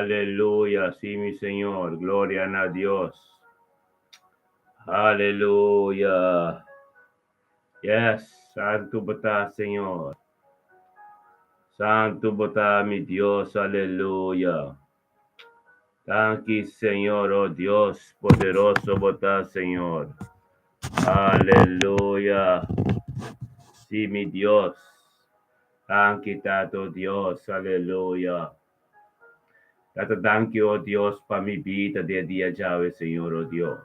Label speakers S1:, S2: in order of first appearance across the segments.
S1: Aleluya, sí, mi Señor. Gloria na Dios. Aleluya. Yes, santu bo ta, Señor. Santu bo ta, mi Dios. Aleluya. Danki, Señor, oh Dios, poderoso bo ta, Señor. Aleluya. Sí, mi Dios. Danki, Tato Dios. Aleluya. Tata, danki, oh Dios, pa mi bida den dia djawe, Señor, oh Dios.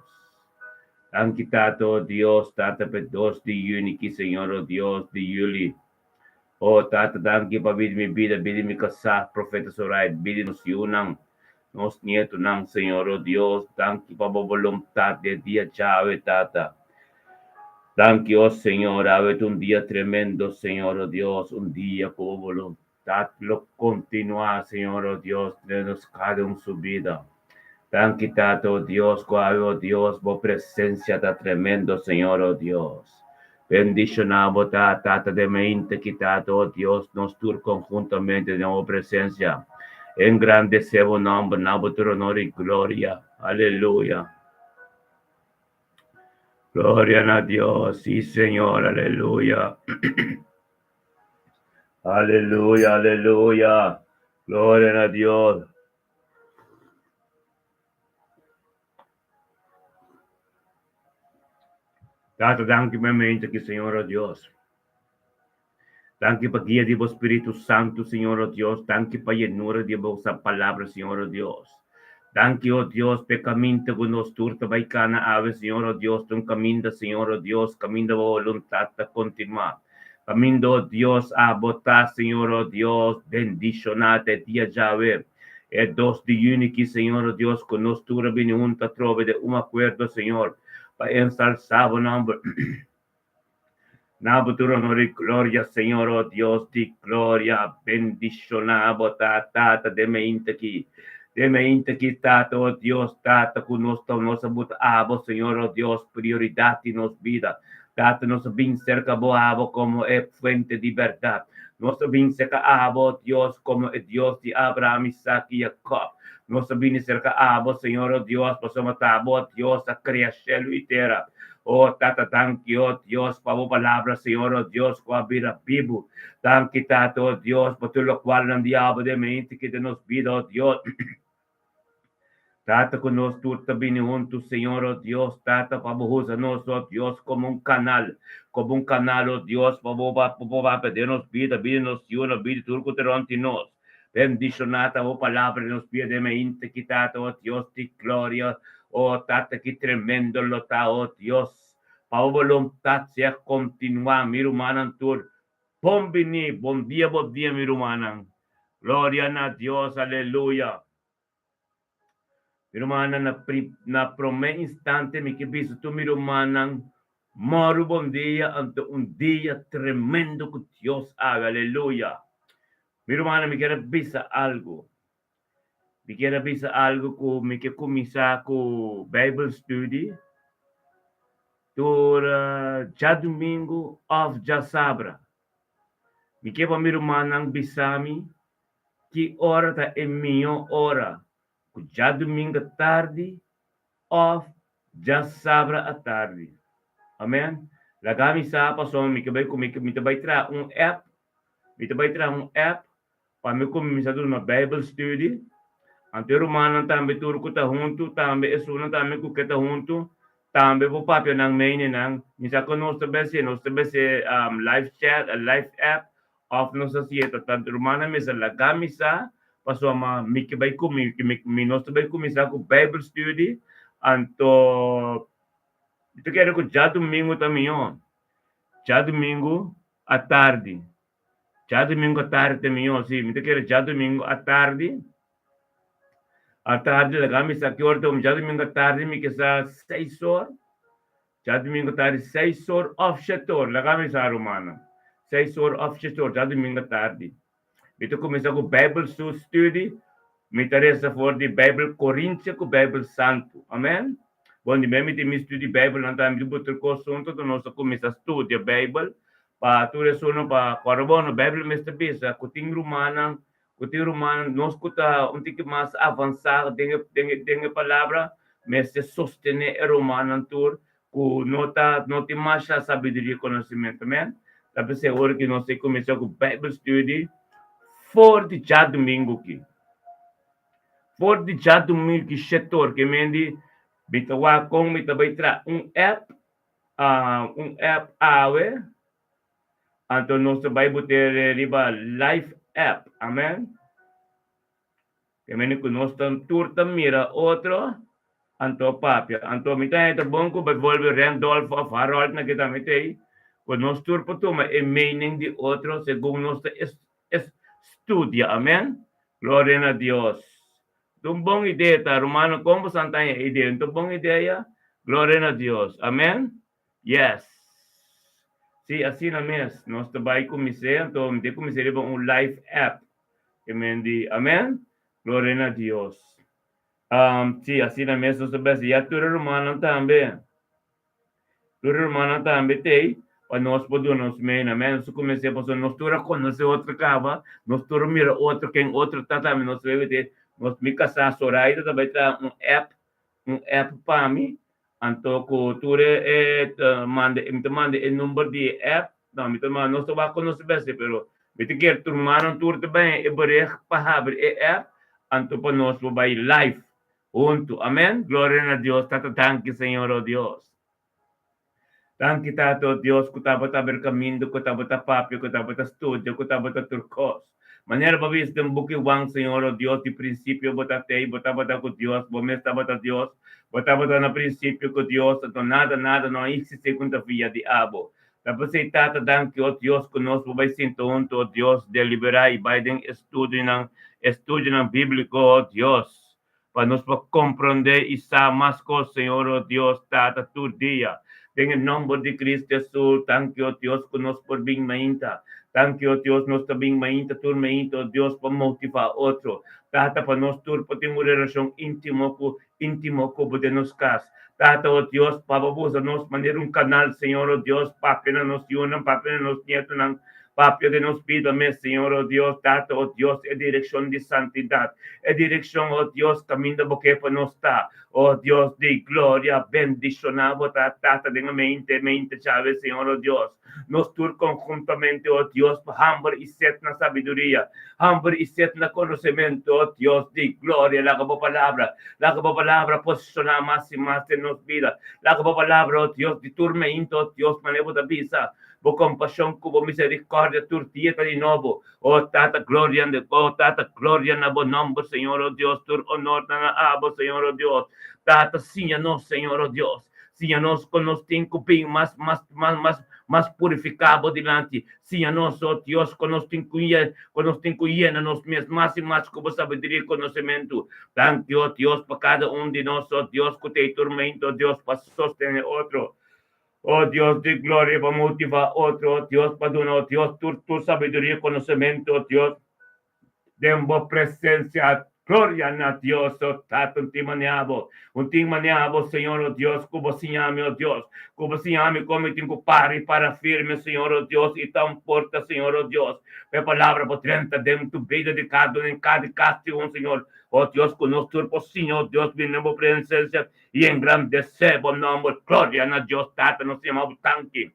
S1: Danki, Tata, oh Dios, Tata, p'e dos di yüni ki, Señor, oh Dios, di yüli. Oh, Tata, danki pa bida mi bida, bida mi kasá, Profeta Soraid, bida nos yunan, nos nietonan, Señor, oh Dios. Danki pa bo boluntat den dia djawe, Tata. Danki, oh Señor, awe ta un dia tremendo, Señor, oh Dios, un dia ku bo boluntat. Dat lo kontinuá, Señor, o Dios, den nos kada un su bida. Danki, Tata, o Dios, ku awe, o Dios, bo presensia ta tremendo, Señor, o Dios. Bendishoná bo ta, Tata, den mente ki, Tata, o Dios, nos tur konhuntamente den bo presensia. Engrandesé bo nòmber, na bo tur honor i gloria. Aleluya. Gloria na Dios, sí, Señor, aleluya. Aleluya, aleluya. Gloria na Dios. Tata, danki pa mente aki, Señor, oh Dios. Danki pa guia di bo Spiritu Santu, Señor, oh Dios. Danki pa yenura di bo palabra, Señor, oh Dios. Danki, oh Dios, p'e kaminda ku nos tur ta bai kana awe, Señor, oh Dios, ta un kaminda, Señor, oh Dios, kaminda bo boluntat ta kontinuá. Kaminda, oh Dios, abo ta, Señor, oh Dios, bendishoná te dia djawe, e dos di yüni ki, Señor, oh Dios, ku nos tur a bini huntu atrobe den un akuerdo, Señor, pa ensalsá bo nòmber. Na bo tur honor i gloria, Señor, oh Dios di gloria, bendishoná bo ta, Tata, den meinta aki. Den meinta aki, Tata, oh Dios, Tata, ku nos ta nos a buta abo, Señor, oh Dios, prioridat di nos bida. Tata, nos a bin serka bo abo komo e fuente di bèrdat. Nos a bin serka abo, oh Dios, komo e Dios di Abraham, Isaac i Jacob. Nos a bini serka abo, Señor, oh Dios, pasobra ta abo, oh Dios, a krea shelu i tera. Oh Tata danki oh Dios pa bo palabra Señor oh Dios cu a bira bibu. Danki Tata oh Dios pa tur locual nan diablo den mente ki den nos bida oh Dios. Tata cu nos tur ta bini hunto Señor oh Dios Tata pa bo usa nos oh Dios como un canal como un canal oh Dios pa bo pa bo papia den nos bida bida nos yunan bida tur cu ta rond di nos. Bendiciona ta bo palabra den nos bida den mente ki Tata oh Dios di gloria. Oh Tata ki tremendo lo ta oh Dios pa bo boluntat sea kontinuá mi rumannan tur bon bini bon dia bon dia mi rumannan gloria na Dios aleluya mi rumannan na pri na prome instante mi ke bisa tur mi rumannan mòru bon dia anto un dia tremendo ku Dios haga aleluya mi rumannan mi kier a bisa algu. Mi kier a bisa algu ku mi ke kuminsá ku Bijbel studie tur djadumingu òf djasabra. Mi ke pa mi rumannan bisa mi ki ora ta e mihó ora, ku djadumingu atardi òf djasabra atardi. Amen. Laga mi sa pasobra mi ke bai ku mi ta bai traha un app, mi ta bai traha un app Pa mi kuminsá duna Bijbel studie, anto e rumannan tambe tur ku ta huntu, tambe esunnan tambe ku ke ta huntu, tambe por papia nan meinenan. Mi sa ku nos ta bese, nos ta bese live chat, live app, òf nos ta hasié ta ta rumannan mester laga mi sa, pasobra mi ke bai ku mi, mi nos ta bai kuminsá ku Bijbel studie, anto mi ta kere ku djadumingu ta mihó, djadumingu atardi. Djadumingu atardi ta mihó, sí, mi ta kere djadumingu atardi. Atardi, laga mi sa ki ora ta djadumingu atardi mi ke sa seis or. Djadumingu atardi seis or òf shete or, laga mi sa rumannan. Seis or òf shete or djadumingu atardi. Mi ta kuminsá ku Bijbel studie, mi ta resa for di Bijbel Korintia ku Bijbel Santu. Amen. Bon, di mi mi tin mi studie Bijbelnan tambe, mi ta buta kos huntu, anto nos ta kuminsá studia Bijbel. Pa tur esun pa kòrda bo no Beibel mester bisa ku tin rumannan Ku tin ruman nos ku ta un tiki mas avansá den e den e den e palabra mester sostené e rumannan tur ku no ta no tin masha sabiduria i konosementu. Amèn. Ta p'esei ora ku nos a kuminsá ku Bijbel study for di djadumingu ki. For di djadumingu ki shetor ke men di mi ta wak kon mi ta bai traha un app un app awe. Anto nos ta bai boter riba live app. Amen. Ke mende ku nos ta tur ta mira otro, anto papia. Anto mi ta heta bon ku bijvoorbeeld Randolph of Harold na kita mi tei, ku nos tur por tuma e mening di otro segun nos ta studia. Amen. Gloria na Dios. Ta un bon idea ta, rumannan, kon boso a taña e idea? No ta un bon idea? Gloria na Dios. Amen. Yes. Sí, asina mes. Nos ta bai kumins'é, anto mi ta kumins'é riba un live app. Ke men di, amen? Gloria na Dios. Um, sí, asina mes nos ta bai hasi. Ya tur e rumannan tambe, tur e rumannan tambe t'ei pa nos por duna nos meen, amen? Nos ta kumins'é pasobra nos tur a konosé otro kaba, nos tur a mira otro, ken otro ta tambe nos ta bai wete. Nos, mi kasá Soraida ta bai traha un app, un app pa mi. Anto ku tur e manda mi ta manda e number di e app, no mi ta manda nos ta wak ku nos besi pero mi ta kier tur manan tur ta baña e bereg pa habri e app anto pa nos por bai live huntu amen gloria na Dios tata danki señor oh Dios danki tata oh Dios ku tabata abri kaminda ku tabata papia ku tabata studia ku tabata tur kos manera bo a bisa den buki Juan señor oh Dios di prinsipio bo ta tei bo tabata ku Dios bo mes tabata Dios Bo tabata na prinsipio ku Dios, anto nada, nada no a eksistí ku ta via di abo. Ta p'esei, Tata, danki, o Dios, ku nos por bai sinta huntu, o Dios, deliberá i bai den estudionan, estudionan bíbliko, o Dios, pa nos por komprondé i sa mas kos, Señor, o Dios, Tata, tur dia. Den e nòmber di Cristo Hesus, danki, o Dios, ku nos por bin mainta. Danki, o Dios, nos ta bin mainta tur mainta, o Dios, pa motivá otro. Tata, pa nos tur por tin un relashon íntimo ku íntimo ku bo den nos kas. Tata, o Dios, pa bo usa nos manera un kanal, Señor, o Dios, papia na nos yunan, papia na nos nietunan, papia den nos bida mes, Señor, o Dios, Tata, o Dios, e direkshon di santidat, e direkshon, o Dios, kaminda bo ke pa nos ta. O Dios di gloria, bendishoná bo ta, Tata, den e mente, mente chave, Señor, o Dios. Nos tur konhuntamente, o Dios, pa hamber i set na sabiduria, hamber i set na konosementu, o Dios di gloria, laga bo palabra, laga bo palabra posishoná mas i mas den nos bida. Laga bo palabra, o Dios di tur meinta, o Dios, manera bo ta bisa, bo kompashon ku bo miserikòrdia tur dia ta di nobo. O Tata, gloria, o Tata, gloria na bo nòmber, Señor, o Dios, tur onor ta na abo, Señor, o Dios. Tata, siña nos, Señor, o Dios. Siña nos kon nos tin ku bin mas, mas, mas, mas, mas purifiká bo dilanti. Siña nos, o Dios, kon nos tin ku ye, kon nos tin ku yena nos mes mas i mas ku bo sabiduria i konosementu. Danki, o Dios, pa kada un di nos, o Dios, ku ta e turmento, o Dios, pa sostené otro. O Dios di gloria, pa motivá otro, o Dios, pa duna, o Dios, tur tur sabiduria i konosementu, o Dios. Den bo presencia. Gloria na Dios, o Tata, un tin manea bo, un tin manea bo, Señor, o Dios, cu bo siña mi, o Dios, cu bo siña mi con mi tin cu para y para firme, Señor, o Dios, y ta un porta, Señor, o Dios, pa e palabra por drenta den tu bida di cada un, en cada cas di un, Señor, o Dios, cu nos tur por siña, o Dios, bini den bo presencia y engrandece bo nomber. Gloria na Dios, Tata, nos ta yama bo tanki.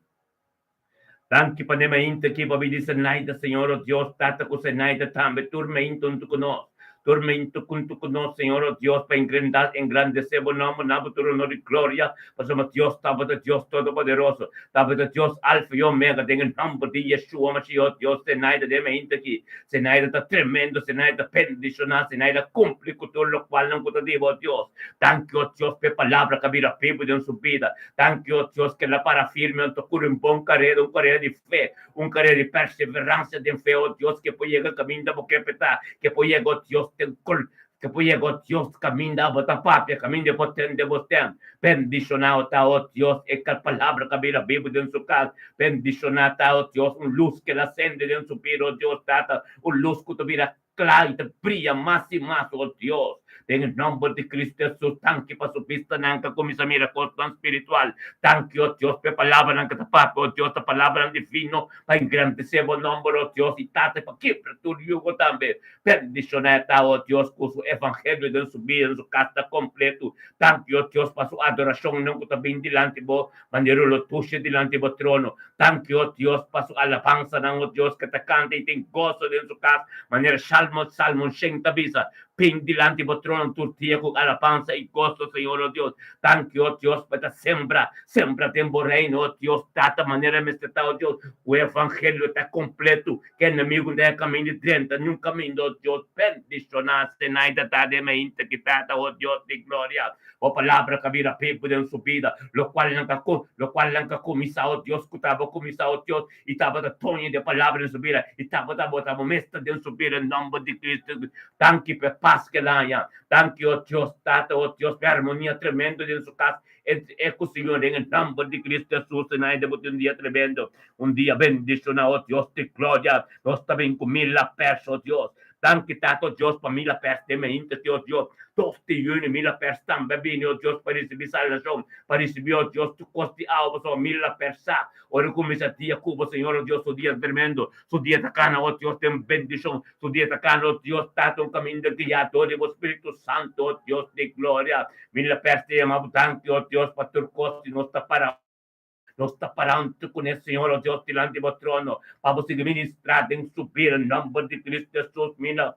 S1: Danki pa ne mainta ki bo a bini Zenaida, Señor, o Dios, Tata ku Zenaida tambe, tur mainta huntu ku nos, tur mainta huntu ku nos, Señor, o Dios, pa engrandesé bo nòmber, na bo tur honor i gloria, pasobra Dios tabata Dios Todopoderoso, tabata Dios Alfa i Omega, den e nòmber di Yeshua Mashiach, o Dios, Zenaida den e mainta aki, Zenaida ta tremendo, Zenaida ta bendishoná, Zenaida a kumpli ku tur lokualnan ku ta di bo, o Dios. Danki, o Dios, pa e palabra ku a bira bibu den su bida. Danki, o Dios, ke la para firme anto kuri un bon karera, un karera di fe, un karera di perseveransia den fe, o Dios, ke por yega kaminda bo ke peta, ke por yega, o Dios, den kol, ke por yega, o Dios, kaminda bo ta papia, kaminda e por tende bo stem. Bendishonao ta, o Dios, e kal palabra ka bira bibu den su kas. Bendishona ta, o Dios, un lus ke la sende den su bida, o Dios, Tata, un lus ku ta bira kla i ta bria mas i mas, o Dios. Den e nòmber di Cristo Hesus, danki pa su bistanan ku a kuminsá mira kosnan spiritual. Danki, o Dios, pa e palabranan ku ta papia, o Dios, ta palabranan divino pa engrandesé bo nòmber, o Dios i Tata, i pa kibra tur yugo tambe. Bendishoná e ta, o Dios, ku su evangelio den su bida, den su kas ta kompletu. Danki, o Dios, pa su adorashonnan ku ta bin dilanti bo, manera lo tushe dilanti bo trono. Danki, o Dios, pa su alabansanan, o Dios, ku ta kanta i tin goso den su kas, manera Shalmo, Salmo shen ta bisa, Bin dilanti bo trono tur dia ku alabansa i goso, Señor, o Dios. Danki, o Dios, pa e ta sembra, sembra den bo reino, o Dios, Tata, manera mester ta, o Dios, ku e evangelio ta kompletu, ku enemigu no e kaminda di drenta niun kaminda, o Dios. Bendishoná Zenaida ta den meinta ki Tata, o Dios di gloria. Bo palabra ka bira pepu den su bida, lokual nan ka lokual nan ka kuminsá, o Dios, ku ta bo kuminsá, o Dios, i tabata toño di e palabra den su bida, i tabata bo ta bo mes ta den su bida, en nòmber di Cristo. Danki pa e pas ku el haña. Danki, o Dios, Tata, o Dios, pa e armonia tremendo den su kas entre e ku Señor, den e nòmber di Cristo Hesus. En ai bo tin un dia tremendo, un dia bendishoná, o Dios di gloria. Nos ta bin ku mil apèrs, o Dios. Danki Tata, o Dios, pa mil apèrs den mi hinter ki, o Dios. Dos di yüni mil apèrs tambe a bini, o Dios, pa risibí salbashon, pa risibí, o Dios, tur kos di awa, pasobra mil apèrs sa. Ora kuminsá dia ku bo, Señor, o Dios, su dia ta tremendo, su dia ta kana, o Dios, den bendishon, su dia ta kana, o Dios, Tata, un kaminda guiá dor di bo Spiritu Santu, o Dios di gloria. Mi la pèrsè yama bo danki, o Dios, pa tur kos di nos ta pará. Nos ta pará huntu kuné, Señor, o Dios, dilanti bo trono, pa bo sigui ministrá den su bida, en nòmber di Cristo Hesus, mi la.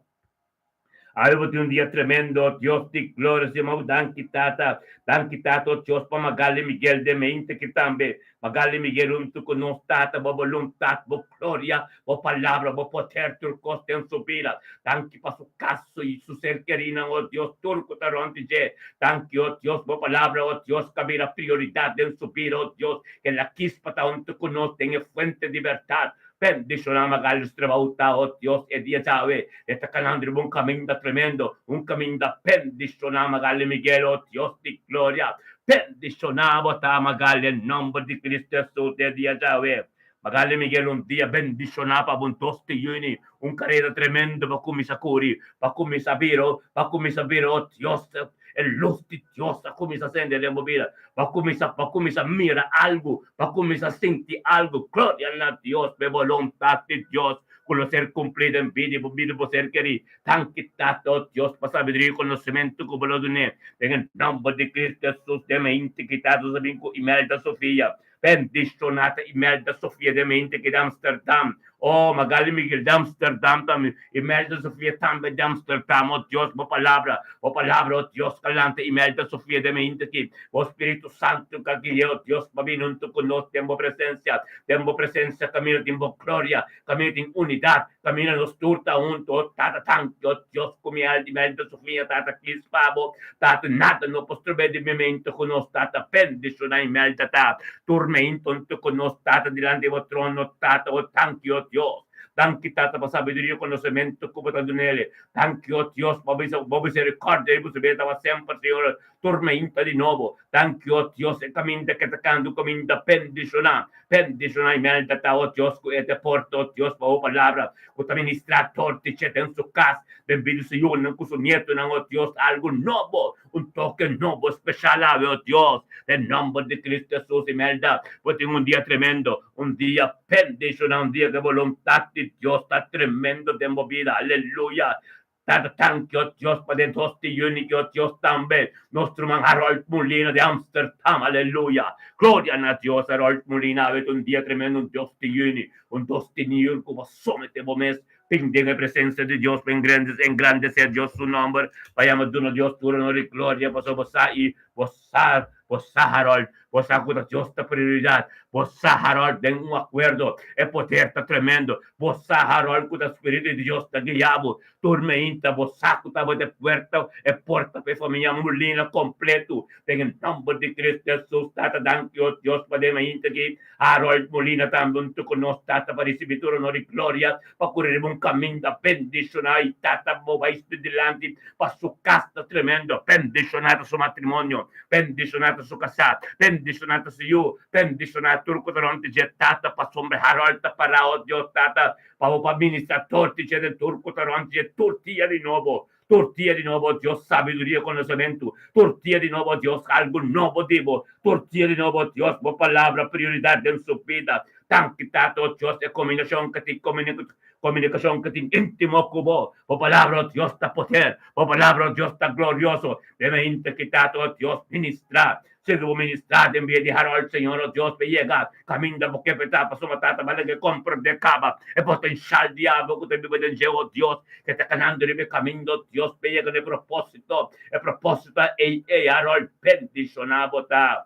S1: Awe bo tin un dia tremendo, oh Dios di gloria, Señor, ma bo danki Tata, danki Tata, oh Dios, pa Magali Miguel den mente ki tambe, Magali Miguel huntu ku nos Tata, bo boluntat, bo gloria, bo palabra, bo poder, tur kos den su bida, danki pa su kaso i su ser kerinan, oh Dios, tur ku ta rònt di dje, danki, oh Dios, bo palabra, oh Dios, ka bira prioridat den su bida, oh Dios, ke la kis pa ta huntu ku nos den e fuente di bèrdat. Bendishoná Magalhães trabou ta, oh Dios, e dia djawe e ta kanando riba un kaminda tremendo, un kaminda bendishoná Magalhães Miguel, oh Dios di gloria, bendishoná bo ta Magalhães en nomber di Cristo Hesus e dia djawe. Magalhães Miguel un dia bendishoná pa bo un dos di yüni, un karera tremendo pa kuminsá kuri, pa kuminsá bira, pa kuminsá bira, oh Dios, E lus di Dios a kuminsá sende den bo bida. Bo a kuminsá, bo a kuminsá mira algu, bo a kuminsá sinti algu. Gloria na Dios pa e boluntat di Dios ku lo ser kumplí den bida di bo bida bo ser kerí. Danki Tata, o Dios, pa sabiduria i konosementu ku bo lo dun'é. Den e nòmber di Kristu Hesus, den mi integridat nos a bin ku Imelda Sofia. Bendishoná ta Imelda Sofia den mente ki di Amsterdam. Oh, Magali Miguel di Amsterdam tambe. Imelda Sofia tambe di Amsterdam. Oh Dios, bo palabra, bo palabra, oh Dios, ka lanta Imelda Sofia den mente ki. Bo Spiritu Santu ka gui'é, oh Dios, pa bini huntu ku nos den bo presensia. Den bo presensia kaminda tin bo gloria, kaminda tin unidat, kaminda nos tur ta huntu. Oh Tata, danki, oh Dios, ku mi alma Imelda Sofia ta ta kis pa bo. Tata, nada no por strob'é di memento ku nos, Tata, bendishoná Imelda ta turmento huntu ku nos, Tata, dilanti bo trono, Tata, o danki, o Dios. Danki, Tata, pa sabiduria i konosementu ku bo ta dun'el. Danki, o Dios, pa bo miserikòrdia riba su bida tabata semper, Señor, turmento di nobo. Danki, o Dios, e kaminda ke ta kanta un kaminda bendishoná. Bendishoná Imelda ta, o Dios, ku e ta porta, o Dios, pa bo palabra ku ta ministrá dor di dje den su kas. Den bida su yunan ku su nietonan, o Dios, algu nobo, un toke nobo speshal awe, o Dios, den nòmber di Cristo Hesus. Imelda, bo tin un dia tremendo, un dia bendishoná, un dia ku e boluntat di Dios ta tremendo den bo bida. Aleluya! Tata danki, o Dios, pa den dos di yüni, o Dios, tambe nos ruman Harold Molina di Amsterdam. Aleluya! Gloria na Dios! Harold Molina, awe ta un dia tremendo, un dos di yüni, un dos di niun ku bo somete bo mes bin den e presensia di Dios pa engrandesé Dios su nòmber, pa yama duna Dios tur honor i gloria, pasobra bo sa i bo sa, bo sa, Harold, bo sa ku ta Dios ta prioridat, bo sa, Harold, den un akuerdo e poder ta tremendo, bo sa, Harold, ku ta Spiritu di Dios ta guia bo tur meinta, bo sa ku tabata e puerta, e porta pa e famia Molina kompletu, den e nòmber di Cristo Hesus. Tata, danki, o Dios, pa den meinta aki. Harold Molina tambe huntu ku nos, Tata, pa risibí tur honor i gloria, pa kuri riba un kaminda bendishoná i Tata bo bai stu dilanti pa su kas ta tremendo. Bendishoná ta su matrimonio, bendishoná ta su kasá, bendishoná ta su yu, bendishoná tur ku ta rònt di dje, Tata, pasobra Harold ta pará, o Dios, Tata, pa bo pa ministra tur di dje den tur ku ta rònt di dje tur dia di nobo. Tur dia di nobo, oh Dios, sabiduria i konosementu. Tur dia di nobo, oh Dios, algu nobo di bo. Tur dia di nobo, oh Dios, bo palabra prioridat den su bida. Danki, Tata, oh Dios, e komunikashon ku tin komunikashon ku tin íntimo ku bo. Bo palabra, oh Dios, ta poder. Bo palabra, oh Dios, ta glorioso. Den e henter ki, Tata, oh Dios, ministrá. Sigui bo ministrá den bia di Harold, Señor, oh Dios, p'e yega kaminda bo ke p'e ta, pasobra Tata bo a laga e komprendé kaba e potenshal di abo ku ta biba den dje, oh Dios, ke ta kanando riba e kaminda, oh Dios, p'e yega na e propósito, e propósito ei, ei, Harold, bendishoná bo ta.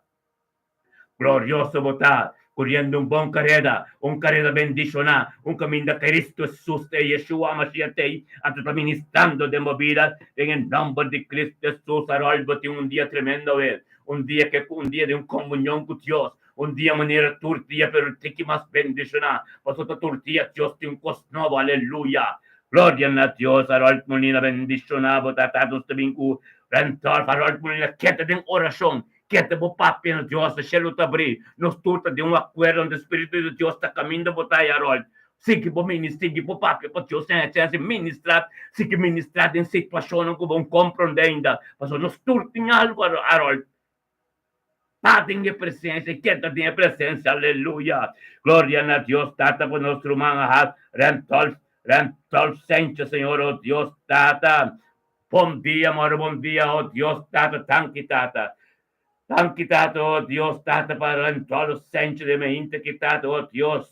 S1: Glorioso bo ta, kuriendo un bon kareda, un kareda bendishoná, un kaminda Kristu Hesus te, Yeshua Hamashiach t'ei, anto ta ministrando den bo bida, den e nòmber di Kristu Hesus. Harold, bo tin un dia tremendo awe, un dia ke un dia di un komunion ku Dios, un dia manera tur dia, pero tiki mas bendishoná, pasobra ta tur dia Dios tin un kos nobo, aleluya! Gloria na Dios, Harold Molina bendishoná bo ta, Tata nos ta bin ku Randolph, Harold Molina keda den orashon, Kete bo papia na Dios, e shelu ta abrí. Nos tur ta den un akuerdo ante Spiritu di Dios ta kaminda bo ta, Harold. Sigui bo minis, sigui bo papia pa Dios den e chèns di ministrá, sigui ministrá den situashonnan ku bo no komprondé ainda. Pasobra nos tur tin algu, Harold. Ta den e presensia, keda den e presensia. Aleluya! Gloria na Dios Tata pa nos ruman Ahad Randolph, Randolph Sanchez, Señor, oh Dios Tata. Bon dia moro bon dia oh Dios tata tanki tata tanki tata oh Dios tata pa Randolph Sanchez de me ki tata oh Dios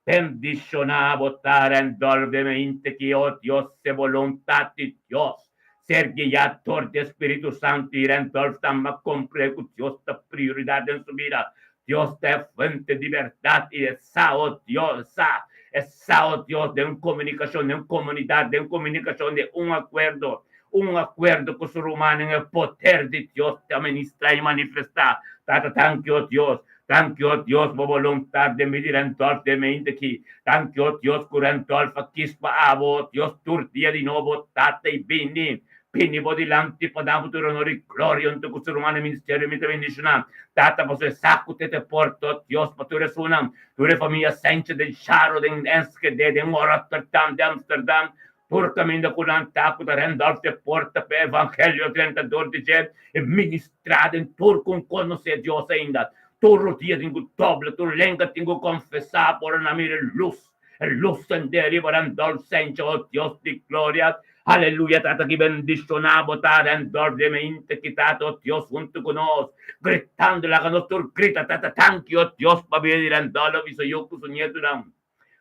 S1: bendiciona bo ta Randolph de me ki oh Dios se voluntad di Dios ser guia dor di Spiritu Santo y Randolph tamba compre cu Dios ta prioridad den su bida Dios ta e fuente di berdad y e sa oh Dios sa e sa oh Dios den un comunicacion den un comunidad den comunicacion den un acuerdo un acuerdo cu su rumannan e poder di Dios ta ministra y manifesta Tata tanki oh Dios tanki oh Dios bo voluntad den mi di Randolph den mente aki tanki oh Dios cu Randolph a kis pa abo oh Dios tur dia di nobo Tata y bini Bini bo dilanti pa da bo tur honor i gloria huntu ku su rumannan ministerio mi ta bendishoná Tata pasobra e sa ku te te porta o Dios pa tur esunnan tur e famia Sanchez den Charo den Enschede den Rotterdam den Amsterdam tur kaminda ku nan ta ku ta Randolph te porta pa e evangelio drenta dor di dje e ministrá den tur ku konosé Dios ainda tur rodia tin ku dobla tur lenga tin ku konfesá por nan mira e lus E lus sende riba Randolph Sanchez, oh Dios di gloria. Aleluya, Tata ki bendiciona bo ta Randolph den mente ki Tata, oh Dios, hunto cu nos, gritando, laga nos tur grita, Tata, tanki, oh Dios, pa bida di Randolph y su yu cu su nietonan.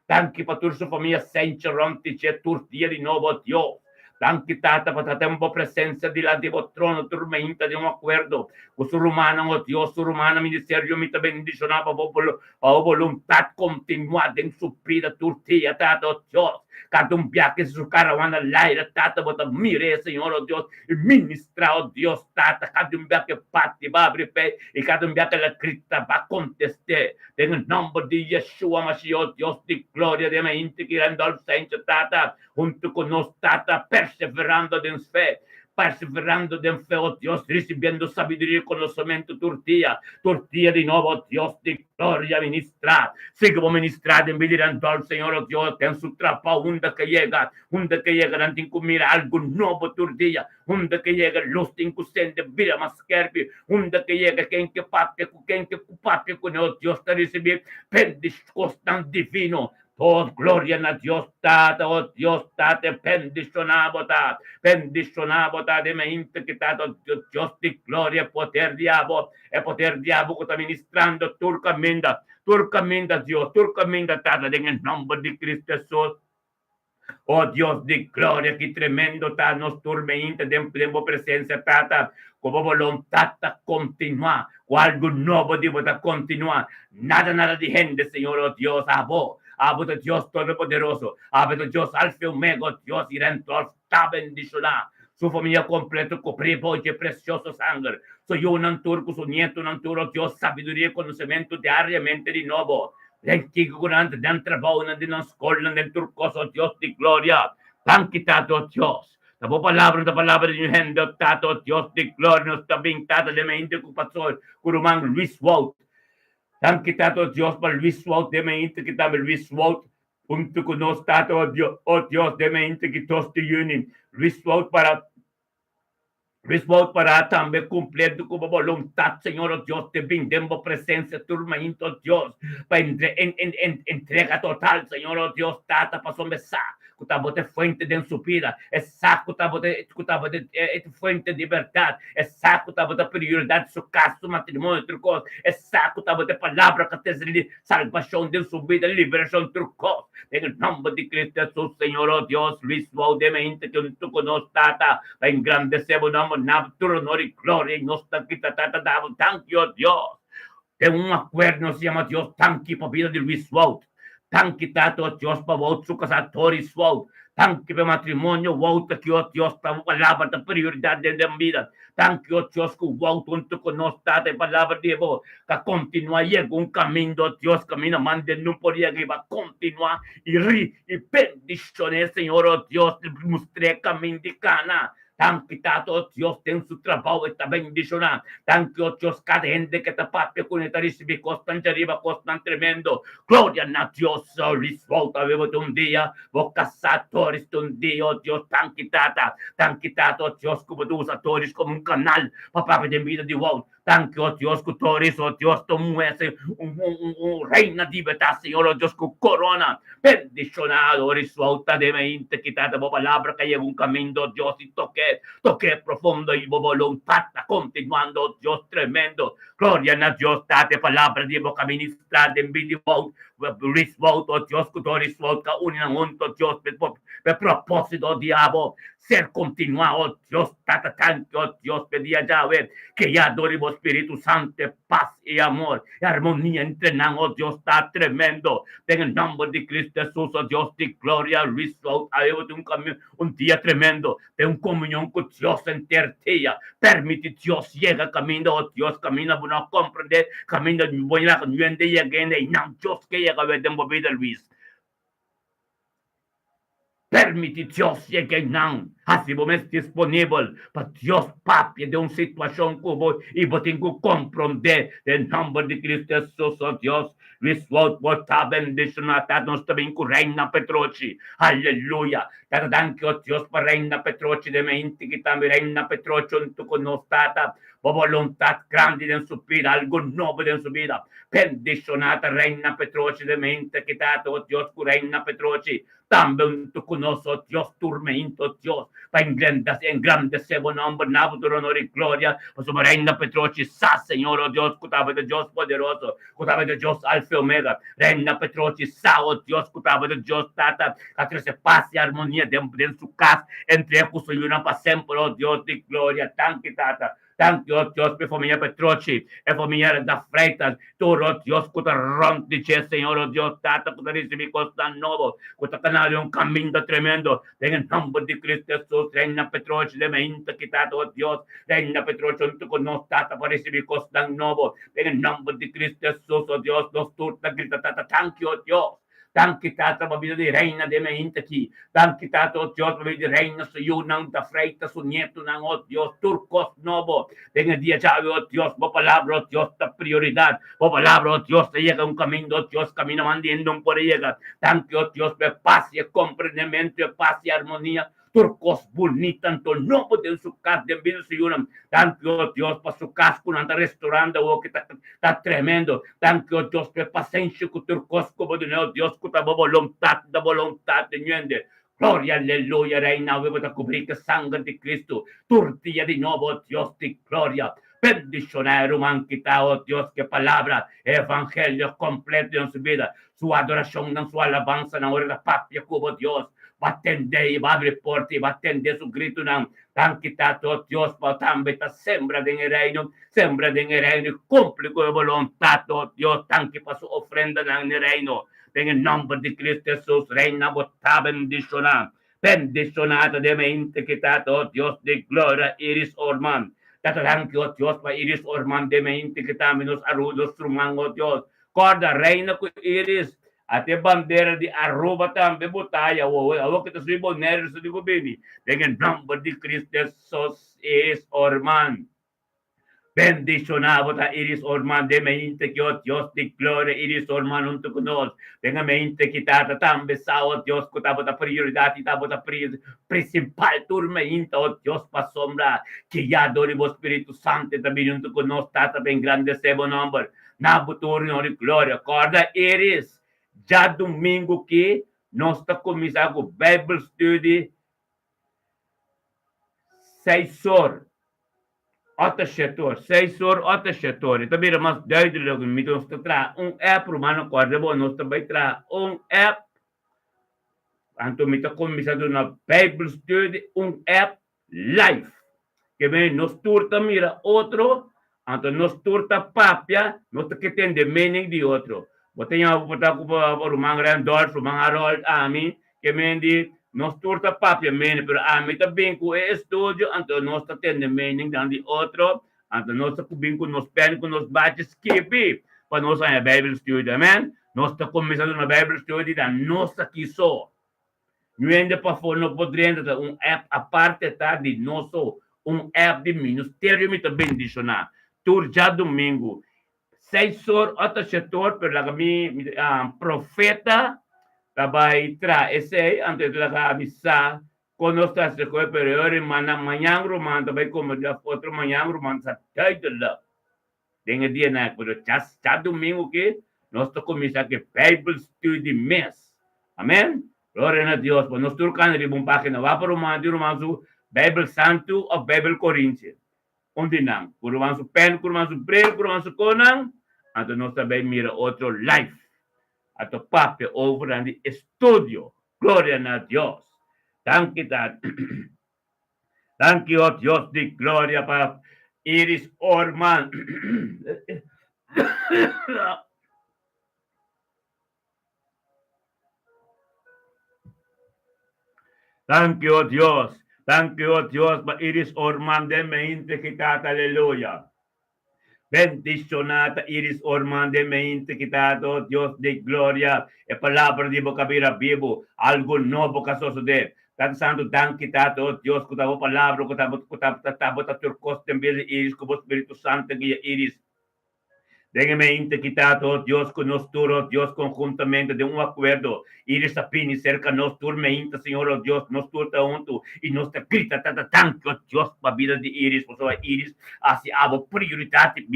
S1: Danki pa tur su famia Sanchez rond di dje tur dia di nobo, oh Dios. Danki, Tata, pa ta den bo presencia dilanti bo trono tur meinta den un acuerdo cu su rumannan, oh Dios, su rumannan ministerio mi ta bendiciona pa bo Pa bo boluntat kontinuá den su bida tur dia, Tata, o Dios. Kada un biaha su karawan a laira, Tata, bo ta mir'é, Señor, o Dios, i ministrá, o Dios, Tata. Kada un biaha ke bati, bo abri p'e, i kada un biaha ke el a grita, bo a kontest'é. Den e nòmber di Yeshua Mashiach, o Dios di gloria, den e hende ki Randolph Sanchez, Tata, huntu ku nos, Tata, perseverando den fe, Perseverando den fe, o Dios, risibiendo sabiduria i konosementu tur dia, tur dia di nobo, o Dios di gloria, ministrá. Sigui bo ministrá den bida di Randolph, Señor, o Dios, den su trabou, unda ke yega, unda ke yega nan tin ku mira algu nobo tur dia, unda ke yega lus tin ku sende bira mas skerpi, unda ke yega ken ke papia ku ken ke ku papia kuné, o Dios, ta risibí bendishkosnan divino. Oh, gloria na Dios Tata, oh Dios Tata, bendishoná bo ta, bendishoná bo ta den mente ki Tata, Dios di gloria, e poder di abo, e poder di abo ku ta ministrando tur kaminda, tur kaminda Dios, tur kaminda Tata, den e nòmber di Cristo Hesus. Oh Dios di gloria, ki tremendo ta nos tur meinta den den bo presencia, Tata, ku bo boluntat ta kontinuá, ku algu nobo di bo ta kontinuá. Nada, nada di hende, Señor, oh Dios, abo, abo ta Dios Todopoderoso, abo ta Dios Alfa i Omega, oh Dios i Redentor, ta bendishoná su famia kompleto kubrí bo dje presioso sanger, su yunan tur ku su nietonan tur, oh Dios, sabiduria i konosementu diariamente di nobo. Den kiko ku nan ta den trabounan, den nan skolnan, den tur kos, o Dios di gloria. Danki, Tata, o Dios. Ta bo palabra no ta palabra di un hende, o Tata, o Dios di gloria. Nos ta bin, Tata, den mente ku pasó ku ruman Luis Wout. Danki, Tata, o Dios, pa Luis Wout, den mente ki tambe Luis Wout. Huntu ku nos Tata, o Dios, o Dios, den mente ki 2 di yüni, Luis Wout para Luis Wout para tambe kumpliendo ku bo boluntat, Señor, o Dios, te bin den bo presensia tur mainta, o Dios, pa entre en en en entrega total, Señor, o Dios, Tata, pasobra sa ku ta bo ta e fuente den su bida, e sa ku ta bo ta ku ta bo ta e fuente di bèrdat, e sa ku ta bo ta prioridat di su kas, su matrimonio, tur kos, e sa ku ta bo ta e palabra ku ta trese salbashon den su bida, liberashon, tur kos. Den e nòmber di Cristo Hesus, Señor, o Dios, Luis Wou den mente ku huntu ku nos, Tata, pa engrandesé bo nòmber, na bo tur honor i gloria, i nos ta grita, Tata, da bo danki, o Dios. Den un akuerdo nos yama Dios danki pa bida di Luis Wout. Danki Tata o Dios pa Wout su kasá Doris Wout. Danki pa e matrimonio Wout aki o Dios ta bo palabra ta prioridat den den bida. Danki o Dios ku Wout huntu ku nos Tata e palabra di bo ta kontinuá yega un kaminda o Dios kaminda mande no por yega i ba kontinuá i ri i bendishoné Señor o Dios mustr'é kaminda di kana. Danki Tata o Dios den su trabou e ta bendishoná. Danki o Dios kada hende ke ta papia kuné ta risibí kosnan djariba kosnan tremendo. Gloria na Dios Luis Wouter a biba un dia bo kasá Doris ta un dia o Dios danki Tata. Danki Tata o Dios ku bo ta usa Doris komo un kanal pa papia den bida di Wout. Danki o Dios ku Doris o Dios ta un muhé un un un reina di berdad Señor o Dios ku korona bendishoná Doris Wout ta den mente ki tata bo palabra ka yega un kaminda o Dios i tok'é tok'é profundo i bo boluntat ta kontinuando o Dios tremendo gloria na Dios tata e palabra di bo ka ministrá den bida di Wout Luis Wout o Dios ku Doris Wout ka uni nan hunto Dios p'e propósito di abo Ser kontinuá, o Dios Tata Tanki, o Dios p'e dia djawe, ke ya dor di bo Spiritu Santu e pas i amor i armonia entre nan, o Dios ta tremendo. Den e nòmber di Kristu Hesus, o Dios di gloria, Luis Wout awe bo tin un kamin, un dia tremendo, den un komunion ku Dios henter dia. Permiti Dios yega kaminda, o Dios, kaminda bo no a komprendé, kaminda bo laga nuende yega hende, einan Dios ke yega awe den bo bida, Luis. Permiti Dios yega einan. Hasi bo mes disponibel pa Dios papia den un situashon ku bo i bo tin ku komprondé. Den nòmber di Kristu Hesus, o Dios, Luis Wout bo ta bendishoná. Tata, nos ta bin ku Reina Petrochi. Aleluya! Tata, danki, o Dios, pa Reina Petrochi den mente ki tambe Reina Petrochi huntu ku nos, Tata. Bo boluntat grandi den su bida, algu nobo den su bida. Bendishoná ta Reina Petrochi den mente ki Tata, o Dios, ku Reina Petrochi tambe huntu ku nos, o Dios, tur mente, o Dios, pa engrandesé bo nòmber, na bo tur honor i gloria, pasobra Reina Petrochi sa, Señor, o Dios, ku tabata Dios poderoso, ku tabata Dios Alfa i Omega. Reina Petrochi sa, o Dios, ku tabata Dios Tata, ka trese pas i armonia den den su kas, entre ku su yunan pa semper, o Dios di gloria. Danki, Tata. Danki, o Dios, pa e famia Petrochi, e famia da Freitas, tur, o Dios, ku ta rònt di dje, Señor, o Dios, Tata, ku ta risibí kosnan nobo, ku ta kana den un kaminda tremendo, den e nòmber di Cristo Hesus. Reina Petrochi, den mainta ki, Tata, o Dios, Reina Petrochi huntu ku nos, Tata, pa risibí kosnan nobo, den e nòmber di Cristo Hesus, o Dios, nos tur ta grita, Tata, danki, o Dios. Danki Tata pa bida di Reina den mainta aki. Danki Tata, o Dios, pa bida di Reina, su yunan, ta Freita, su nietunan, o Dios, tur kos nobo den e dia djawe, o Dios. Bo palabra, o Dios, ta prioridat. Bo palabra, o Dios, ta yega un kaminda, o Dios, kaminda manda hende un por a yega. Danki, o Dios, pa e pas i e komprendementu, e pas i armonia. Tur kos bunita anto nobo den su kas den bida su yunan. Danki o Dios pa su kas ku nan ta restorando awo ki ta ta tremendo. Danki o Dios pa e pasenshi ku tur kos ku bo duna o Dios ku ta bo boluntat ta boluntat di ñuende. Gloria aleluya Reina awe bo ta kubri ku sanger di Kristu tur dia di nobo o Dios di gloria. Bendishona e ruman ki ta o Dios ku e palabra e evangelio kompleto den su bida. Su adorashonnan, su alabansanan ora e ta papia ku bo, Dios. Bo a tend'é i bo a abri porta i bo a tend'é su gritunan. Danki, Tata, o Dios, pa bo tambe ta sembra den e Reino, sembra den e Reino i kumpli ku e boluntat, o Dios. Danki pa su ofrendanan n'e Reino. Den e nòmber di Cristo Hesus, Reina, bo ta bendishoná. Bendishoná ta den mente ki, Tata, o Dios di gloria, Iris Orman. Tata, danki, o Dios, pa Iris Orman den mente ki tambe nos aruba, nos ruman, o Dios. Corda Reina cu Iris ata e bandera di Aruba tambe bo ta haya awo awo ki ta subi Bonaire su di cu bini den e nomber di Cristo Jesus Iris Orman. Bendishoná bo ta Iris Orman den mente ki o Dios di gloria Iris Orman huntu ku nos den e mente ki tata tambe sa o Dios ku tabata prioridat i tabata prinsipal tur meinta o Dios pasobra guiá dor di bo Spiritu Santu ta bini huntu ku nos tata pa engrandesé bo nòmber na bo tur honor i gloria. Kòrda Iris djadumingu ki nos ta kuminsá ku Bijbel study Seis or, ota shete or, 6 or, ota 7 or. E ta bira mas duidelijk. Mi nos ta traha un app, rumannan, kòrda bo, nos ta bai traha un app. Anto mi ta kuminsá duna Bijbelstudie un app live. Ke men nos tur ta mira otro, anto nos tur ta papia, nos ta ke tende mening di otro. Bo ta yama bo por ta ku bo ruman Randolph, ruman Harold, ami, ke men di nos tur ta papia mening, pero ami ta bin ku e estudio, anto nos ta tende meningnan di otro, anto nos ta ku bin ku nos pen ku nos bachi skibi pa nos haña Bijbelstudie. Amen. Nos ta kuminsá duna Bijbelstudie dan nos aki so. Ñu hende pafó no por drenta, ta un app aparte ta di nos so, un app di ministerio mi ta bendishoná tur djadumingu 6 or ota 7 or, pero laga mi profeta ta bai traha esei, anto e ta laga mi sa kon nos ta hasi koe, pero e ora mañan mañan ruman ta bai kome di otro mañan ruman ta sa duidelijk den e dianan, pero djadumingu aki nos ta kuminsá ku e Bijbelstudie mes. Amen. Gloria na Dios. Pa nos tur kanda riba un página. Wak pa ruman di ruman su Bijbel Santu òf Bijbel Korintje. Un di nan. Ku ruman su pèn, ku ruman su bril, ku ruman su konan. Anto nos ta bai mira otro live. Anto papia over nan di estudio. Gloria na Dios. Danki Tata. Danki o Dios di gloria pa Iris Orman. Danki o Dios. Danki o Dios pa Iris Orman den mente ki tata aleluya. Bendiciona ta Iris Orman den mente ki tata o Dios di gloria. E palabra di bo ka bira bibu. Algo nobo ka sosode. Tata Santu danki tata o Dios ku ta bo palabra ku ta ku ta ta bo ta tur kos den bida di Iris ku bo Spiritu Santu guia Iris. Den e mente kita to Dios ku nos tur, o Dios, konhuntamente den un akuerdo. Iris a bini serka nos tur meinta, Señor, o Dios, nos tur ta huntu i nos ta grita, Tata, danki, o Dios, pa bida di Iris, pasobra Iris a hasi abo prioridat di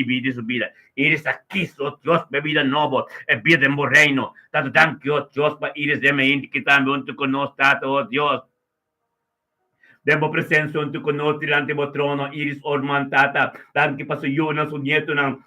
S1: bida di su bida. Iris a kis, o Dios, pa e bida nobo, e bida den bo Reino. Tata, danki, o Dios, pa Iris den meinta kita huntu ku nos, Tata, o Dios. Den bo presencia huntu cu nos dilanti bo trono, Iris Orman, Tata, danki pa su yunan, su nietonan,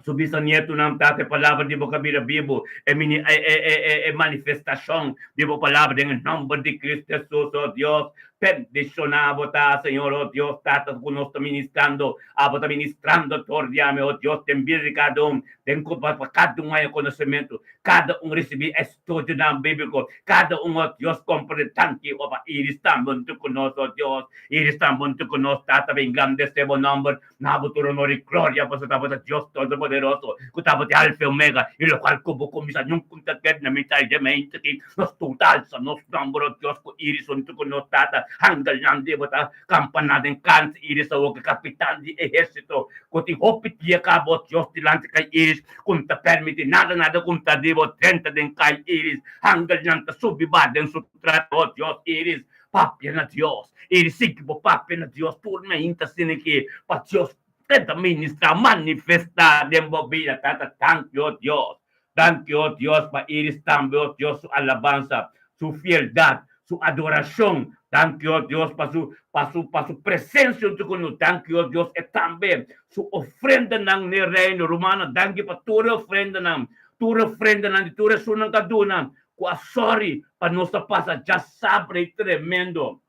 S1: su bisanietonan, Tata, e palabra di bo ka bira bibu, e mini, e, e, e, e, e manifestacion di bo palabra den e nomber di Cristo Jesus, oh Dios, bendiciona bo ta, Señor, oh Dios, Tata, cu nos ta ministrando, abo ta ministrando dor di ami, oh Dios, den bida di cada un, den cu pa cada un haya conocimento, cada un ricibi Studionan bíbliko, kada un, o Dios, komprende tanki o pa Iris tan buntu ku nos, o Dios, Iris tan buntu ku nos, Tata, bin grandesé bo nòmber, na bo tur honor i gloria, pasobra ta bo ta Dios Todopoderoso, ku ta bo te Alfa i Omega, i lokual ku bo kuminsá nunka ta keda na mitai dje mente ki nos tur ta alsa nos nòmber, o Dios, ku Iris huntu ku nos, Tata, angelnan di bo ta kampaná den kant, Iris awor ku e kapitan di ehérsito, ku tin hopi dia kaba, o Dios, dilanti kai Iris. Ku N ta permiti nada nada ku N ta di bo drenta den kai Iris Angelnan ta subi ba den su tras Oh Dios Iris papia na Dios Iris sigui bo papia na Dios tur mainta asina ki pa Dios keda ministra manifesta den bo bida Tata danki oh Dios danki oh Dios pa Iris tambe oh Dios su alabansa su fieldad su adorashon. Danki, o Dios, pa su, pa su, pa su presencia huntu ku nos. Danki, o Dios, e tambe su ofrendanan n'e reino. Rumannan, danki pa tur e ofrendanan, tur e ofrendanan di tur esunnan ku a duna, ku a sòri pa nos a pasa djasabra i tremendo.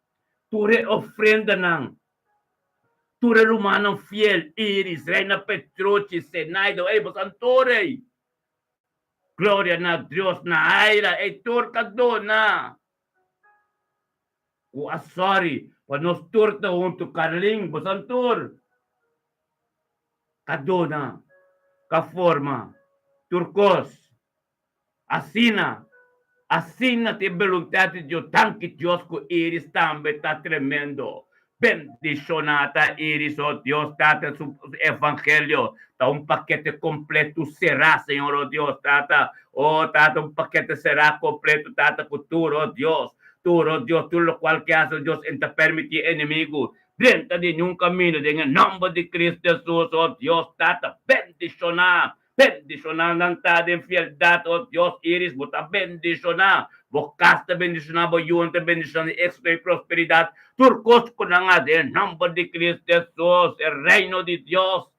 S1: Tur e ofrendanan, tur e rumannan fiel, Iris, Reina Petrucci, Zenaido, ey, boso antor ey. Gloria na Dios na aira e tur ta duna. Ku a sorry pa nos tur ta huntu Carlin bosan tur ka duna ka forma tur kos asina asina ta e boluntat di Dios danki Dios ku Iris tambe ta tremendo. Bendishoná ta Iris, oh Dios Tata, su evangelio ta un pakete kompleto será, Señor, oh Dios Tata, oh Tata, un pakete será kompleto, Tata, ku tur, oh Dios, tur, oh Dios, tur lokual ke hasi, oh Dios, en ta permití enemigu drenta di niun kaminda den e nòmber di Cristo Hesus, oh Dios Tata, bendishoná Bendishoná nan ta den fieldat, o Dios Iris, bo ta bendishoná, bo kas ta bendishoná, bo yunan ta bendishoná di éksito i prosperidat, tur kos ku nan hasi den nòmber di Cristo Hesus, e Reino di Dios,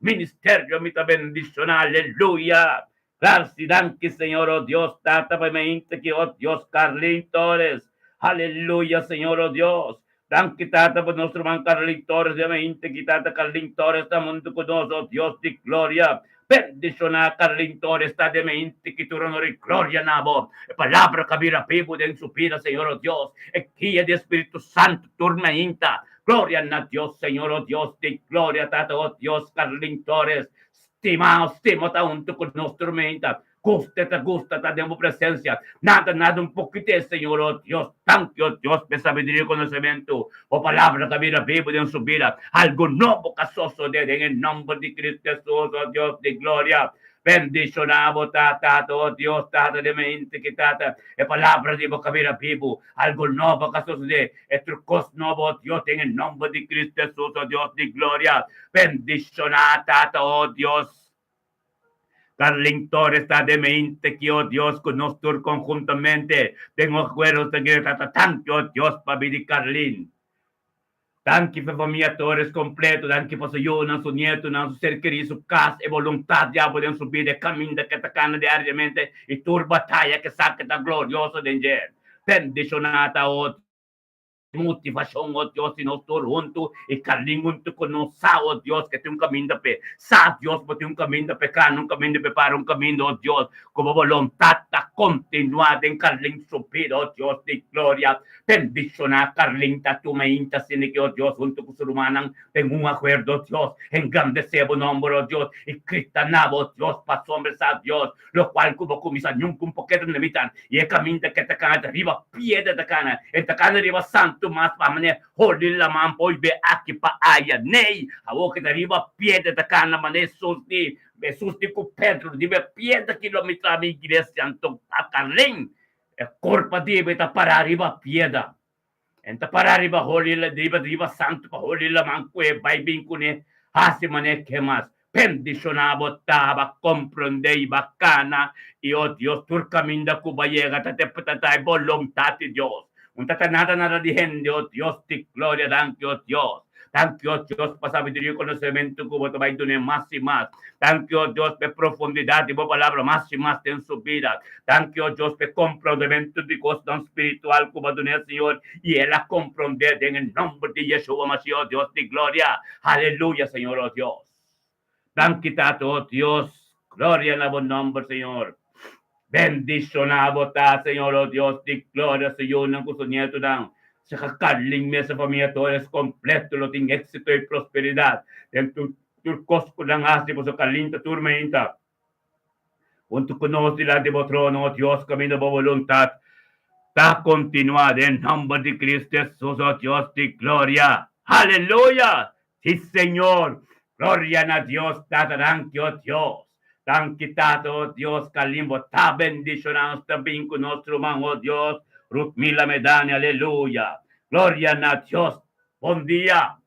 S1: ministerio mi ta bendishoná, aleluya! Garsi danki Señor, o Dios Tata, pa e mainta aki, o Dios Carlin Torres, aleluya Señor, o Dios, Danki Tata pa nos ruman Carlin Torres di mainta ki Tata Carlin Torres ta huntu ku nos oh Dios di gloria bendiciona Carlin Torres ta di mainta ki tur honor y gloria na bo e palabra ka bira bibu den su bida Señor oh Dios e guia di Espiritu Santo tur mainta gloria na Dios Señor oh Dios di gloria Tata oh Dios Carlin Torres stima oh stima ta huntu ku nos tur mainta Gusta ta gusta ta den bo presencia. Nada nada un pokite, Señor, oh Dios. Danki, oh Dios, p'e sabiduria i konosementu. Bo palabra ta bira bibu den su bida. Algu nobo ka sosodé den e nomber di Cristo Jesus, oh Dios di gloria. Bendishoná bo ta, Tata, oh Dios, Tata den mente ki Tata, e palabra di bo ka bira bibu. Algu nobo ka sosodé. E tur kos nobo, oh Dios, den e nomber di Cristo Jesus, oh Dios di gloria. Bendishoná, Tata, oh Dios. Carlin Torres ta den mente ki, oh Dios, ku nos tur konhuntamente den acuerdo ta grita ta Danki, oh Dios, pa bidi Carlin. Danki pa famia Torres kompleto, danki pa su yunan, su nietonan, su ser kerí, su kas, e boluntat di abo den su bida, e kaminda ke ta kana diariamente i tur bataya ke sa ke ta glorioso den dje. Bendishoná ta, oh. Motivashon, o Dios, si nos tur huntu i Carlin huntu ku nos sa, o Dios, ke tin un kaminda p'e. Sa, Dios, bo tin un kaminda p'e kana, un kaminda p'e para, un kaminda, o Dios, ku bo boluntat ta kontinuá den Carlin su bida, o Dios di gloria. Bendishoná Carlin ta tuma inta asina ki, o Dios, huntu ku su rumannan den un akuerdo, o Dios, engrandesé bo nòmber, o Dios, i grita na bo, o Dios, pasobra sa, Dios, lokual ku bo kuminsá nunka un poketo na mitan. I e kaminda ke ta kana ta riba piedra ta kana, e ta kana riba santu mas pa manera holi laman por be aki pa aya. Nei, awor ke ta riba piedra ta kana manera Hesus di, Hesus di ku Pedro, riba e piedra ki lo mi traha mi iglesia, anto a Carlin, e kurpa di bo ta pará riba piedra. En ta pará riba holi riba riba santu pa holi laman ku e bai bin kuné hasi manera ke mas bendishoná bo ta ba komprondé i ba kana i o Dios tur kaminda ku ba yega ta te ta ta e boluntat di Dios un ta ta nada nada di hende o Dios di gloria danki o Dios Danki, o Dios, pa sabiduria i konosementu ku bo ta bai dun'é mas i mas. Danki, o Dios, pa e profundidat di bo Palabra mas i mas den su bida. Danki, o Dios, pa e komprondementu di kosnan spiritual ku bo a dun'é, Señor, i el a komprondé den e nòmber di Yeshua Mashiach, o Dios di gloria. Aleluya, Señor, o Dios. Danki, Tata, o Dios. Gloria na bo nòmber, Señor. Bendishoná bo ta, Señor, o Dios di gloria, su yunan ku su nietunan. Sega Carlin mes e famia Torres kompleto lo tin éksito i prosperidat den tur tur kos ku nan hasi, pasobra Carlin ta tur meinta huntu ku nos dilanti bo trono, o Dios, kaminda bo boluntat ta kontinuá den nòmber di Cristo Hesus, o Dios di gloria. Aleluya! Sí, Señor! Gloria na Dios Tata, danki, o Dios. Danki, Tata, o Dios, Carlin, bo ta bendiciona nos ta bin cu nos ruman, o Dios, Ruthmila Medani, aleluya. Gloria na Dios. Bon dia.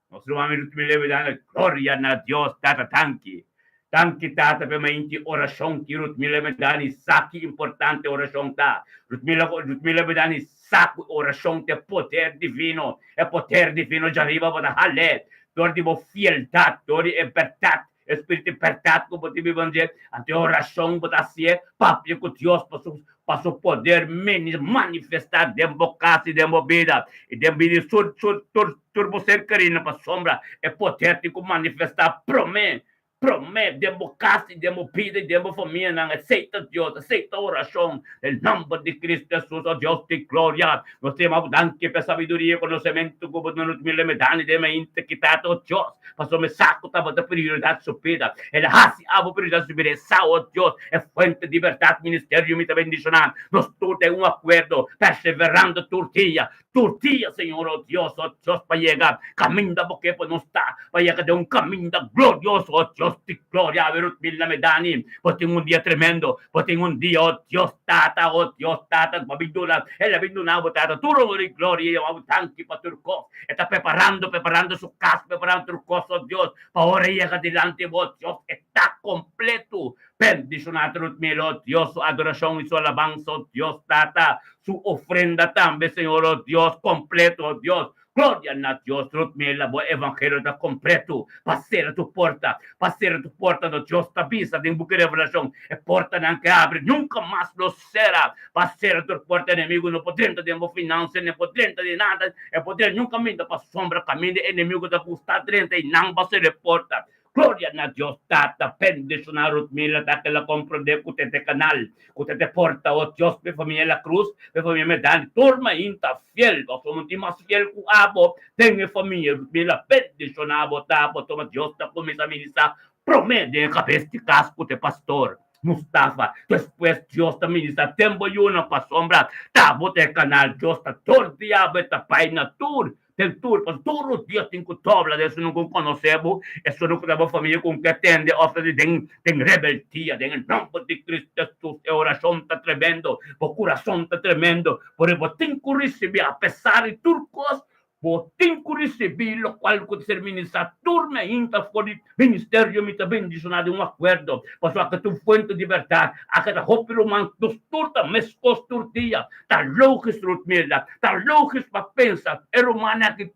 S1: Nos ruman Ruthmila Medani, gloria na Dios, Tata, danki. Danki, Tata, p'e mainti oracion ki Ruthmila Medani sa ki importante oracion ta. Ruthmila, Ruthmila Medani Sa ku orashon ta e poder divino, e poder divino djariba bo ta hal'é dor di bo fieldat, dor di e bèrdat, e spiritu di bèrdat ku bo tin biba dje. Anto e orashon bo ta hasié papia ku Dios pa su pa su poder manifestá den bo kas i den bo bida i den bida di su su tur tur bo ser kerínan, pasobra e poder tin ku manifestá promé Promé den bo kas i den bo bida i den bo famianan, acepta Dios, acepta oracion den nomber di Cristo Jesus, o Dios di gloria. Nos ta yama bo danki pa e sabiduria i konosementu ku bo duna nos mila medani den mainta ki Tata, o Dios, pasobra mi sa ku tabata prioridat su bida. El a hasi abo prioridat su bida. E sa, o Dios, e fuente di bèrdat. Ministerio mi ta bendishoná nos tur den un akuerdo, perseverando tur dia. Tur dia, Señor, oh Dios, oh Dios, pa yega kaminda bo ke pa nos ta, pa yega den un kaminda glorioso, oh Dios di gloria. Awe Ruth Mila Medani, bo tin un dia tremendo, bo tin un dia, oh Dios Tata, oh Dios Tata, bo a bin duna, El a bin duna bo Tata tur honor i gloria i abo danki pa tur kos. E ta preparando, preparando su kas, preparando tur kos, oh Dios, pa ora e yega dilanti bo, Dios, e ta kompleto. Bendishoná Ruth Mila, oh Dios, su adorashon i su alabansa, oh Dios Tata, su ofrenda tambe, Señor, oh Dios, kompleto, oh Dios. Gloria na Dios, Ruth Mila, bo evangelio ta kompleto. Pa sera tu porta, pa sera tu porta, no Dios ta bisa den buki Revelashon, e portanan ke abri nunka mas lo sera. Pa sera tur porta, enemigu no por drenta den bo finansia, ne por drenta den nada, e por drenta niun kaminda pasobra kaminda e enemigu ta gusta drenta i nan ba sera e porta. Gloria na Dios Tata, bendiciona Rutmila ta ke la comprende cu te te canal, cu te te porta, oh Dios, pe familia La Cruz, pe familia Medani, tur mainta fiel, pasobra no tin mas fiel cu abo den e familia. Rutmila, bendiciona bo ta, pasobra Dios ta cuminsa ministra prome den e cabes di cas cu te pastor Mustafa, despues Dios ta ministra den bo yunan, pasobra ta bo te canal, Dios ta tur diablo e ta bay na tur Den tur, pasobra tur los dias tin ku dobla den esun ku konosé bo, esun ku ta bo famia ku ke tende òf ta di den den rebeldia. Den e nòmber di Kristu Hesus e orashon ta tremendo, bo kurason ta tremendo, pero bo tin ku risibí apesar di tur kos, bo tin ku risibí lokual ku ta ser ministrá tur meinta for di ministerio. Mi ta bendishoná den un akuerdo, pasobra aki ta un fuente di bèrdat, aki ta hopi ruman, nos tur ta meskos tur dia. Ta logis, Rutmilda, ta logis pa pensa e rumannan aki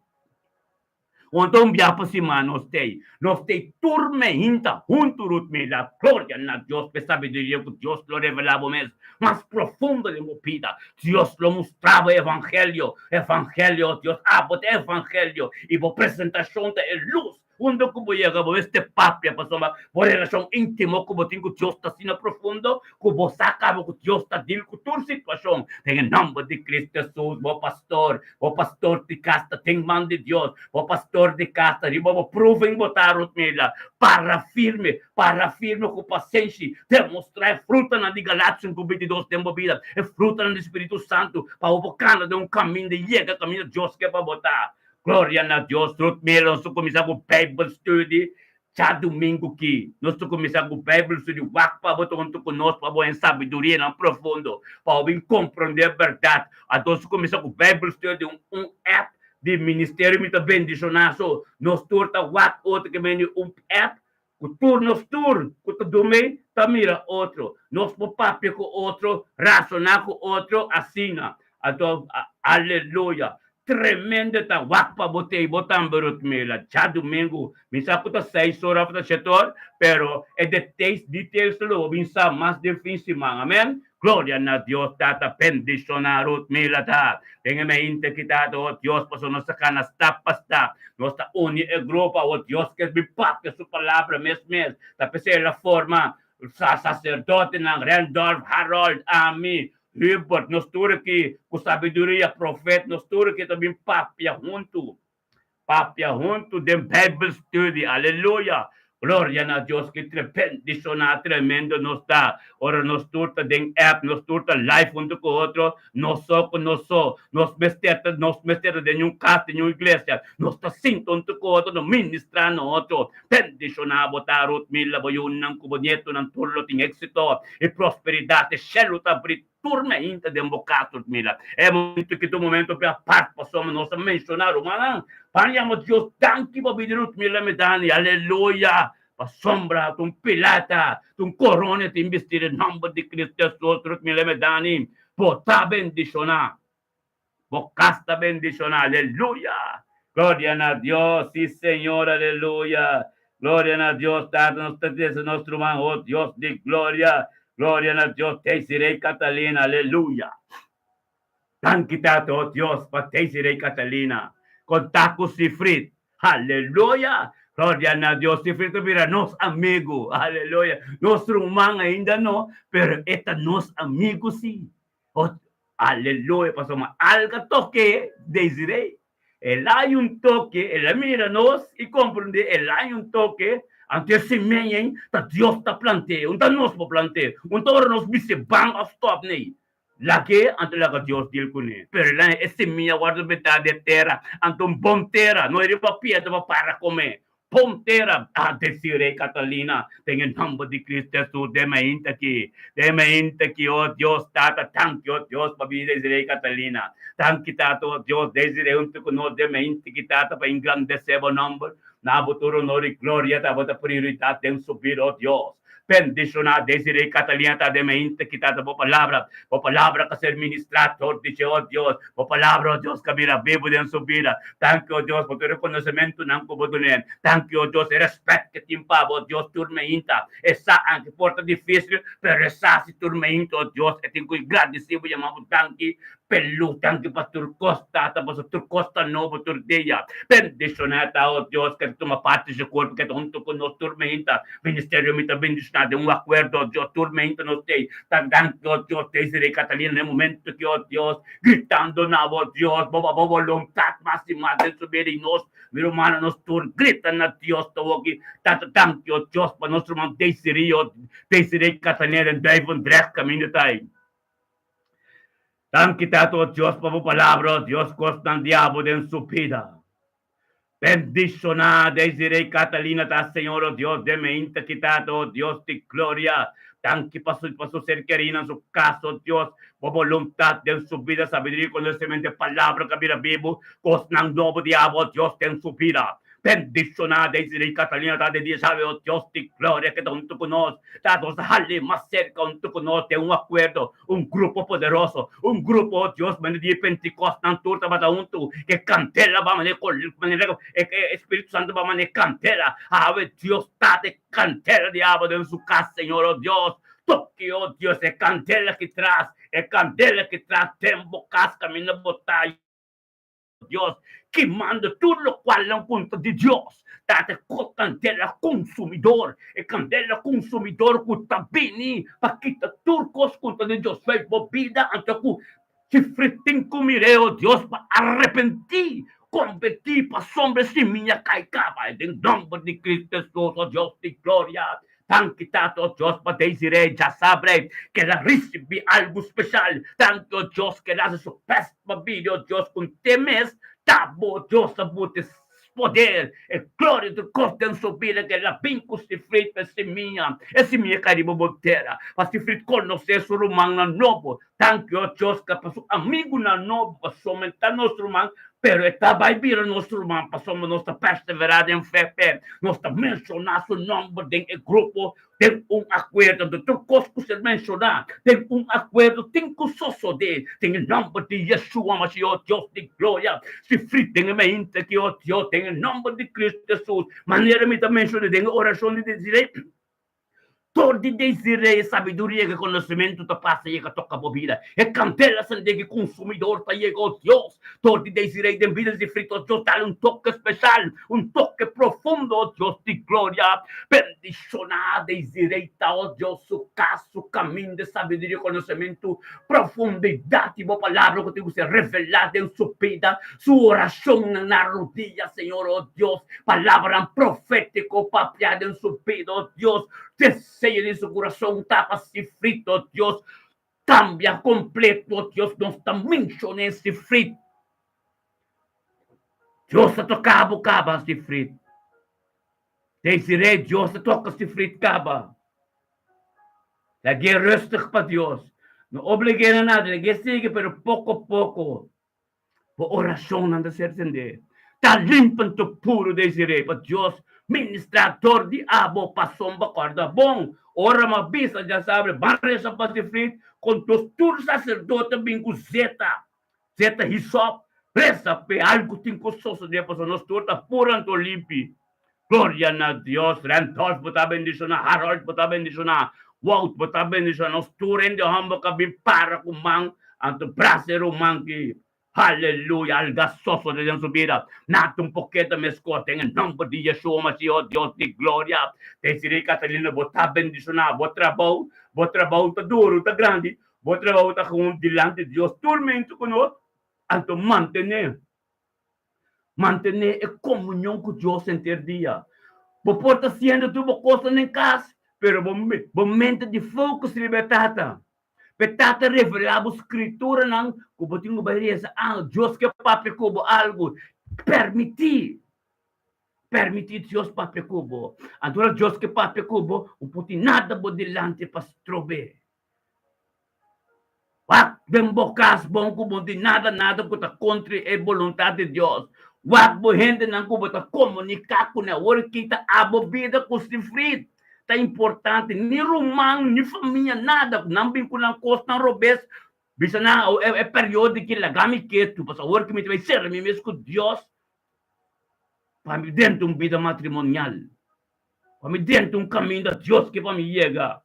S1: Wanta un bia pa siman nos tei, nos tei tur mehinta huntu, Rutmilda. Gloria na Dios pa e sabiduria ku Dios lo revelá bo mes mas profundo den bo bida. Dios lo mustra bo e evangelio, evangelio, Dios abo ta e evangelio i bo presentashon ta e lus. Unda ku bo yega bo mester papia pasobra bo relashon íntimo ku bo tin ku Dios ta asina profundo ku bo sa kaba ku Dios ta dil ku tur situashon. Den e nòmber di Kristu Hesus, bo pastor, bo pastor di kas ta den man di Dios, bo pastor di kas ta riba bo pruven bo ta Rutmila. Para firme, para firme ku pasenshi, demostrá e frutanan di Galatios 5:22 den bo bida, e frutanan di Spiritu Santu, pa bo por kana den un kaminda i yega kaminda Dios ke pa bo ta. Gloria na Dios, Ruth Miller, nos ta kuminsá ku Bijbel study djadumingu ki. Nos ta kuminsá ku Bijbel study. Wak pa bo ta huntu ku nos pa bo haña sabidurianan profundo, pa bo bin komprondé bèrdat. Anto nos ta kuminsá ku Bijbel study, un un app di ministerio mi ta bendishoná. So, nos tur ta wak otro ke mende un app ku tur nos tur ku ta dum'ei ta mira otro. Nos por papia ku otro, rasoná ku otro asina. Anto, aleluya! Tremendo ta wak pa bo tei bo tambe Rutmila. Djadumingu, mi sa ku ta seis ora òf ta shete or, pero e deteis, details lo bo bin sa mas den fin siman. Amen. Gloria na Dios Tata bendiciona Rutmila ta den e mente ki Tata oh Dios pasobra nos ta cana stap pa stap nos ta uni e grupo awo Dios ke bin papia su palabra mes mes ta pesey el a forma sa sacerdotenan Randolph Harold ami Hubert nos tur aki cu sabiduria profet nos tur aki ta bin papia hunto Papia huntu den Bijbel study. Aleluya! Gloria na Dios! Ki bendishoná tremendo nos ta ora nos tur ta den app, nos tur ta live huntu ku otro, nos so ku nos so. Nos mester ta nos mester ta den ñun kas, den ñun iglesia. Nos ta sinta huntu ku otro, nos ministrá na otro. Bendishoná bo ta, Ruth Miller, bo yunan ku bo nietonan tur lo tin éksito i prosperidat. E shelu ta abrí Tur mainta den bo cas, Ludmila. E momento ki ta un momento pe apart pasobra nos a menciona rumannan. Pan yama Dios danki pa bida di Ludmila Medani. Aleluya! Pasobra ta un pilata, ta un corona tin bisti den nomber di Cristo Jesus, Ludmila Medani. Bo ta bendiciona. Bo cas ta bendiciona. Aleluya! Gloria na Dios! Si Señor! Aleluya! Gloria na Dios Tata nos ta trece nos ruman oh Dios di gloria. Gloria na Dios Desiree Catalina. Aleluya! Danki Tata oh Dios pa Desiree Catalina. Conta cu Sifrit. Aleluya! Gloria na Dios. Sifrit ta bira nos amigo. Aleluya! Nos ruman ainda no, pero e ta nos amigo si. Oh, aleluya, pasobra alga toke Desiree. El a hay un toke, el a mira nos i komprendé, el a hay un toke, anto e semia ei ta Dios ta plant'é, un ta nos por plant'é, un ta ora nos bis'é ban òf stòp nei. Lag'é, anto laga Dios deal kuné. Pero el a e simia wòrdu betá den tera, anto un bon tera, no e riba piedra pa para komé. Bon tera, a desi Rei Catalina, den e nòmber di Cristo Hesus, den mainta aki, den mainta aki, o Dios Tata, danki, o Dios, pa bida di Rei Catalina. Danki, Tata, o Dios, Desiree huntu ku nos den mainta aki, Tata, pa engrandesé bo nòmber. Na bo tur honor i gloria tabata prioridat den su bida, o Dios. Bendishoná Desiree Catalina ta den mainta ki tata bo palabra. Bo palabra ka ser ministrá tor di dje, o Dios. Bo palabra, o Dios, ka bira bibu den su bida. Danki, o Dios, pa tur e konosementunan ku bo dun'é. Danki, o Dios, e rèspèt ke tin pa bo, o Dios, tur mainta. E sa anke por ta difísil, pero e sa si tur mainta, o Dios, e tin ku gradisí bo, yama bo danki. Pelu danki pa tur kos, Tata, pasobra tur kos ta nobo tur dia. Bendishoná ta, o Dios, ke ta tuma parti dje kuerpo ke ta huntu ku nos tur meinta. Ministerio mi ta bendishoná den un akuerdo, o Dios, tur meinta nos tei. Ta danki, o Dios, Desiree Catalina na e momento aki, o Dios, gritando na bo, Dios, bo bo boluntat mas i mas den su bida i nos, mi rumannan, nos tur grita na Dios tawoki. Tata, danki, o Dios, pa nos ruman Desiree, o Desiree Catalina den Duivendrecht kaminda ta ei. Danki Tata o Dios pa bo palabra o Dios kosnan di abo den su bida. Bendishoná Desiree Catalina ta Señor o Dios den meinta ki Tata o Dios di gloria. Danki pa su pa su ser kerinan su kas o Dios bo boluntat den su bida sabiduria i konosementu e palabra ka bira bibu kosnan nobo di abo o Dios den su bida. Bendishoná Desiree Catalina ta den dia djawe o Dios di gloria keda huntu ku nos. Ta nos hali mas serka huntu ku nos den un akuerdo, un grupo poderoso, un grupo, oh Dios, manera di Pentikòst nan tur tabata huntu, ke kandela ba manera manera e e Spiritu Santu ba manera kandela. Awe Dios Tata e kandela di abo den su kas, Señor, oh Dios, toki, oh Dios, e kandela ki tras, e kandela ki tras den bo kas kaminda bo ta. Dios, kimando tur lokual nan kontra di Dios. Tata e kandela konsumidor, e kandela konsumidor ku ta bini pa kita tur kos kontra di Dios. Wèl bo bida anto ku sufri tin ku mir'é, o Dios, pa arepentí, konvertí, pasobra e simia kai kaba. Den nòmber di Cristo Hesus, o Dios di gloria. Danki Tata o Dios pa Desiree djasabre ke el a risibi algu speshal. Danki o Dios ke el a hasi su best pa bini o Dios ku te mes ta bo Dios a buta e poder e gloria tur kos den su bida ke el a bin ku sifrit pa e simia e simia kai riba bo tera pa sifrit konosé su rumannan nobo. Danki o Dios ke pa su amigunan nobo pasobra ta nos ruman Pero e ta bai bira nos ruman pasobra nos ta perseverá den fe p'e. Nos ta menshoná su nòmber den e grupo den un akuerdo. Anto tur kos ku ser menshoná den un akuerdo tin ku sosodé den e nòmber di Yeshua Mashiach, Dios di gloria. Sifrí den e mainta aki, o Dios, den e nòmber di Cristo Hesus, manera mi ta menshoná den e orashon di Desiree. Tor di Desiree, e sabiduria ku e konosementu ta pasa yega toka bo bida. E kandela sendé ku e konsumidor ta yega, o Dios. Tor di Desiree den bida di frito, o Dios, dal un toke speshal, un toke profundo, o Dios di gloria. Bendishoná Desiree ta, o Dios, su kas, su kaminda, e sabiduria i konosementu, profundidat di bo palabra ku tin ku ser revelá den su bida, su orashonnan na rudia, Señor, o Dios. Palabranan profétiko papiá den su bida, oh Dios, deseo den su kurason ta pa sifrit, oh Dios, kambia kompleto, oh Dios, nos ta menshoné sifrit. Dios a toka bo kaba, sifrit. Desiree, Dios a toka sifrit kaba. Lag'é rustig pa Dios. No oblig'é na nada, lag'é sigui, pero poko poko. Bo orashonnan ta ser tendé. Ta limpi anto puru Desiree pa Dios ministrá dor di abo pasobra bo kòrda bon. Ora mi a bisa djasabre ban resa pa sifrit kon nos tur saserdote bin ku zeta, zeta hisòp, resa p'e algu tin ku sosodé pasobra nos tur ta puru anto limpi. Gloria na Dios. Randolph bo ta bendishoná, Harold bo ta bendishoná, Wout bo ta bendishoná, nos tur hende hòmber ku a bin para ku man anto brasa e ruman ki. Haleluya! Alga sosode den su bida. Nada un poketa meskos den e nòmber di Yeshua Mashiach, Dios di gloria. Desiree Catalina bo ta bendishoná, bo trabou, bo trabou ta duru, ta grandi, bo trabou ta gewoon dilanti Dios tur mento ku nos, anto mantené. Mantené e komunion ku Dios henter dia. Bo por ta hasiendo tur bo kosnan den kas, pero bo bo mente di focus riba e Tata. P'e Tata revelá bo skrituranan ku bo tin ku bai resa. Ah, Dios ke papia ku bo algu. Permití. Permití Dios papia ku bo. Anto ora Dios ke papia ku bo, bo por tin nada bo dilanti pa strob'é. Wak den bo kas bon ku bo no tin nada nada ku ta kontra e boluntat di Dios. Wak bo hendenan ku bo ta komuniká kuné. Awor kita abo bida ku sifrit. Ta importante, ni ruman, ni famia, nada. Nan bin ku nan kosnan robes, bisa nan e periodo aki laga mi ketu, pasobra awor ki mi ta bai sera mi mes ku Dios pa mi drenta un bida matrimonial, pa mi drenta un kaminda Dios ke pa mi yega.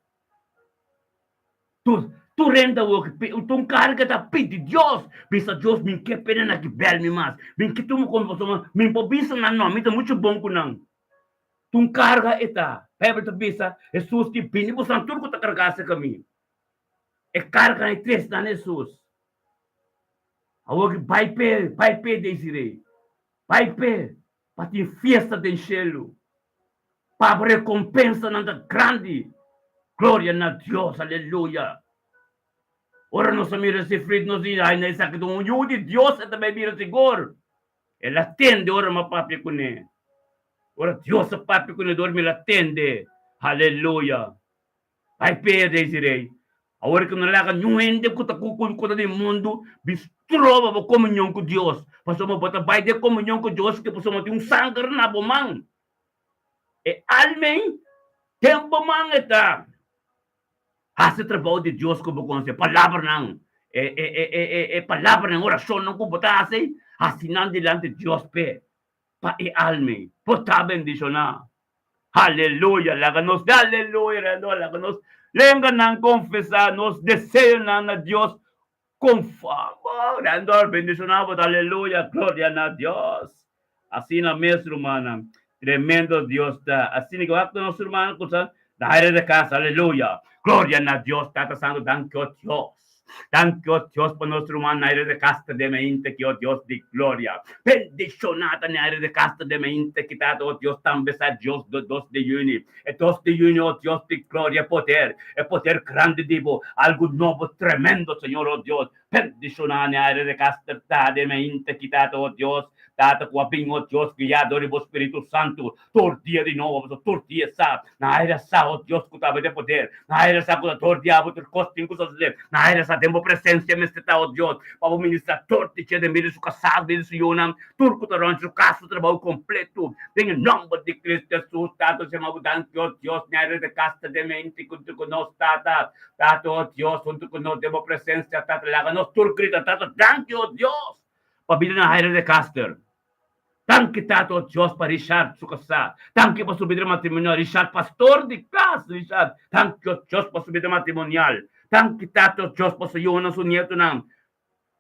S1: Tur tur hende awor ki un karga ta pidi Dios, bisa Dios mi ke pena nan ki bel mi mas, mi ke tuma konta pasobra mi por bisa nan no, mi ta muchu bon ku nan. Tun karga e ta. Bijbel ta bisa, Hesus di, Bini bosan tur ku ta kargá serka mi. E karganan e tres nan Hesus. Awor ki bai p'e, bai p'e, Desiree. Bai p'e, pa tin fiesta den shelu. Pa bo rekompensanan ta grandi. Gloria na Dios, aleluya. Ora nos a mira Sifrit, nos di, Ai, na esaki ta un yu di Dios, e ta bai bira sigur. El a tende ora mi a papia kuné. Ora Dios a papia kuné dor mi el a tende. Aleluya! Bai p'e, Desiree. Awor ku no laga niun hende ku ta ku ku ta den mundu bin stroba bo komunion ku Dios. Pasobra bo ta bai den komunion ku Dios ke pasobra tin un sanger na bo man. E alma ei den bo man e ta. Hasi trabou di Dios ku bo konse. Palabranan, e e e e e e palabranan, orashonnan ku bo ta hasi, hasi nan dilanti Dios p'e, pa e alma por ta bendishoná. Aleluya! Laga nos, aleluya, laga nos lenganan konfesá nos deseonan na Dios konforme. Randor, bendishoná bo ta, aleluya, gloria na Dios. Asina mes, rumannan, tremendo Dios ta. Asina ku wak nos rumannan ku ta na aire di kas, aleluya, gloria na Dios, Tata Santu, danki o Dios. Danki o Dios pa nos ruman na aire di kas ta den mente ki o Dios di gloria. Bendishoná ta na aire di kas ta den mente ki Tata o Dios tambe sa Dios do dos di yüni. E dos di yüni o Dios di gloria e poder, e poder grandi di bo, algu nobo tremendo Señor o Dios. Bendishoná na aire di kas ta den mente ki Tata o Dios. Tata ku a bin o Dios guiá dor di bo Spiritu Santu Tur dia di nobo, pasobra tur dia sa, na aire sa, o Dios ku ta den poder, na aire sa ku ta tur dia bo tur kos tin ku sosodé, na aire sa den bo presensia mester ta, o Dios, pa bo ministrá tur di dje den bida di su kasá, bida di su yunan, tur ku ta rònt su kas, su trabou kompletu, den e nòmber di Kristu Hesus, Tata, nos yama bo danki, o Dios, na aire di kas ta den mente huntu ku nos, Tata, Tata, o Dios, huntu ku nos den bo presensia, Tata, laga nos tur grita, Tata, danki, o Dios, pa bida na aire di kaster. Danki Tata o Dios pa Richard su kasá. Danki pa su bida matrimonial. Richard pastor di kas Richard. Danki o Dios pa su bida matrimonial. Danki Tata o Dios pa su yunan su nietonan.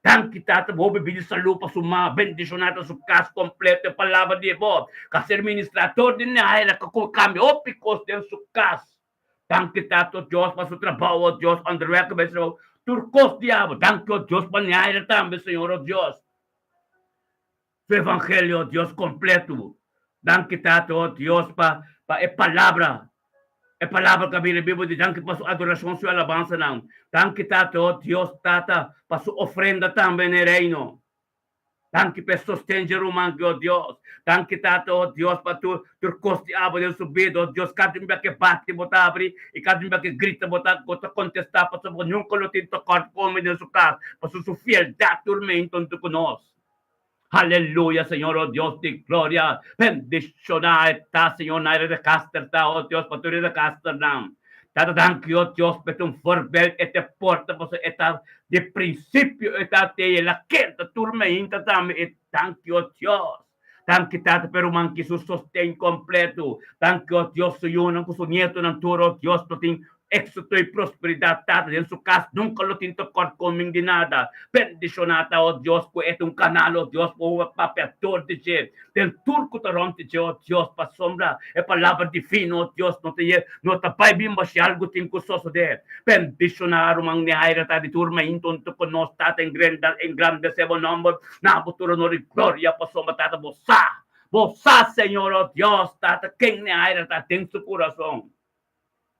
S1: Danki Tata pa hopi bida salú pa su ma. Bendishoná ta su kas kompleto e palabra di bo ka ser ministrá tur di naira ka kambia hopi kos den su kas. Danki Tata o Dios pa su trabou o Dios onderweg ku bai trabou tur kos di abo. Danki o Dios pa Naira tambe Señor o Dios. Su evangelio, Dios completo. Danki Tata, oh Dios, pa pa e palabra, e palabra ku a bira bibu di danki pa su adoracion, su alabansanan. Danki Tata, oh Dios, Tata, pa su ofrenda tambe na e reino. Danki pa e sosten dje ruman ki, oh Dios. Danki Tata, oh Dios, pa tur tur kos di abo den su bida, oh Dios. Kada un bia ke bati bo ta abri i kada un bia ke grita bo ta bo ta kontestá pasobra nunka lo tin tokòrt kome den su kas, pasobra su fieldat tur meinta huntu ku nos. Aleluya Señor oh Dios di gloria bendiciona e ta Señor na e recaster ta oh Dios pa tur e recasternan Tata danki oh Dios pa e ta un voorbeeld e ta e porta pasobra e ta di principio e ta te el a keda tur meinta tambe e danki oh Dios danki Tata pa e ruman ki su sosten completo danki oh Dios su yunan cu su nietonan tur oh Dios lo tin Éxito i prosperidat Tata den su kas nunka lo tin tekort komin di nada. Bendishoná ta, o Dios, ku e ta un kanal, o Dios, pa bo papia tur di dje den tur ku ta rònt di dje, o Dios, pasobra e palabra divino, o Dios, no ta ye, no ta bai bin bashí algu tin ku sosodé. Bendishoná ruman Nehaira ta di tur mainta huntu ku nos, Tata, engrandesé bo nòmber, na bo tur honor i gloria, pasobra, Tata, bo sa, bo sa, Señor, o Dios, Tata, ken Nehaira ta den su kurason.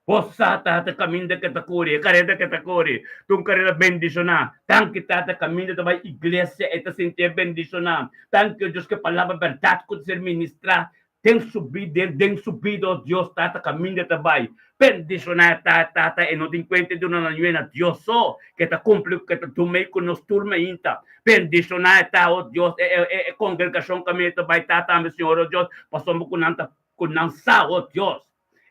S1: Bo sa, Tata, kaminda ke ta kore, e kareda ke ta kore, ta un kareda bendishoná. Danki, Tata, kaminda ta bai iglesia, e ta sintié bendishoná. Danki, o Dios, ku e palabra bèrdat ku ta ser ministrá den su bida, den su bida, o Dios, Tata, kaminda ta bai. Bendishoná e ta, Tata, e no tin kuenta di duna nan yuena, Dios so ke ta kumpli ku ke ta dumei ku nos tur mainta. Bendishoná e ta, o Dios, e, e, e kongregashon kaminda ta bai, Tata, ami, Señor, o Dios, pasobra ku nan ta, ku nan sa, o Dios.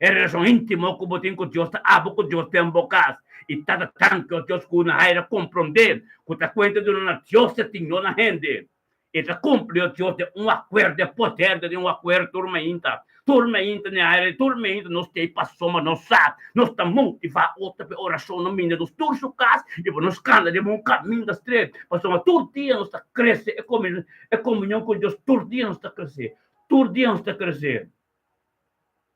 S1: E relashon íntimo ku bo tin ku Dios ta abo ku Dios den bo kas. I ta ta danki o Dios ku na haira komprondé ku ta kuenta di no na Dios ta tin no na hende. I ta kumpli o Dios den un akuerdo e poder den un akuerdo tur mainta. Tur mainta na haira tur mainta nos ta ei pasobra nos sa nos ta motivá otro pa e orashon no minda nos tur su kas i pa nos kanda den un kaminda stret pasobra tur dia nos ta krese e komunion ku Dios tur dia nos ta krese tur dia nos ta krese.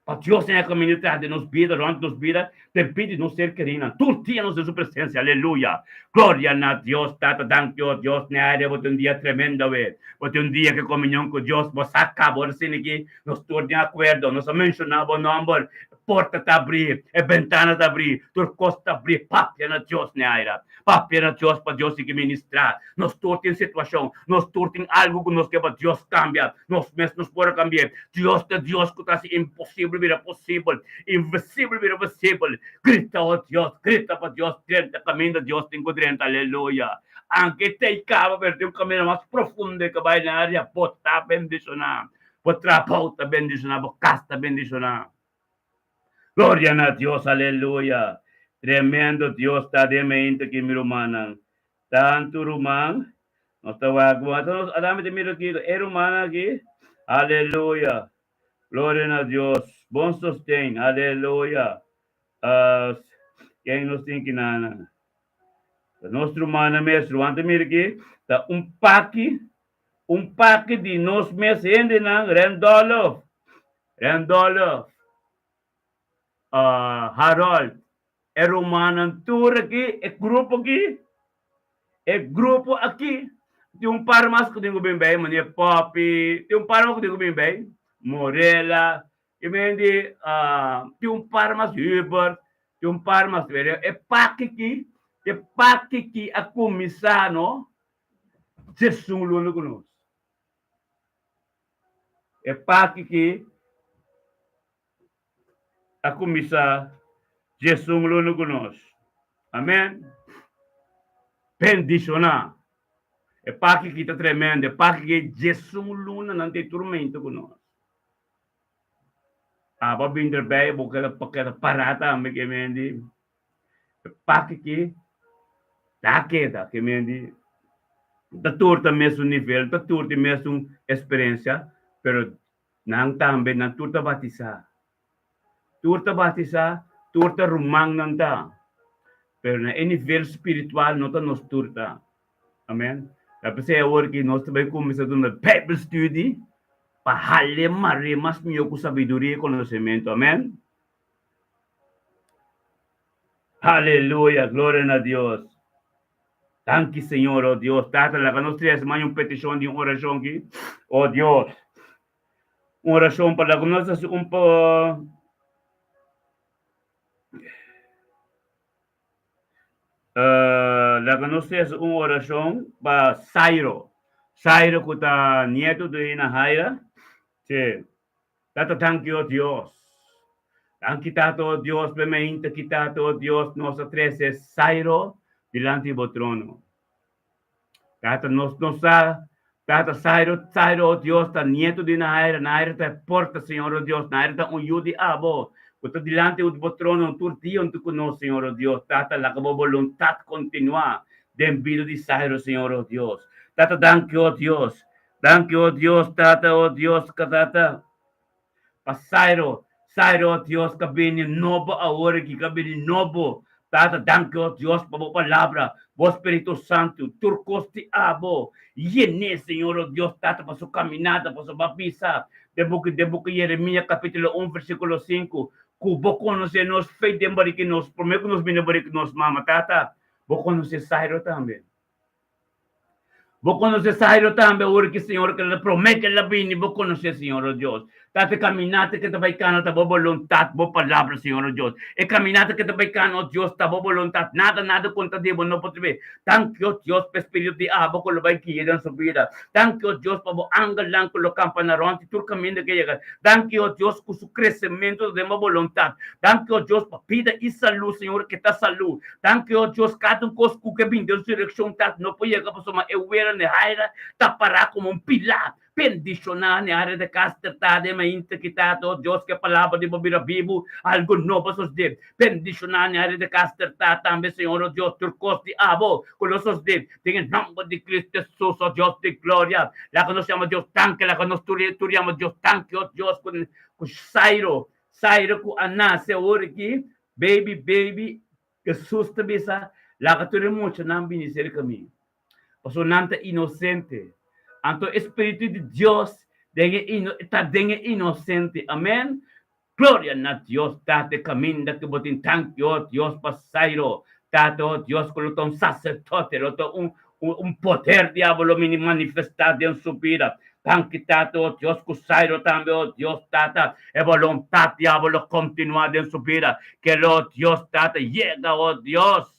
S1: Pa Dios den e kaminda tras di nos bida, rònt nos bida, den bida di nos ser kerinan. Tur dia nos den su presensia. Aleluya! Gloria na Dios Tata. Danki, o Dios, n'e aire bo tin un dia tremendo awe. Bo tin un dia ku komunion ku Dios. Bo sa kaba ora asina aki nos tur den akuerdo. Nos a menshoná bo nòmber. E porta ta abrí, e bentana ta abrí, tur kos ta abrí. Papia na Dios n'e aire. Papia na Dios pa Dios sigui ministrá. Nos tur tin situashon, nos tur tin algu ku nos ke pa Dios kambia. Nos mes nos por a kambi'é. Dios ta Dios ku ta hasi imposibel bira posibel, invisibel bira visibel. Grita, o Dios, grita pa Dios drenta kaminda Dios tin ku drenta. Aleluya! Anke t'ei kaba, pero tin un kaminda mas profundo e ke bai na área. Bo ta bendishoná, bo trabou ta bendishoná, bo kas ta bendishoná. Gloria na Dios, aleluya! Tremendo Dios ta den mente aki, mi rumannan. Tantu ruman, nos ta wak bon. Ata nos, ata mi ta mira aki, e rumannan aki, aleluya! Gloria na Dios. Bon sosten, aleluya! Uh, ken nos tin kinan? Nos rumannan mes, ruman ta mira aki, ta un paki, un paki di nos mes hendenan, Randolph, Randolph, uh, Harold, E rumannan tur aki, e grupo aki, e grupo aki, tin un par mas ku tin ku bin bei, manera Poppy, tin un par mas ku tin ku bin bei, Morela, i men di tin un par mas, Hubert, tin un par mas, pero e paki aki, e paki aki a kuminsá no, djesun luna ku nos. E paki aki. A kuminsá djesun luna ku nos. Amen. Bendishoná. E paki ki ta tremendo. E paki ki djesun luna nan ta e turmento ku nos. Abo bin derbei bo keda keda pará tambe ke men di. E paki ki ta keda ke men di. Ta tur ta mesun nivel, ta tur tin mesun eksperensia, pero Nan tambe, nan tur ta batisá. Tur ta batisá, tur ta rumannan ta. Pero na e nivel spiritual no ta nos tur ta. Amen. Ta p'esei awor ki nos ta bai kuminsá duna Bijbelstudie pa hal'é mar'é mas mihó ku sabiduria i konosementu. Amen. Aleluya, gloria na Dios. Danki Señor, oh Dios. Tata, laga nos trese maña un petishon di un orashon aki. Oh Dios. Un orashon pa laga nos hasi un pa laga nos trese un orashon pa Sairo. Sairo ku ta nieto di Nahaira. Sí. Tata danki o Dios. Danki Tata o Dios p'e meinta ki Tata o Dios nos a trese Sairo dilanti di bo trono. Tata nos no sa Tata Sairo Sairo o Dios ta nieto di Naira Naira ta e porta Señor o Dios Naira ta un yu di abo ku ta dilanti di bo trono tur dia huntu ku nos Señor o Dios Tata laga bo boluntat kontinuá den bida di Sairo Señor o Dios Tata danki o Dios Danki, o Dios, Tata, o Dios, ka Tata, pa Sairo, Sairo, o Dios, ka bini nobo awor aki, ka bini nobo. Tata, danki, o Dios, pa bo palabra, bo Spiritu Santu, tur kos di abo. Yen'é, Señor, o Dios, Tata, pa su kaminada, pasobra bo a bisa den buki, den buki Yeremia, kapítulo un, versíkulo sinku, ku bo konosé nos fe den bariki nos, promé ku nos bini bariki nos mama. Tata, bo konosé Sairo tambe. Bo konosé Sairo tambe, ora ki Señor ke la promé ke la bini, bo konosé, Señor, o Dios. Tata, e kaminata ke ta bai kana ta bo boluntat, bo palabra, Señor, o Dios. E kaminata ke ta bai kana, o Dios, ta bo boluntat. Nada, nada kontra di bo no por tribi. Danki, o Dios, pa e spiritu di abo ku lo bai guia den su bida. Danki, o Dios, pa bo angelnan ku lo kampa na rònt i tur kaminda ke yega. Danki, o Dios, ku su kresementu ta den bo boluntat. Danki, o Dios, pa bida i salú, Señor, ke ta salú. Danki, o Dios, kada un kos ku ke bin den su direkshon ta no por yega pasobra e wera n'e haira ta pará komo un pilá. Bendishoná n'e área di kas trata den mainta ki tata, o Dios, ku e palabra di bo bira bibu, algu nobo a sosdé. Bendishoná n'e área di kas trata tambe, Señor, o Dios, tur kos di abo ku lo sosdé. Den e nòmber di Cristo Hesus, o Dios di gloria, laga nos yama Dios danki, laga nos tur tur yama Dios danki, o Dios, ku ku Sairo, Sairo ku a nase awor aki, Baby, baby, Hesus ta bisa, Laga tur e muchanan bini serka mi, pasobra nan ta inosente. Anto e Spiritu di Dios den e ino, ta den e inosente. Amen. Gloria na Dios, Tata, e kaminda ku bo tin tanki, o Dios, pa Sairo. Tata, o Dios, ku lo ta un saserdote, lo ta un, un poder diablo lo mini manifestá den su bida. Danki, Tata, o Dios, ku Sairo tambe, o Dios, Tata, e boluntat diablo lo kontinuá den su bida. Ke lo, Dios, Tata, yega, o Dios.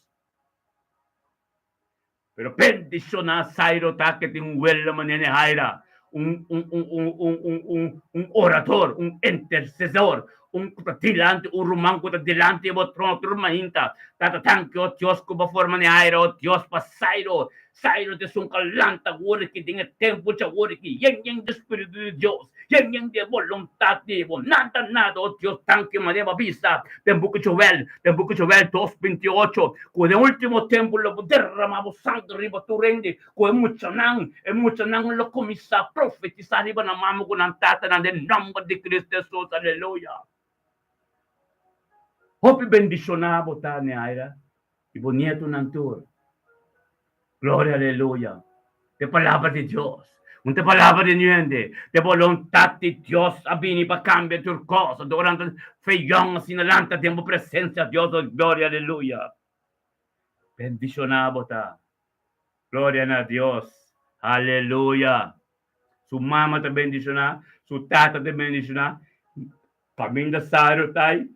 S1: Pero bendishoná Sairo ta ke tin un wela manera Nehaira, un, un, un, un, un, un, un, un orador, un intersesor, un ku ta dilanti, un ruman ku ta dilanti bo trono tur mainta. Tata, danki, o Dios, ku bo forma Nehaira, o Dios, pa Sairo. Sairo ta esun ku a lanta awor aki den e tempu djawor aki, yen yen di Spiritu di Dios, yen yen di e boluntat di bo. Nada, nada, o Dios, danki, manera bo a bisa den buki Joel, den buki Joel dos, 28, ku den ultimo tempu lo bo derama bo sanger riba tur hende, Ku e muchanan, e muchanan lo kuminsá profetisá riba nan mama ku nan tatanan den nòmber di Cristo Hesus. Aleluya! Hopi bendishoná bo ta, Neaira, i bo nietonan tur. Gloria, aleluya! Ta e palabra di Dios, un ta e palabra di niuhende. Ta e boluntat di Dios a bini pa kambia tur kos. Anto ora nan ta fe yòn asina lanta den bo presensia, Dios, gloria, aleluya! Bendishoná bo ta. Gloria na Dios. Aleluya. Su mama ta bendishoná, su tata ta bendishoná. Kaminda Sario ta ai,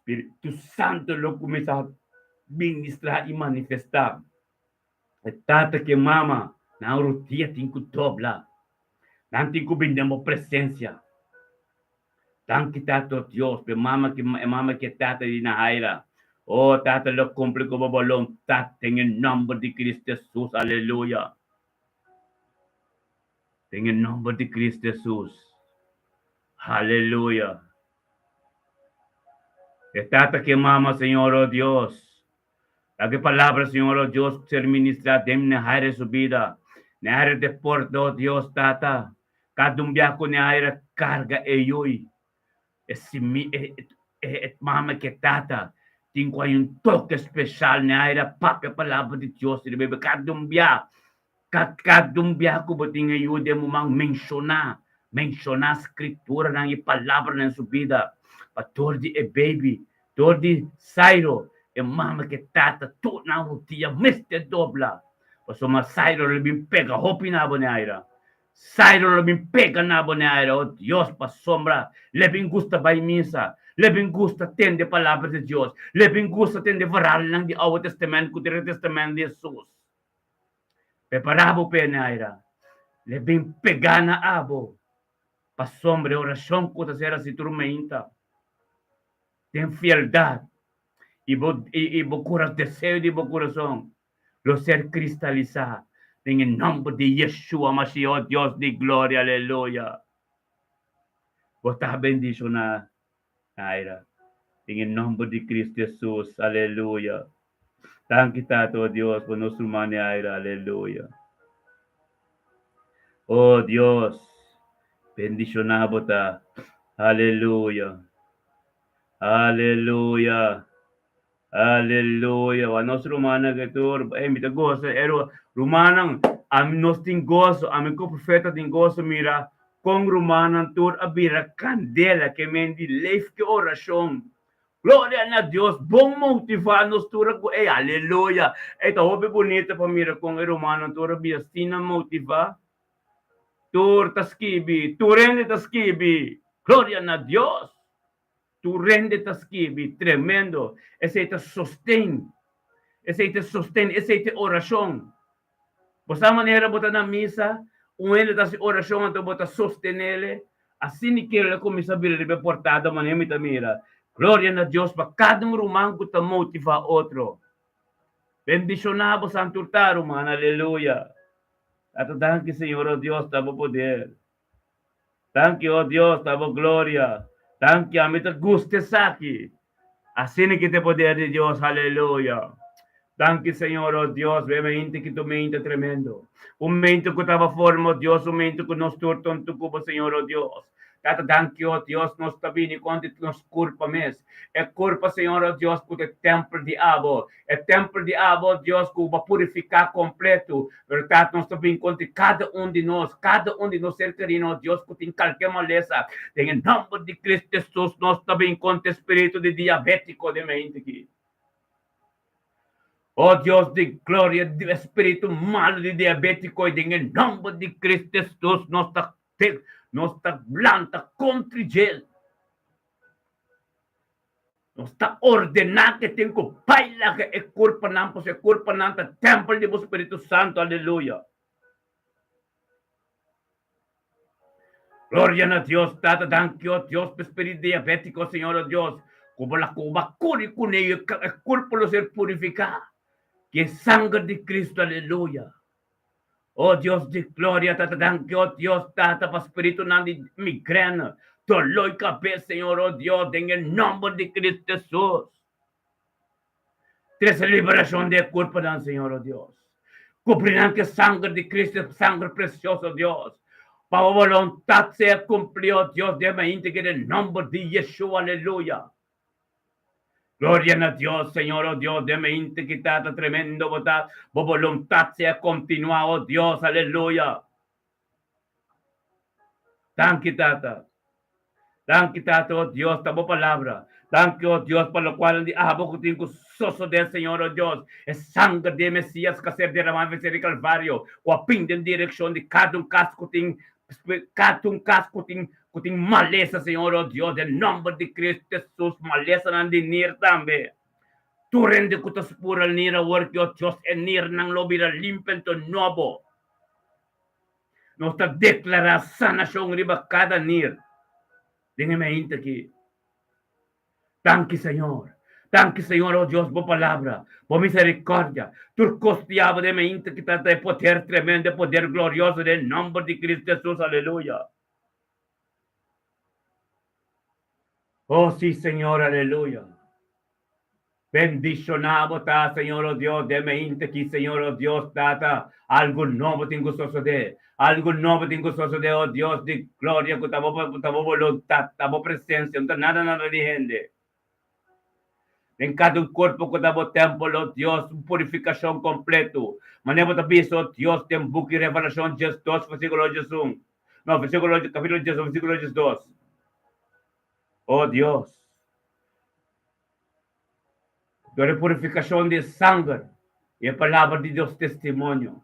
S1: Spiritu Santu lo kuminsá ministrá i manifestá. E tata ku e mama, nan rudia tin ku dobla. Nan tin ku bini den bo presensia. Danki Tata Dios p'e mama ki e mama ki e tata di Nahaira. Oh Tata lo cumpli cu bo boluntad den e nomber di Cristo Jesus. Aleluya. Den e nomber di Cristo Jesus. Aleluya. E tata ki e mama Señor oh Dios. Laga e palabra Señor oh Dios ser ministra den Nahaira su bida. Nahaira deporte oh Dios Tata. Kada un biaha ku Neaira karga e yoi, e simi e e mama ku e tata tin ku hay un toke speshal. Neaira papia palabra di Dios riba e bebe. Kada un biaha, kada un biaha ku bo tin e yu den bo man, menshoná, menshoná skrituranan i palabranan den su bida pa dor di e baby, dor di Sairo, e mama ku e tata tur nan rutia mester dobla. Pasobra Sairo lo bin pega hopi na bo, Neaira. Sairo lo bin pega na bo neaira, o Dios, pasobra le bin gusta bai misa, le bin gusta tende palabra di Dios, le bin gusta tende verhalnan di Oude Testament ku Nieuwe Testament di Hesus. Prepara bo p'e neaira, le bin pega na abo, pasobra e orashon ku ta ser hasi tur meinta den fieldat i bo i bo kura deseo di bo kurason lo ser kristalisá den e nòmber di Yeshua Mashiach, o Dios di gloria, aleluya. Bo ta bendishoná, Naira, den e nòmber di Cristo Jesus, aleluya. Danki, Tata, o Dios, pa nos ruman Naira, aleluya. O Dios, bendishoná bo ta, aleluya, aleluya. Aleluya. Wa nos rumannan ke tur, ey mi ta gosa e rumannan, ami nos tin goso, ami ku profeta tin goso mira kon rumannan tur a bira kandela ke men di leef ke orashon. Gloria na Dios, bon motivá nos tur ku ei, aleluya. Ei ta hopi bunita pa mira kon e rumannan tur a bira asina motivá. Tur ta skibi, tur hende ta skibi. Gloria na Dios. Tur hende ta skibi, tremendo. Esei ta sosten. Esei ta sosten, esei ta orashon. Bo sa manera bo ta na misa, un hende ta hasi orashon anto bo ta sostenele. Asina i kere a kuminsá bira riba e portada manera mi ta mira. Gloria na Dios pa kada un ruman ku ta motivá otro. Bendishoná bo santurtá ruman, aleluya. Tata danki Señor o Dios ta bo poder. Danki o Dios ta bo gloria. Danki ami ta gusta esaki. Asina ki ta e poder di Dios aleluya. Danki Señor o Dios bo e mente ki tu mente tremendo. Un mente ku taba forma o Dios un mente ku nos tur tonto ku bo Señor o Dios. Tata danki o Dios nos ta bini kontra nos kurpa mes. E kurpa Señor o Dios ku ta e tempel di abo. E tempel di abo, Dios, ku bo purifiká kompletu. Pero Tata, nos ta bin kontra kada un di nos, kada un di nos ser kerí, nos Dios, ku tin kalke malesa. Den e nòmber di Kristu Hesus, nos ta bin kontra e spiritu di diabétiko den mente aki. O Dios di gloria, e spiritu malu di diabétiko, i den e nòmber di Kristu Hesus, nos ta, nos ta lanta kontra djel. Nos ta ordená ke tin ku bai laga e kurpanan, pasobra e kurpanan ta tèmpel di bo Spiritu Santu. Aleluya! Gloria na Dios, Tata, danki, o Dios, pa e spiritu diabétiko, Señor, o Dios, ku bo la ku bo a kuri kuné i e kurpo lo ser purifiká ku e sanger di Kristu. Aleluya! O Dios di gloria, Tata, danki, o Dios, Tata, pa spiritunan di migrena, doló i kabes, Señor, o Dios, den e nomber di Cristo Jesus. Trese liberashon di e kurpanan, Señor, o Dios. Kubri nan ku e sanger di Cristo, e sanger presioso, o Dios. Pa bo boluntat sea kumplí, o Dios, den mainta aki, den nomber di Yeshua, aleluya. Gloria na Dios, Señor, oh Dios, den mente ki tata tremendo bo ta, bo voluntad sea continua, oh Dios, aleluya. Danki, Tata. Danki, Tata, oh Dios, ta bo palabra. Danki, oh Dios, pa locual di abo cu tin cu sosode, Señor, oh Dios. E sanger di e Mesias cu a ser derama en vencer di Calvario, cu a bin den direccion di cada un cas cu tin Kada un kas ku tin ku tin malesa, Señor, o Dios, den nòmber di Kristu Hesus, malesanan di nir tambe. Tur hende ku ta spura nir awor ki, o Dios, e nirnan lo bira limpi anto nobo. Nos ta deklará sanashon riba kada nir den e mainta aki. Danki Señor. Danki Señor, oh Dios, bo palabra, bo misericordia. Tur cos diablo den mainta ki ta e poder tremendo, e poder glorioso den nomber di Cristo Jesus. Aleluya. Oh si Señor, aleluya. Bendiciona bo ta, Señor, oh Dios, den mainta ki, Señor, oh Dios, Tata, algo nobo tin cu sosode. Algo nobo tin cu sosode, oh Dios di gloria, cu ta bo, ta bo voluntad, ta bo presencia, no ta nada, nada di hende. Den cada un cuerpo cu ta bo tempel, oh Dios, un purificacion completo. Manera bo ta bisa, oh Dios, den buki Revelacion 12, versiculo 11. No, versiculo, capitulo 10, versiculo 12. Oh Dios. Dor e purifikashon di e sanger i e palabra di Dios testimonio,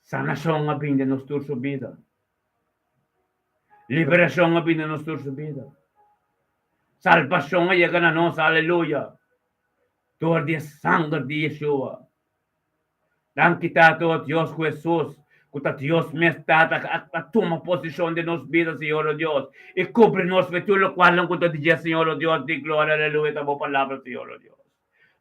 S1: sanashon a bin den nos tur su bida. Liberashon a bin den nos tur su bida. Salbashon a yega na nos, aleluya, dor di e sanger di Yeshua. Danki Tata, o Dios, ku Hesus, ku ta Dios mes, Tata, a tuma posishon den nos bida, Señor, o Dios, i kubri nos fe tur lokualnan ku ta di dje, Señor, o Dios di gloria, aleluya, ta bo palabra, Señor, o Dios.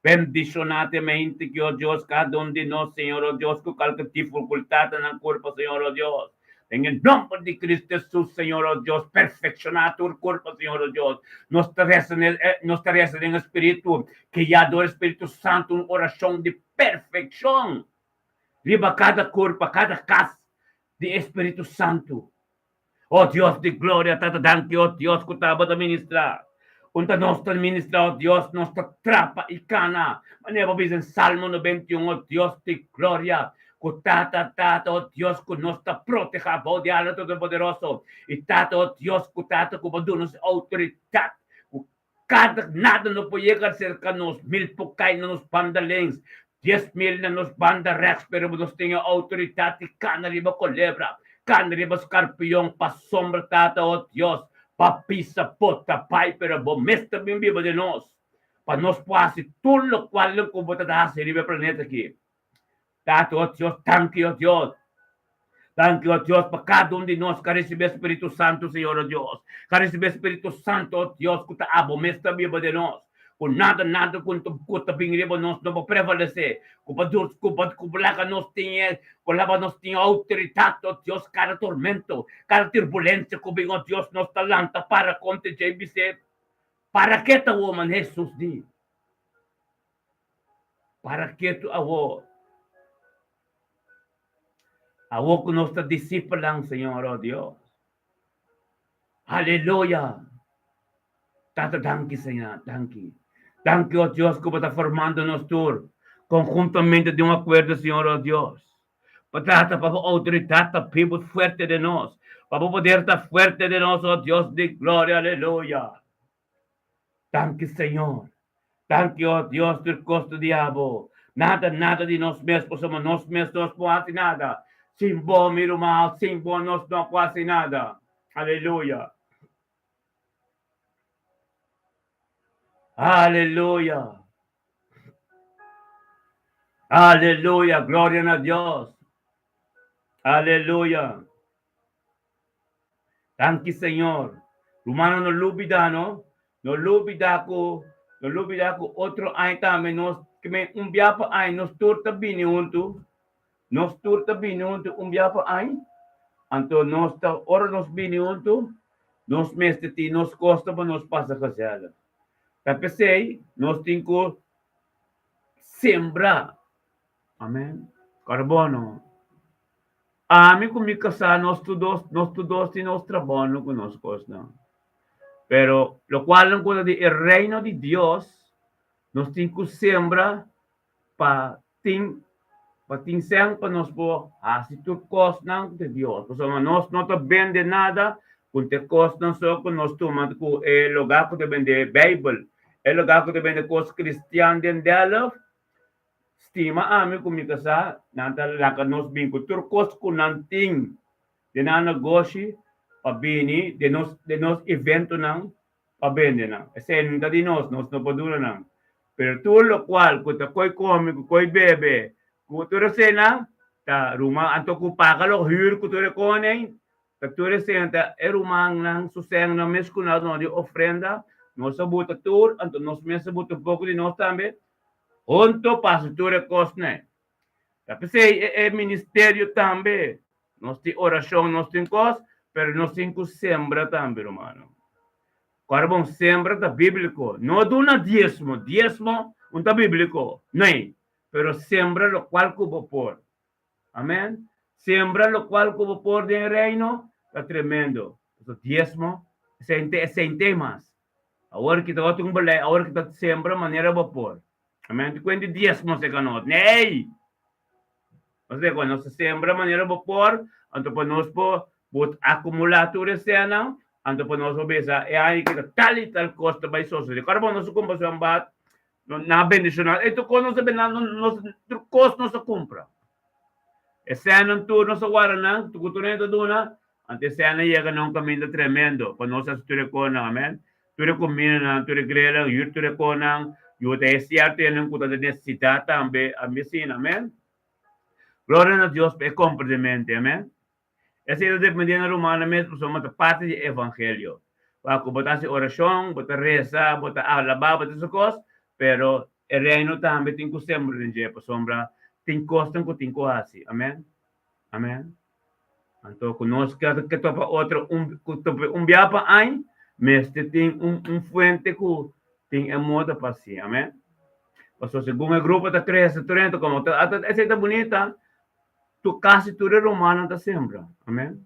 S1: Bendishoná te mente ki, o Dios, kada un di nos, Señor, o Dios, ku kalke difikultat na nan kurpa, Señor, o Dios. Den e nomber di Cristo Jesus, Señor, o Dios, perfecciona tur curpa, Señor, o Dios. Nos ta reza, nos ta reza den Espiritu, guiá dor Espiritu Santo, un oracion di perfeccion riba cada curpa, cada cas di Espiritu Santo. O Dios di gloria, Tata, danki, o Dios, cu tabata ministra. Unta nos ta ministra, o Dios, nos ta trapa i kana. Manera bo bisa den Salmo 91, o Dios di gloria, Ku Tata, Tata, o Dios, ku nos ta protehá bou di ala Todopoderoso. I Tata, o Dios, ku Tata, ku bo duna nos outoridat, ku Kada nada no por yega serka nos, mil por kai na nos banda links, 10,000 na nos banda rechts, pero nos tin e outoridat di kana riba kolebra, kana riba skarpion, pasobra Tata, o Dios, pa pisa bota bai, pero bo mes ta bin biba den nos, pa nos por hasi tur lokual ku bo ta hasi riba e planeta aki. Tata, o Dios, danki, o Dios. Danki, o Dios, pa kada un di nos ku a risibí e Spiritu Santu, Señor, o Dios. Ku a risibí e Spiritu Santu, o Dios, ku ta abo mes ta biba den nos. Ku nada, nada ku ku ta bin riba nos no por prevalesé. Ku pa dur, ku pa ku laga nos tin e, ku laba nos tin outoridat, o Dios, kada tormento, kada turbulensia ku bin, o Dios, nos ta lanta para kontra dje i bis'é, Para ke ta woman Hesus di? Para ketu awor. Awor ku nos ta disipelnan, Señor, oh Dios. Aleluya. Tata, danki, Señor, danki. Danki, oh Dios, ku bo ta formando nos tur konhuntamente den un akuerdo, Señor, oh Dios. Pa Tata, pa bo outoridat ta bibu fuerte den nos, pa bo poder ta fuerte den nos, oh Dios di gloria, aleluya. Danki Señor. Danki oh Dios tur kos ta di abo. Nada nada di nos mes pasobra nos mes nos por hasi nada. Sin bo mi ruman sin bo nos no por hasi nada. Aleluya. Aleluya. Aleluya. Gloria na Dios. Aleluya. Danki Señor. Rumannan no lubida no, no lubida ku no lubida ku otro aña tambe nos kimen un bia pa aña nos tur ta bini huntu, nos tur ta bini huntu un bia pa aña, anto nos ta ora nos bini huntu nos mester tin nos kosta pa nos pasa gezellig. Ta p'esei nos tin ku sembra, amen, karbono. Ami ku mi kasá nos tur dos nos tur dos tin nos trabounan ku nos kosnan. Pero lokualnan ku ta di e reino di Dios nos tin ku sembra pa tin pa tin sèn pa nos por hasi tur kosnan di Dios. Pasobra nos no ta bende nada ku ta e kosnan so ku nos tuma ku e lugá ku ta bende Beibel, e lugá ku ta bende kos kristian den Delft. Stima ami ku mi kasá, nan ta laga nos bin ku tur kos ku nan tin den nan negoshi pa bini den nos den nos eventonan pa bende nan. Esei no ta di nos, nos no por duna nan. Pero tur lokual ku ta koi kome, ku koi bebe, ku tur eseinan ta ruman anto ku paga lo hür ku tur e konen, ta tur eseinan ta e rumannan su sènnan mes ku nan duna di ofrenda, nos a buta tur, anto nos mes a buta un poko di nos tambe. Hunto pasa tur e kosnan. Ta p'esei e e ministerio tambe. Nos tin orashon, nos tin kos, pero nos tin ku sembra tambe, rumannan. Kòrda bon, sembra ta bíbliko. No duna diesmo, diesmo un ta bíbliko, nei, pero sembra lokual ku bo por. Amen. Sembra lokual ku bo por den e reino ta tremendo. Pasobra diesmo, esei esei n'tei mas. Awor ki ta otro un belei, awor ki ta sembra manera bo por. Amen. Ti kuenti diesmo se kanot. Nei! Pasobra ku nos ta sembra manera bo por, anto pa nos por bo akumulá tur e senan, anto pa nos por bisa e aña ki ta tal i tal kos ta bai sosodé. Kòrda bo nos a kumpra su bat, nan a bendishoná. E tur kos nos a bende, nos tur kos nos a kumpra. E senan tur nos a warda nan, ku tur hende ta duna, Anto e sena yega na un kaminda tremendo pa nos hasi tur e konan, amen. Tur e kumindanan, tur e grenan, yur tur e konan, yuda e sierto hendenan ku ta den nesesidat tambe, ami asina, amen. Gloria na Dios pa e komprendemente, amen. Esei ta dependé na rumannan mes pasobra ta parti di e evangelio. Wak ku bo ta hasi orashon, bo ta resa, bo ta alabá, bo ta hasi kos, pero e reino tambe tin ku sembra den dje pasobra tin kosnan ku tin ku hasi, amen. Amen. Anto ku nos ke topa otro un ku topa un bia pa añ, mester tin un un fuente ku tin e moda pa hasi. Amen. Pasobra segun e grupo ta krese tur hende ta komo ata esei ta bunita, tur kasi tur e rumannan ta sembra. Amen.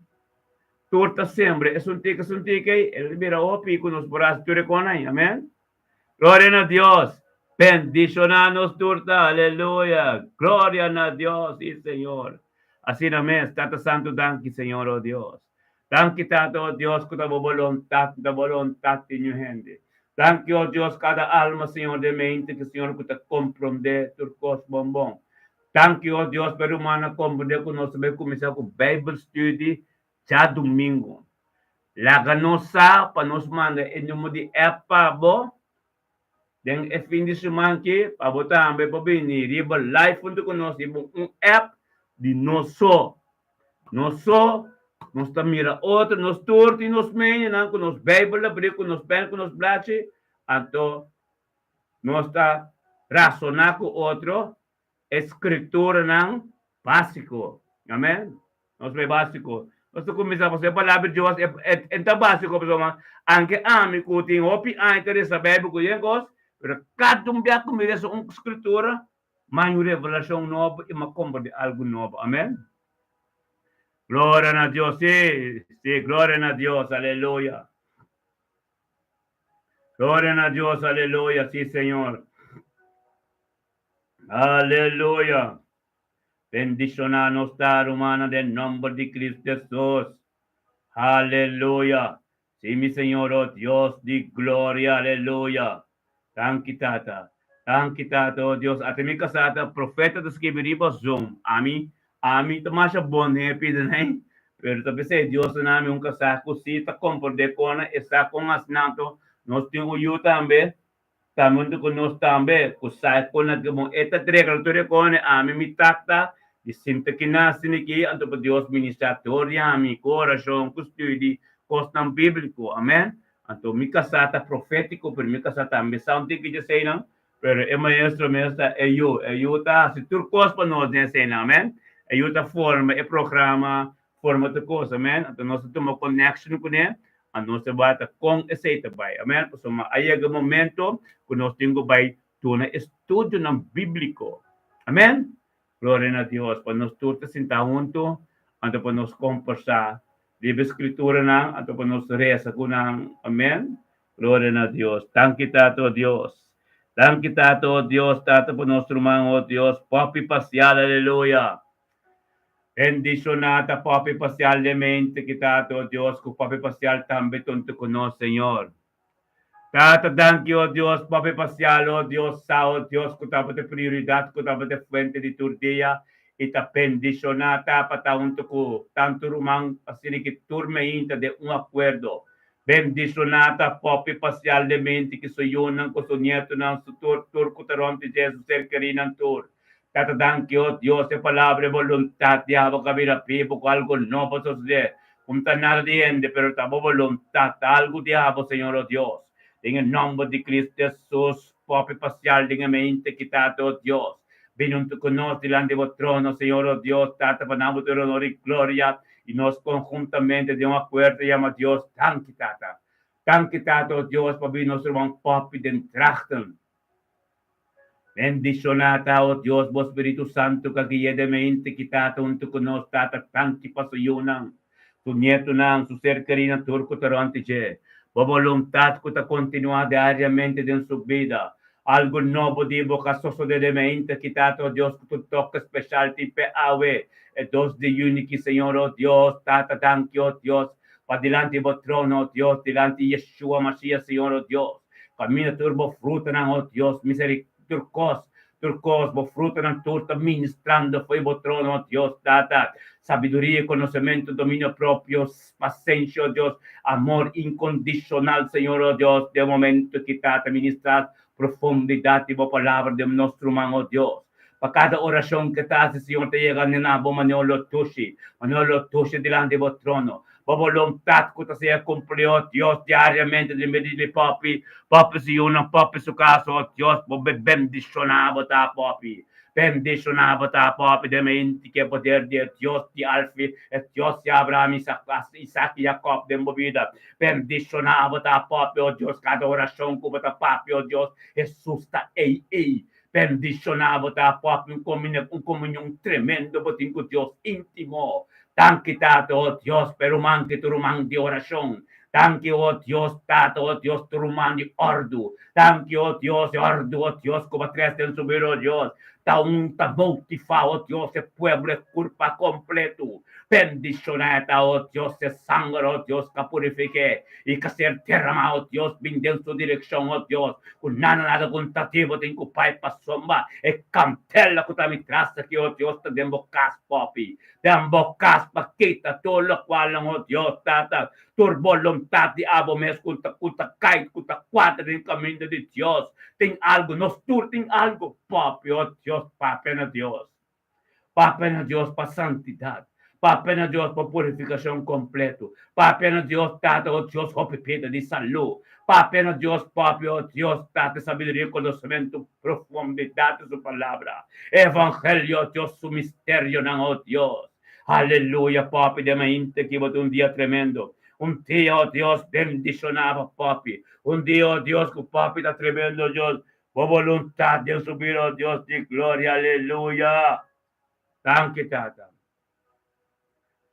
S1: Tur ta sembra, esun tiki esun tiki ei, el ta bira hopi ku nos por hasi tur e kon ei. Amen. Gloria na Dios! Bendiciona nos tur ta, aleluya! Gloria na Dios, si Señor! Asina mes, Tata Santu danki Señor oh Dios. Danki Tata oh Dios ku ta bo boluntat, ta boluntat di ñu hende. Danki, oh Dios, kada alma, Señor, den mente ku Señor ku ta komprondé tur kos bon bon. Danki, oh Dios, pa e rumannan komprondé ku nos ta bai kuminsá ku Bijbel study djadumingu. Laga nos sa pa nos manda e number di app pa bo den e fin di siman aki pa bo tambe por bini riba live huntu ku nos riba un app di nos so. Nos so, nos ta mira otro, nos tur tin nos meñanan ku nos Bijbel abrí, ku nos pen, ku nos blachi, anto nos ta rasoná ku otro e skrituranan básiko. Amèn. Nos bai básiko. Nos ta kuminsá pasobra e Palabra di Dios e ta básiko pasobra anke ami ku tin hopi aña ta resa Bijbel ku yen kos, pero kada un bia ku mi resa un skritura, M'a un revelashon nobo i m'a komprendé algu nobo. Amèn. Gloria na Dios. Sí, sí, gloria na Dios. Aleluya. Gloria na Dios. Aleluya. Sí, Señor. Aleluya. Bendishoná nos ta, rumannan, den nòmber di Cristo Jesus. Aleluya. Sí, mi Señor, oh Dios di gloria. Aleluya. Danki Tata. Danki Tata, oh Dios. Ata mi kasá ta profeta ta skibi riba Zoom. Ami, ami ta masha bon den e pida nei, pero ta p'esei Dios ta na mi un kasá ku si ta komprendé kona e sa kon hasi nan. Anto nos tin un yu tambe, tambe huntu ku nos tambe, ku sa e kona ke bon. E ta regla tur e kona, ami mi takta di sinta kinan asin'aki, anto pa Dios ministrá tur di ami ku orashon, ku studi kosnan bíbliko. Amen. Anto mi kasá ta profétiko, pero mi kasá tambe sa un tiki dje eseinan, pero e maestro mes ta e yu. E yu ta hasi tur kos pa nos den eseinan, amèn. E yu ta forma e programa, forma tur kos, amèn. Anto nos ta tuma connection kuné, anto nos ta wak kon esei ta bai, amèn. Pasobra a yega momento ku nos tin ku bai duna estudionan bíbliko, amèn. Gloria na Dios, pa nos tur ta sinta huntu, anto pa nos kombersá riba e Skrituranan, anto pa nos resa ku nan. Amèn. Gloria na Dios. Danki, Tata, o Dios. Danki, Tata, o Dios, Tata, pa nos ruman, o Dios, Poppy Pasial, aleluya. Bendishoná ta Poppy Pasial den mente ki, Tata, o Dios, ku Poppy Pasial tambe tonto ku nos, Señor. Tata, danki, o Dios, Papi Pasial, o Dios, sa, o Dios, ku tabata e prioridat, ku tabata e fuente di tur dia, i ta bendishoná ta pa ta huntu ku tantu ruman, asina ki tur meinta den un akuerdo. Bendishoná ta Papi Pasial den mente ki su yunan, ku su nietonan, su tur, tur ku ta rònt di dje, su ser kerinan tur. Tata, danki, o Dios, e palabra, e boluntat di abo ka bira bibu, ku algu nobo sosodé. Ku ta nada di hende, pero ta bo boluntat, ta algu di abo, Señor, o Dios. Den e nòmber di Cristo Jesus, popi pasial den e mente ki, Tata, o Dios, bini huntu ku nos dilanti bo trono, Señor, o Dios, Tata, pa nan bo tur honor i gloria, i nos konhuntamente den un akuerdo yama Dios, Danki, Tata. Danki, Tata, o Dios, pa bini nos ruman popi den Drachten. Bendishoná ta, o Dios, bo Spiritu Santu ka gui'é den mente ki Tata huntu ku nos. Tata, danki pa su yunan, su nietunan, su ser kerinan, tur ku ta rònt di dje. Bo boluntat ku ta kontinuá diariamente den su bida. Algu nobo di bo ka sosodé den mente ki Tata, o Dios, ku tur toke speshal tin p'e awe, e dos di yüni ki, Señor, o Dios. Tata, danki, o Dios, pa dilanti bo trono, o Dios, dilanti Yeshua Mashiach, Señor, o Dios. Kaminda tur bo frutanan, o Dios, miseri tur kos, tur kos, bo frutanan tur ta ministrando fo'i bo trono, o Dios, Tata. Sabiduria, konosementu, dominio propio, pasenshi, o Dios, amor inkondishonal, Señor, o Dios, den momento ki Tata ministra profundidat di bo palabra den nos ruman, o Dios. Pa kada orashon ke ta hasi, Señor, ta yega na bo manera lo tushi, manera lo tushi dilanti bo trono. Bo boluntat ku ta sea kumplí, o Dios, diariamente den bida di mi papi, papi su yunan, papi su kas, o Dios, bo bendishoná bo ta, papi. Bendishoná bo ta, papi, den mente ku e poder di e Dios di Alfi, e Dios di Abraham, Isak, Isak i Jakòb den bo bida. Bendishoná bo ta, papi, o Dios, kada orashon ku bo ta papia, o Dios, Hesus ta ei ei. Bendishoná bo ta, papi, un komunion tremendo bo tin ku Dios, íntimo. Danki Tata, oh Dios, pa e ruman ki ta ruman di orashon. Danki, oh Dios, Tata, oh Dios, ta ruman di òrdu. Danki, oh Dios, e òrdu, oh Dios, ku bo a trese den su bida, oh Dios, ta un ta motivá, oh Dios, e pueblo, e kurpa kompletu. Bendishoná e ta, o Dios, e sanger, o Dios, ka purifik'é i ka ser derramá, o Dios, bin den su direkshon, o Dios, ku nada nada ku ta dibo tin ku bai pasobra e kantela ku ta mi tras aki, o Dios, ta den bo kas, Popi, den bo kas pa kita tur lokualnan, o Dios, Tata, tur boluntat di abo mes ku ta ku ta kai, ku ta kuadra den kaminda di Dios. Tin algu, nos tur tin algu, Popi, o Dios, papia na Dios. Papia na Dios pa santidat. Papia na Dios pa purifikashon kompleto. Papia na Dios, Tata, o Dios, hopi pida di salú. Papia na Dios, Papia, o Dios, Tata, sabiduria, konosementu, profundidat di Su Palabra. Evangelio, o Dios, Su misterionan, o Dios. Aleluya, Papi, den mainta ki bo ta un dia tremendo. Un dia, o Dios, bendishoná pa Papi. Un dia, o Dios, ku Papi ta tremendo, Dios. Bo boluntat den su bida, o Dios di gloria, aleluya. Danki, Tata.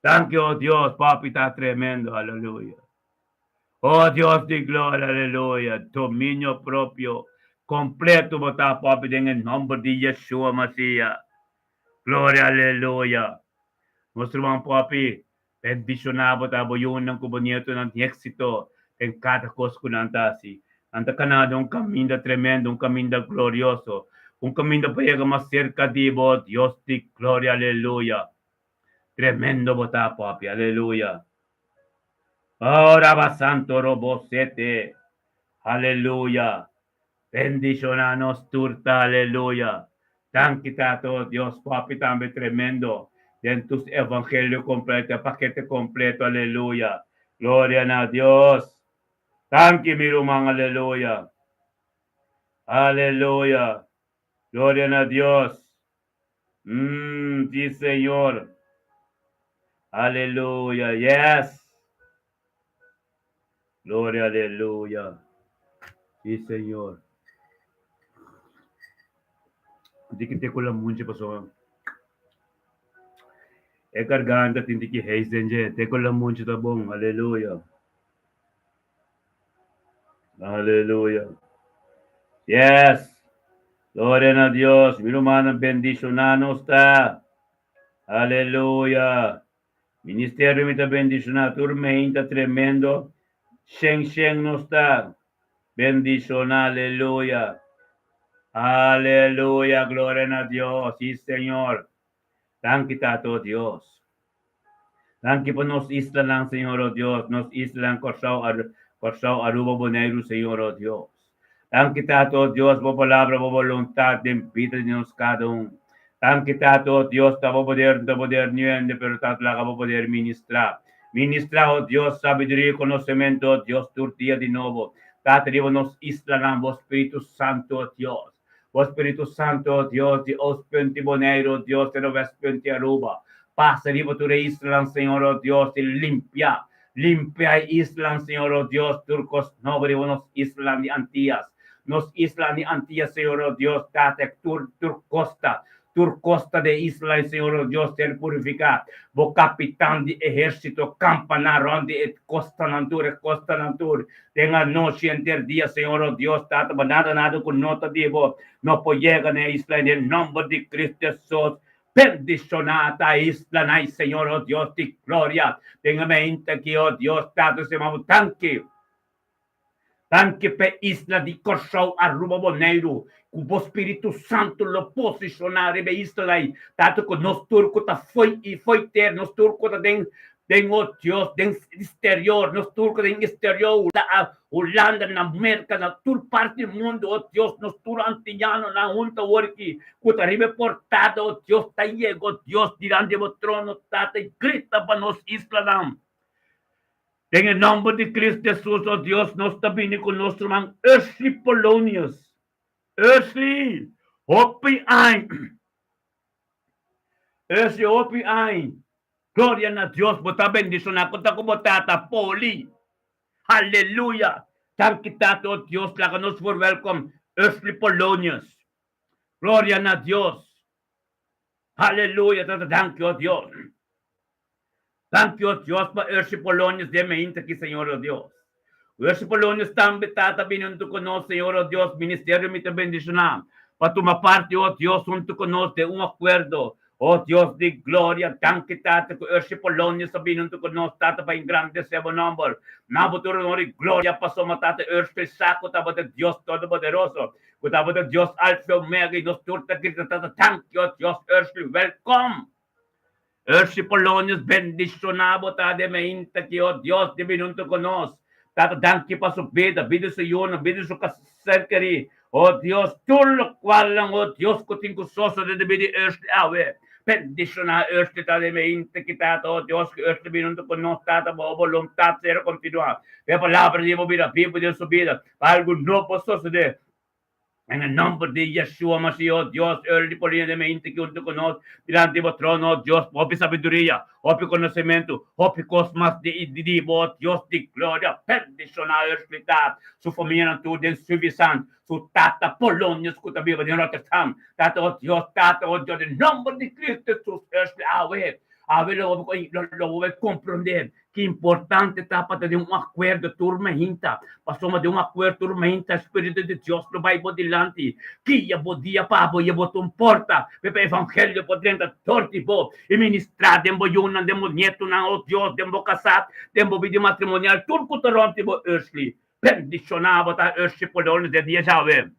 S1: Danki, o Dios, Papi ta tremendo, aleluya. O Dios di gloria, aleluya. Dominio propio completo bo ta, Papi, den e nomber di Yeshua Masiah. Gloria, aleluya. Nos ruman Papi, Bendishoná bo ta bo yunan ku bo nietonan tin éksito den kada kos ku nan ta hasi. Nan ta kana den un kaminda tremendo, un kaminda glorioso, un kaminda pa yega mas serka di bo, Dios di gloria, aleluya. Tremendo bo ta, Papi, aleluya. Oh, Raba Santo Robo Sete, aleluya. Bendishoná nos tur ta, aleluya. Danki Tata oh Dios papi tambe tremendo den tus evangelio completo e pakete completo aleluya gloria na Dios danki mi ruman aleluya aleluya gloria na Dios mm si Señor aleluya yes Gloria aleluya. Sí, Señor. Di ki te ku lamunchi pasobra e garganta tin di ki heis den dje. Te ku lamunchi ta bon. Aleluya. Aleluya. Yes. Gloria na Dios. Mi rumannan bendishoná nos ta. Aleluya. Ministerio mi ta bendiciona tur meinta tremendo shen shen nos ta bendiciona aleluya aleluya gloria na Dios si señor danki tato Dios danki pa nos islanan señor oh Dios nos islanan Corsou Corsou Aruba Boneiru señor oh Dios Danki Tata, oh Dios, bo palabra, bo voluntad den bida di nos cada un. Danki Tata, oh Dios, ta bo poder, no ta poder ni hende, pero Tata laga bo poder ministra. Ministra, oh Dios, sabiduria y conocemento, oh Dios, tur dia di nobo. Tata, riba nos islanan, bo Spiritu Santo, oh Dios. Bo Spiritu Santo, oh Dios, di Oostpunt di Boneiru, oh Dios, te na Westpunt di Aruba. Pasa riba tur e islanan, Señor, oh Dios, y limpia. Limpia e islanan, Señor, oh Dios, tur kos nobo riba nos islanan di Antias. Nos islanan di Antias, Señor, oh Dios, Tata, tur, tur kosta, tur kosta di e islanan, Señor, oh Dios, ser purifiká. Bo kapitan di ehérsito kampaná rònt di e kostanan tur, e kostanan tur, den anochi henter dia, Señor, oh Dios, Tata, pa nada, nada ku no ta di bo no por yega na e islanan, den nòmber di Cristo Hesus. Bendishoná ta e islanan, Señor, oh Dios di gloria. Den e mente aki, oh Dios, Tata, Señor, bo danki. Danki p'e isla di Kòrsou, Aruba, Boneiru, ku bo Spiritu Santu lo posishoná riba e isla ei. Tata, ku nos tur ku ta fo'i i fo'i ter, nos tur ku ta den den, oh Dios, den exterior, nos tur ku ta den exterior, na Hulanda, na Merka, na tur parti di mundu, oh Dios, nos tur antiñanonan huntu awor aki, ku ta riba e portada, oh Dios, ta yega, oh Dios, dilanti di bo trono, Tata, i grita pa nos islanan. Den e nòmber di Cristo Jesus, o Dios, nos ta bini ku nos ruman Earthly Polonius. Earthly, hopi añ. Earthly, hopi añ. Gloria na Dios, bo ta bendishoná ku ta ku bo tata, Poli. Haleluya! Danki, Tata, o Dios, laga nos verwelkom Earthly Polonius. Gloria na Dios. Haleluya, Tata, danki, o Dios. Danki, o Dios, pa Urshi Polonius den meinta aki, Señor, o Dios. Urshi Polonius tambe, Tata, bini huntu ku nos, Señor, o Dios. Ministerio mi ta bendishoná pa tuma parti, o Dios, huntu ku nos den un akuerdo. O Dios di gloria, danki Tata ku Urshi Polonius a bini huntu ku nos, Tata, pa engrandesé bo nòmber. Na bo tur honor i gloria, pasobra Tata Urshi sa ku tabata Dios Todopoderoso, ku tabata Dios Alfa i Omega, i nos tur ta grita, Tata, danki, o Dios Urshi, wèlkòm! Urshi Polonius, bendishoná bo ta den meinta ki, o Dios, di bini huntu ku nos. Tata, danki pa su bida, bida di su yunan, bida di su ser kerí. O Dios, tur lokualnan, o Dios, ku tin ku sosodé den bida di Urshi awe, bendishoná Urshi ta den meinta ki, Tata, o Dios, ku Urshi bini huntu ku nos, Tata, bo boluntat ser kontinuá. Pa e palabra di bo bira bibu den su bida, pa algu nobo sosodé. En e nomber di Yeshua Mashiach, o Dios, ora di por hende mente ki huntu ku nos dilanti bo trono, o Dios, hopi sabiduria, hopi konosementu, hopi kos mas di di bo, o Dios di gloria, bendishoná Ersplitá, su famianan tur den Suivisant, su tata Polonius ku ta biba den Rotterdam, Tata, o Dios, Tata, o Dios, den nomber di Cristo Jesus, Erspli, awe, awe lo bo lo bo bai komprondé Ki importante ta pa ta den un akuerdo tur mainta, pasobra den un akuerdo tur mainta Spiritu di Dios lo bai bo dilanti, guia bo dia pa bo i e bo ta un porta pa e evangelio por drenta dor di bo i ministrá den bo yunan, den bo nietunan, o Dios, den bo kasá, den bo bida matrimonial, tur ku ta rònt di bo Earthly. Bendishoná bo ta Earthly Polonius den dia djawe.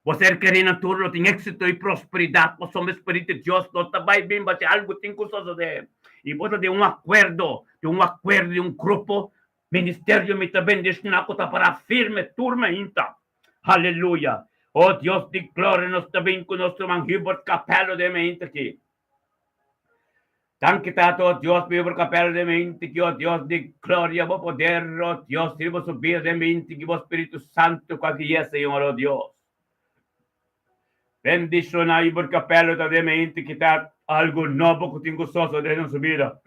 S1: Bo ser kerí na tur lo tin éksito i prosperidat, pasobra e Spiritu di Dios no ta bai bin basi algu tin ku sosodé. I bo ta den un akuerdo, den un akuerdo di un grupo ministerio mi ta bendishoná ku ta pará firme tur mainta. Aleluya! O Dios di gloria, nos ta bin ku nos ruman Hubert Capello den mainta aki. Danki Tata, o Dios, pa bo kapel den mente ki, o Dios di gloria, bo poder, o Dios, riba su bida den mente ki bo Spiritu Santu ku a guia, Señor, o Dios. Bendiciona i bo kapel ta den mente ki ta algu nobo ku tin ku sosode den su bida.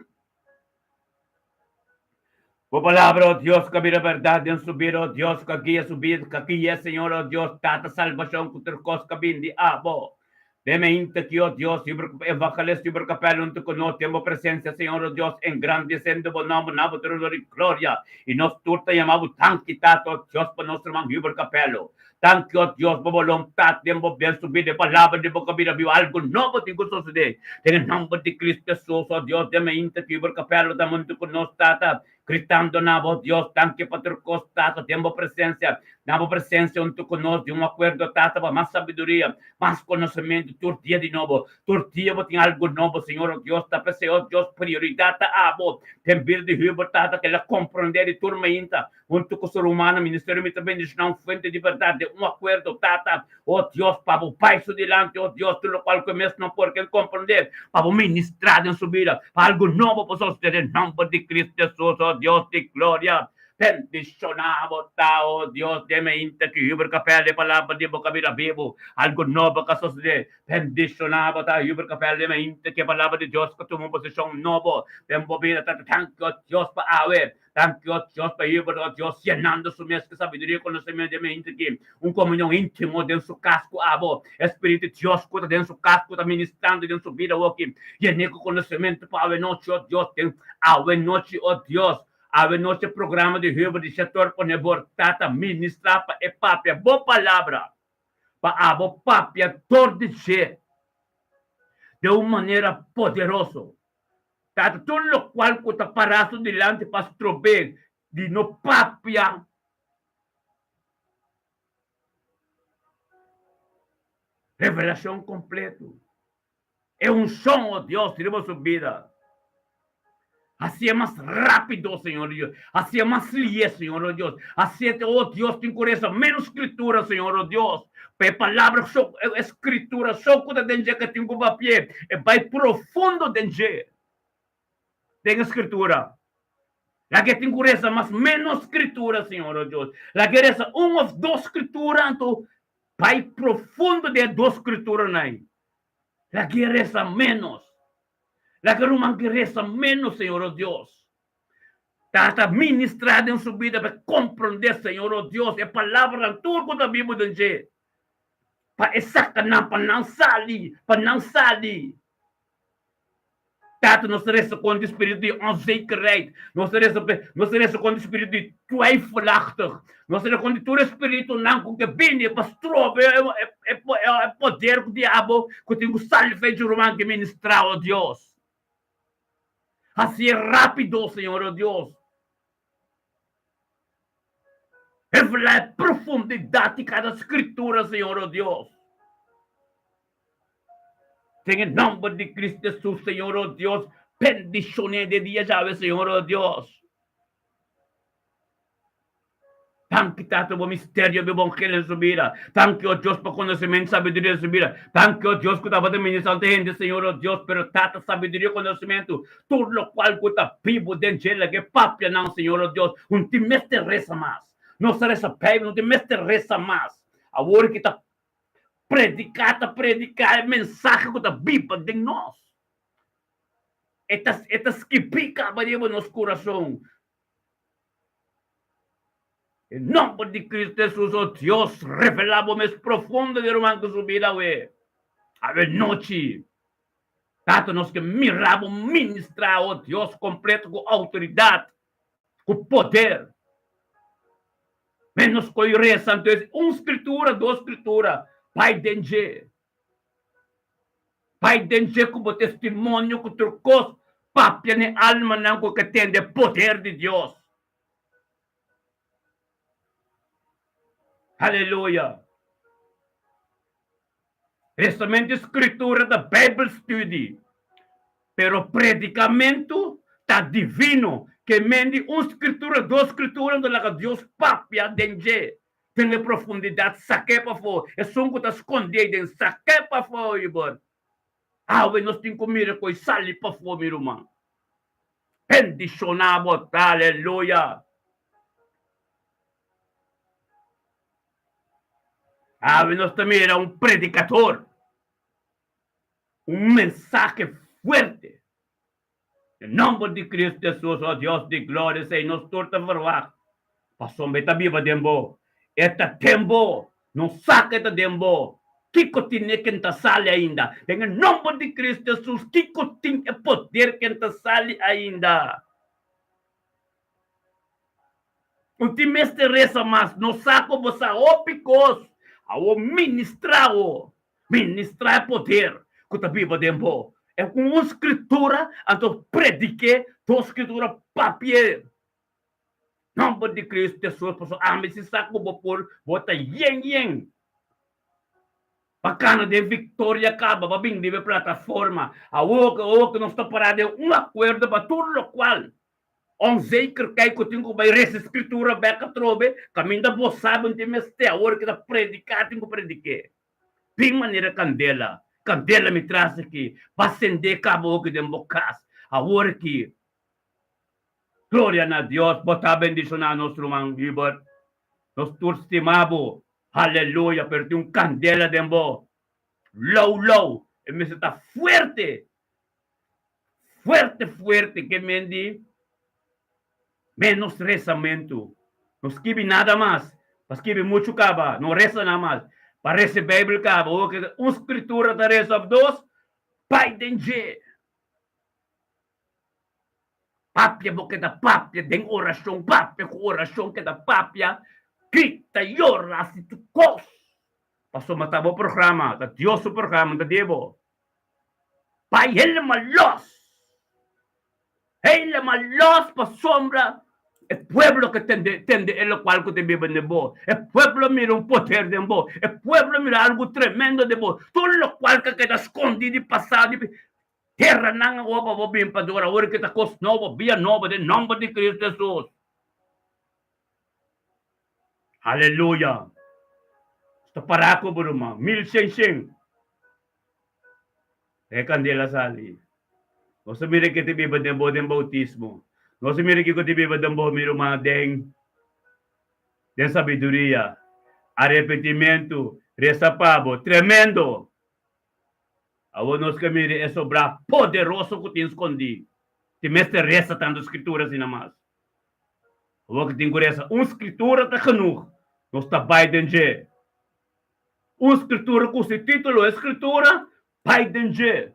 S1: Bo palabra, o Dios, ku a bira bèrdat den su bida, o Dios, ku a guia su bida, ku a gui'é, Señor, o Dios, Tata salbashon ku tur kos ku a bin di abo. Den mainta aki, o Dios, yubra ku evangelista yubra kapèl huntu ku nos den bo presensia, Señor, o Dios, engrandesiendo bo nòmber na bo trono di gloria. I nos tur ta yama bo danki, Tata, o Dios, pa nos ruman Hubert Capello. Danki, o Dios, pa bo boluntat den bo den su bida, e palabra di bo kabida biba, algu nobo tin ku sosodé. Den e nòmber di Cristo Hesus, o Dios, den mainta ki bo kapèl lo ta huntu ku nos, Tata, gritando na bo, Dios, danki pa tur kos, Tata, den bo presensia, na bo presensia huntu ku nos, di un akuerdo, Tata, pa mas sabiduria, mas konosementu, tur dia di nobo. Tur dia bo tin algu nobo, Señor, o Dios, ta p'esei, o Dios, prioridat ta abo den bida di Hubert, Tata, ku el a komprondé di tur mainta. Huntu ku su rumannan, ministerio mi ta bendishoná un fuente di bèrdat den un akuerdo, Tata, o Dios, pa bo bai su dilanti, o Dios, tur lokual ku e mes no por ken komprondé, pa bo ministrá den su bida, pa algu nobo por sosodé den nòmber di Cristo Jesus, o Dios di gloria. Bendishoná bo ta, o Dios, den e inta ki Hubert Capel e palabra di bo ka bira bibu, algu nobo ka sosodé. Bendishoná bo ta, Hubert Capel den e inta ki e palabra di Dios ka tuma un posishon nobo den bo bida. Tata, tanki, o Dios, pa awe. Danki, o Dios, pa Hubert, o Dios, yenando su mes ku sabiduria i konosementu den mente ki un komunion íntimo den su kas ku abo. E Spiritu di Dios ku ta den su kas, ku ta ministrando den su bida awoki, yen'é ku konosementu pa awenochi, o Dios, den awenochi, o Dios, awenochi e programa di Hubert di Shetor pone bor ta ta ministrá pa e papia bo palabra, pa abo papia dor di dje den un manera poderoso. Tata tur lokual ku ta pará su dilanti pa strob'é di no papia. Revelashon kompletu. E unshon, o Dios, riba su bida. Hasié mas rápido, Señor Dios. Hasié mas lié, Señor o Dios. Hasié te, o Dios, tin ku resa ménos skritura, Señor o Dios. Pa e palabra so, e skritura so ku ta den dje ke tin ku papi'é, e bai profundo den dje, den e skritura. Laga e tin ku resa mas ménos skritura, Señor o Dios. Laga e resa un òf dos skritura, anto bai profundo den e dos skrituranan ei. Laga e resa ménos. Laga ruman ki resa ménos, Señor o Dios. Tata ministrá den su bida pa e komprondé, Señor o Dios, e palabranan tur ku ta bibu den dje, pa e saka nan, pa nan sali, pa nan sali. Tata, nos ta resa kontra e spiritu di onzekerheid. Nos ta resa nos ta resa kontra e spiritu di twijfelachtig. Nos ta resa kontra tur e spiritunan ku ke bini pa stroba e e e poder ku diabel ku tin ku sali for dje ruman ke ministrá, o Dios. Hasié rápido, Señor, o Dios. Revelá e profundidat di kada skritura, Señor, o Dios. Den e nomber di Cristo Jesus, Señor, o Dios, bendicione de dia djawe, Señor, o Dios. Danki, Tata, bo misterio di evangelio den su bida. Danki, o Dios, pa conocimento y sabiduria den su bida. Danki, o Dios, cu tabata ministrando hende, Señor, o Dios, pero Tata, sabiduria y conocimento, tur locual cu ta bibo den dje, laga e papia nan, Señor, o Dios. Un tin mester reza mas. Nos ta reza Bijbel, no tin mester reza mas. Awor ki ta Prediká ta prediká e mensahe ku ta biba den nos. E ta e ta skibí kaba riba nos kurason. E nòmber di Kristu Hesus, o Dios, revelá bo mes profundo den ruman ku su bida awe. Awe nochi, Tata, nos ke mira bo ministrá, o Dios, kompleto ku outoridat, ku poder. Menos koe resa anto es un scritura, dos scritura, bai den dje. Bai den dje ku bo testimonio ku tur kos, papia n'e almanan ku ke tende poder di Dios. Aleluya! Resamento scritura ta Bijbelstudie, pero predicamento ta divino, ke men di un scritura, dos scritura anto laga Dios papia den dje, den e profundidad, sak'é pafó, esun ku ta skondé den, sak'é pafó, Ibor. Awe nos tin ku mira ku e sali pafó, mi ruman. Bendishoná bo ta, aleluya. Awe nos ta mira un predicador, un mensahe fuerte. Den nomber di Cristo Jesus, oh Dios di gloria, esei nos tur ta verwagt, pasobra e ta biba den bo, e ta den bo, no sa ku e ta den bo. Kiko tin e ken ta sali ainda? Den e nomber di Cristo Jesus, kiko tin e poder ken ta sali ainda? Un tin mester resa mas, no sa ku bo sa hopi kos. Awor ministrá bo, ministrá e poder ku ta biba den bo. E ku un skritura, anto predik'é, dos skritura papi'é. Nòmber di Kristu Hesus, pasobra ami si sa ku bo por, bo ta yen yen. Pa kana den viktoria kaba, pa bin riba e plataforma. Awor ku awor ku nos ta pará den un akuerdo pa tur lokual. Onzeker kei ku tin ku bai resa Skritura bek atrobe, kaminda bo sabi un tin mester awor ki ta prediká tin ku predik'é. Bin manera kandela, kandela mi tras aki, ba sendé kaba oki den bo kas awor aki. Gloria na Dios, bo ta bendishoná nos ruman Hubert. Nos tur stima bo. Haleluya, pero tin un kandela den bo. Lou lou, e mester ta fuerte. Fuerte fuerte ke men di menos resamentu. No skibi nada mas. Pa skibi muchu kaba, no resa nada mas. Pa resa Bijbel kaba, ora ke un skritura ta resa of dos, bai den dje. Papia bo keda papia den orashon, papia ku orashon keda papia, grita, yora, hasi tur kos. Pasobra ta bo programa, ta Dios su programa, no ta di bo. Bai helemaal los! Helemaal los pasobra e pueblo ke tende tende e lokual ku ta biba den bo. E pueblo mira un poder den bo. E pueblo mira algu tremendo den bo. Tur lokual ke keda skondi di pasado di tera nan awor pa bo bin pa dor awor ke ta kos nobo, bia nobo den nomber di Cristo Jesus. Aleluya! Sta pará ku bo ruman. Mil shen shen. E kandela sali. Nos a mira ke ta biba den bo den boutismo. Nos a mira kiko ta biba den bo, mi ruman, den den sabiduria, arepentimentu, resa pa bo. Tremendo! Awor nos ke mira e sobrá poderoso ku tin skondí. Tin mester resa tantu skritura asina mas. Awor ku tin ku resa un skritura ta genoeg. Nos ta bai den dje. Un skritura ku si título e skritura, bai den dje.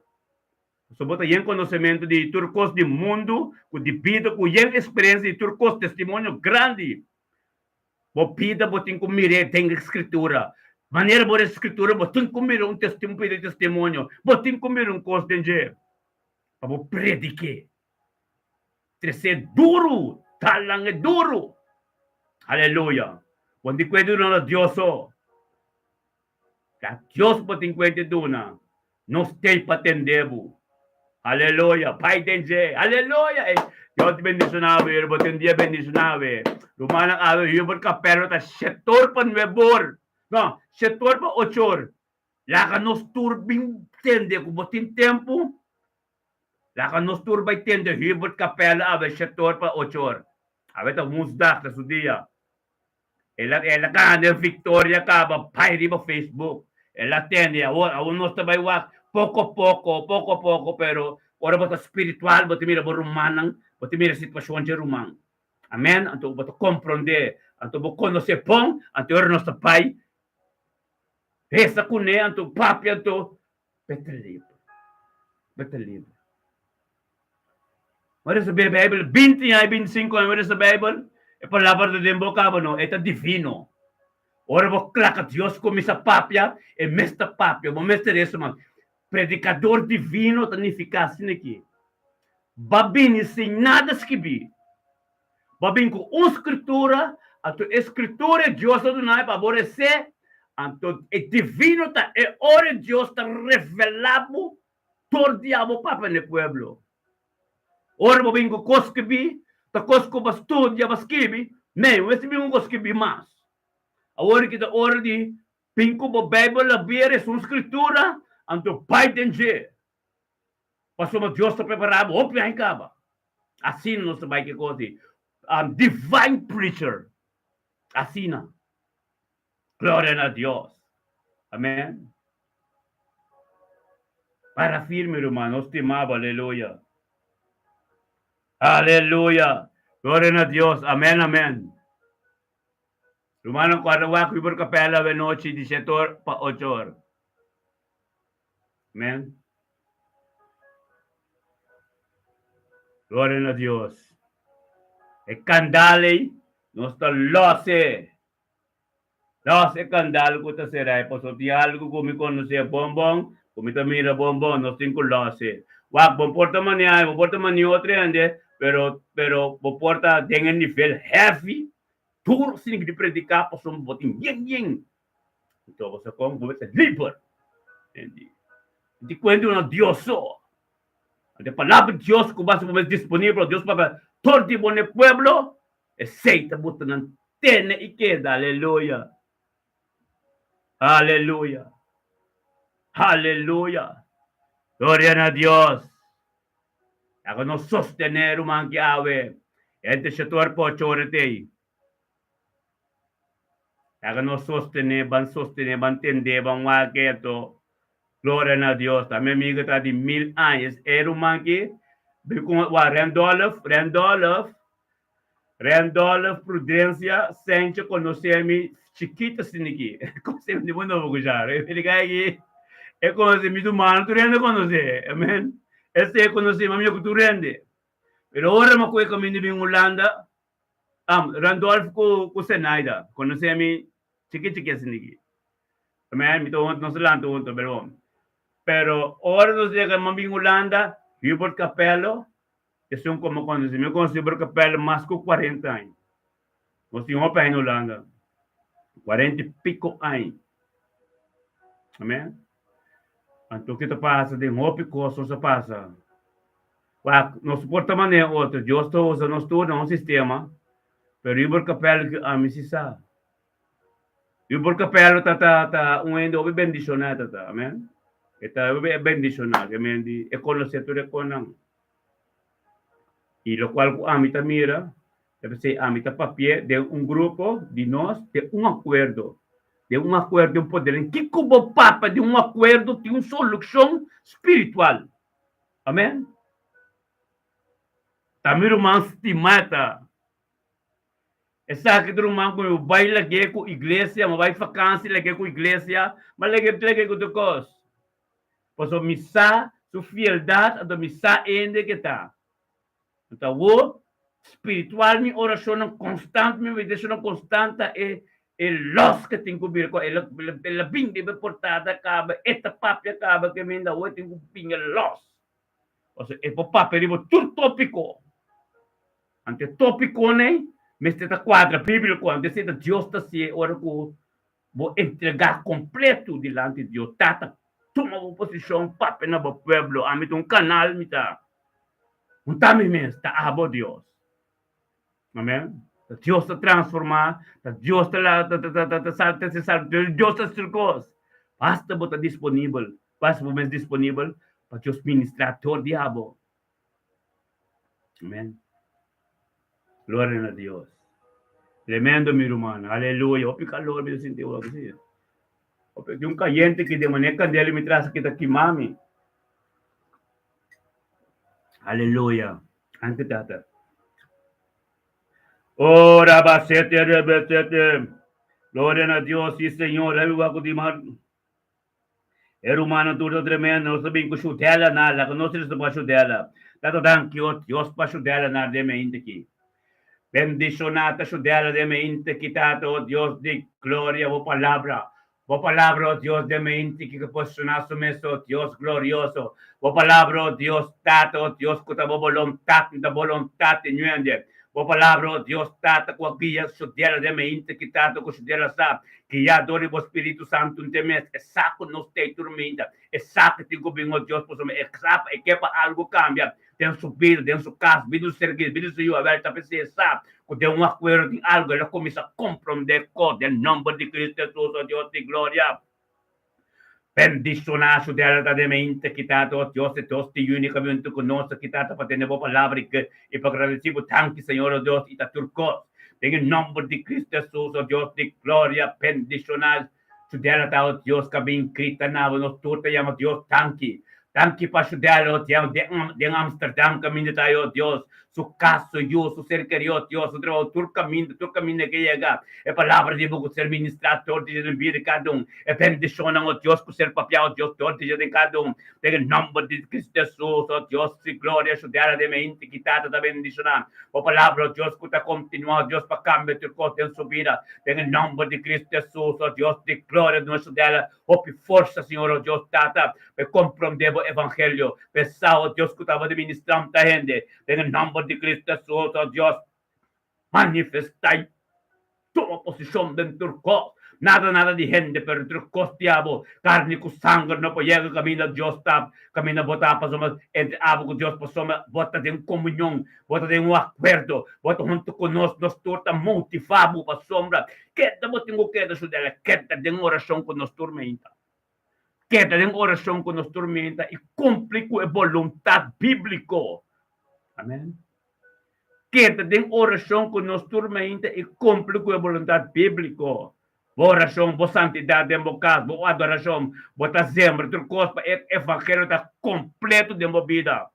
S1: So bo ta yen konosementu di tur kos di mundu, ku di bida, ku yen eksperensia di tur kos, testimonio grandi. Bo bida bo tin ku mir'é den e Skritura. Manera bo lesa Skritura bo tin ku mira un testimonio, pidi testimonio, bo tin ku mira un kos den dje pa bo predik'é. Tres'é duru, talan e duru. Aleluya! Bo no tin kuenta duna na Dios so. Ta Dios bo tin kuenta duna. Nos tei pa tende bo. Aleluya! Bai den dje. Aleluya! Ey, Dios bendiciona bo, bo tin un dia bendiciona bo. Rumannan awe Hubert Capello ta shetor pa nuebor. No, shetor pa ochor. Laga nos tur bin tende ku bo tin tempu. Laga nos tur bai tende Hubert Capello awe shetor pa ochor. Awe ta woensdag, ta su dia. El a el a gana e victoria caba bai riba Facebook. El a tende awor awor nos ta bai wak poco poco poco poco pero ora bo ta spiritual bo ta mira bo rumannan bo ta mira situacion dje ruman. Amen anto bo ta compronde anto bo conoce bon anto ora nos ta bai reza cune anto papia anto Beta liber. Beta liber. Bo recibe Bijbel 20 aña, 25 aña, bo recibe Bijbel, e palabra ta den bo caba no, e ta divino. Ora bo klaca Dios cuminsa papia, e mes ta papia, bo mes ta reza man. Predicador divino ta nifica asina aki. Ba bini sin nada skibi. Bo a bin ku un skritura, anto e skritura e Dios a duna pa bo resé, anto e divino ta e ora e Dios ta revelá bo tur di abo papia na e pueblo. Ora bo bin ku kos skibí, ta kos ku bo a studia, bo a skibi, mei, bo mester bin ku kos skibí mas. Awor ki ta ora di bin ku bo Beibel abia resa un skritura, anto bai den dje. Pasobra Dios ta prepará bo hopi aña kaba. Asina nos ta bai ke kos di divine preacher. Asina. Gloria na Dios. Amen. Para firme, ruman. Nos stima bo. Aleluya. Aleluya. Gloria na Dios. Amen, amen. Rumannan, kòrda wak Hubert Capella awenochi di shete or pa ocho or. Amen. Gloria na Dios. E kandal ei, nos ta lòs e. Lòs e kandal ku ta será ei, pasobra tin algu ku mi konosé bon bon, ku mi ta mira bon bon, nos tin ku lòs e. Wak, bo por ta manehá, bo por ta manehá otro hende, pero, pero bo por ta den e nivel heavy, duro asina di prediká, pasobra bo tin yen yen. Anto bo sa kon bo mester liber. Di di kuenta una Dios so. Ante palabra di Dios ku basa bo mes disponibel, Dios papia tur di bo ne pueblo, esei ta buta nan tene i keda. Aleluya. Aleluya. Aleluya. Gloria na Dios. Laga nos sostené ruman ki awe. Ente shetor pocho ora tei. Laga nos sostené, ban sostené, ban tendé, ban wak keto. Gloria na Dios. Ta mi amiga ta di mil años. E ruman ki, bi con wa Randolph, Randolph, Randolph Prudencia Sancho conoce mi chikito asina ki. Conoce mi di bo nobo ku ja. E di kai ki e conoce mi dumano tur hende conoce. Amen. Ese e conoce mi amigo ku tur hende. Pero ora mi koe kaminda bin Hulanda, Am, Randolph ku ku Zenaida konosé mi chiki chiki asina aki. Amen, mi ta huntu, nos ta lanta huntu, pero pero ora nos yega man bin Hulanda, Hubert Capello esun komo konosé. Mi konosé Hubert Capello mas ku kuarenta aña. Nos tin hopi aña na Hulanda, kuarenta i piko aña. Amen. Anto ke ta pasa den hopi kos nos a pasa. Wak, nos por ta manera otro. Dios ta usa nos tur na un sistema, pero Hubert Capello ki ami si sa. Hubert Capello ta ta ta un hende hopi bendishoná ta ta, amen. E ta hopi bendishoná, ke men di e konosé tur e konan. I lokual ku ami ta mira, ta p'esei ami ta papi'é den un grupo di nos den un akuerdo, den un akuerdo den poder. Kiko bo papia den un akuerdo tin un solushon spiritual. Amen. Ta mi ruman stimá ta. Esaki ta ruman ku mi bai lag'é ku iglesia, mi bai fakansi lag'é ku iglesia, mi lag'é lag'é ku tur kos. Pasobra mi sa. Su fieldat, anto mi sa ende ke ta. Anto awor, spiritual mi orashonnan konstant, mi meditashonnan konstant ta e e lòs ke tin ku bira ku el a bin riba e portada kaba, e ta papia kaba ke menda awor e tin ku bin e lòs. Pasobra e por papia riba tur tópiko. Anto e tópikonan ei mester ta kuadra bíbliko, anto esei ta Dios ta hasié ora ku Bo entregá kompleto dilanti Dios. Tata, tuma bo posishon, papia na bo pueblo. Ami ta un kanal, mi ta. No ta mi mes, ta abo, Dios. Amen. Ta Dios ta transformá, ta Dios ta la, ta, ta, ta, ta, ta, sal, ta sal, Dios ta haci kos. Basta bo ta disponibel, basta bo mes disponibel pa Dios ministrá dor di abo. Amen. Gloria na Dios. Tremendo mi ruman. Aleluya. Hopi calor mi ta sinti awor si. Hopi di un cayente ki den manera candela mi tras ki ta kima mi. Aleluya. Anke tata. Oh, rabasete, rebesete. Gloria na Dios, sí Señor. Abi waku di mar. E rumannan tur ta tremendo, nos ta bin ku shudela na laga nos resa pa shudela. Tata danki o Dios pa shudela na den mainta aki. Bendishona ta shudela den mainta aki Tata o Dios di gloria bo palabra bo palabra o Dios den mainta aki ku posishona su mes o Dios glorioso bo palabra o Dios Tata o Dios ku ta bo bolontat ta bolontat di ñuende bo palabra o Dios Tata ku a guia shudela den mainta aki Tata ku shudela sa Guiá dor di bo Spiritu Santu nte mes e sa ku nos ta e turmenta, e sa ku tin ku bin o Dios pasobra e sa pa e ke pa algu kambia den su bida, den su kas, bida di su ser kerido, bida di su yu. Awel ta p'esei e sa ku den un akuerdo tin algu, el a kuminsá komprondé kos den nòmber di Kristu Hesus, o Dios di gloria. Bendishoná su dèrda den mente kita ta, o Dios, e Dios di únikamente ku nos a kita ta pa tende bo palabra i ke i pa gradisí bo. Danki, Señor, o Dios, i ta tur kos. Den e nòmber di Kristu Hesus, o Dios di gloria, bendishoná su dèrda ta, o Dios, ka bin grita na bo. Nos tur ta yama Dios danki. Danki pa su dèrda, o Dios, den Amsterdam kaminda ta, o Dios, su kas, su yu, su ser kerí, o Dios, su trabou, tur kaminda, tur kaminda ke yega, e palabra di bo ku ser ministrá tur dia den bida di kada un, e bendishonnan, o Dios, ku ser papiá, o Dios, tur dia den kada un, den e nòmber di Kristu Hesus, o Dios di gloria, su dera den mente ki Tata ta bendishoná. Bo palabra, o Dios, ku ta kontinuá, o Dios, pa kambia tur kos den su bida, den e nòmber di Kristu Hesus, o Dios di gloria, duna su dera Hopi forsa, Señor, o Dios Tata, pa e comprende bo evangelio, pa e sa, o Dios, cu tabata ministra ta hende. Den e nomber di Cristo Jesus, o Dios, manifesta y tuma posicion den tur cos. Nada, nada di hende, pero tur cos di abo. Carni cu sanger no por yega caminda Dios ta, caminda bo ta, pasobra entre abo cu Dios, pasobra bo ta den comunion, bo ta den un acuerdo, bo ta hunto cu nos, nos tur ta motiva bo pasobra Keda bo tin ku keda su dela, keda den orashon ku nos tur meinta. Keda den orashon ku nos tur meinta i kumpli ku e boluntat bíbliko. Amen. Keda den orashon ku nos tur meinta i kumpli ku e boluntat bíbliko. Bo orashon, bo santidat den bo kas, bo adorashon, bo ta sembra tur kos pa e evangelio ta kompleto den bo bida.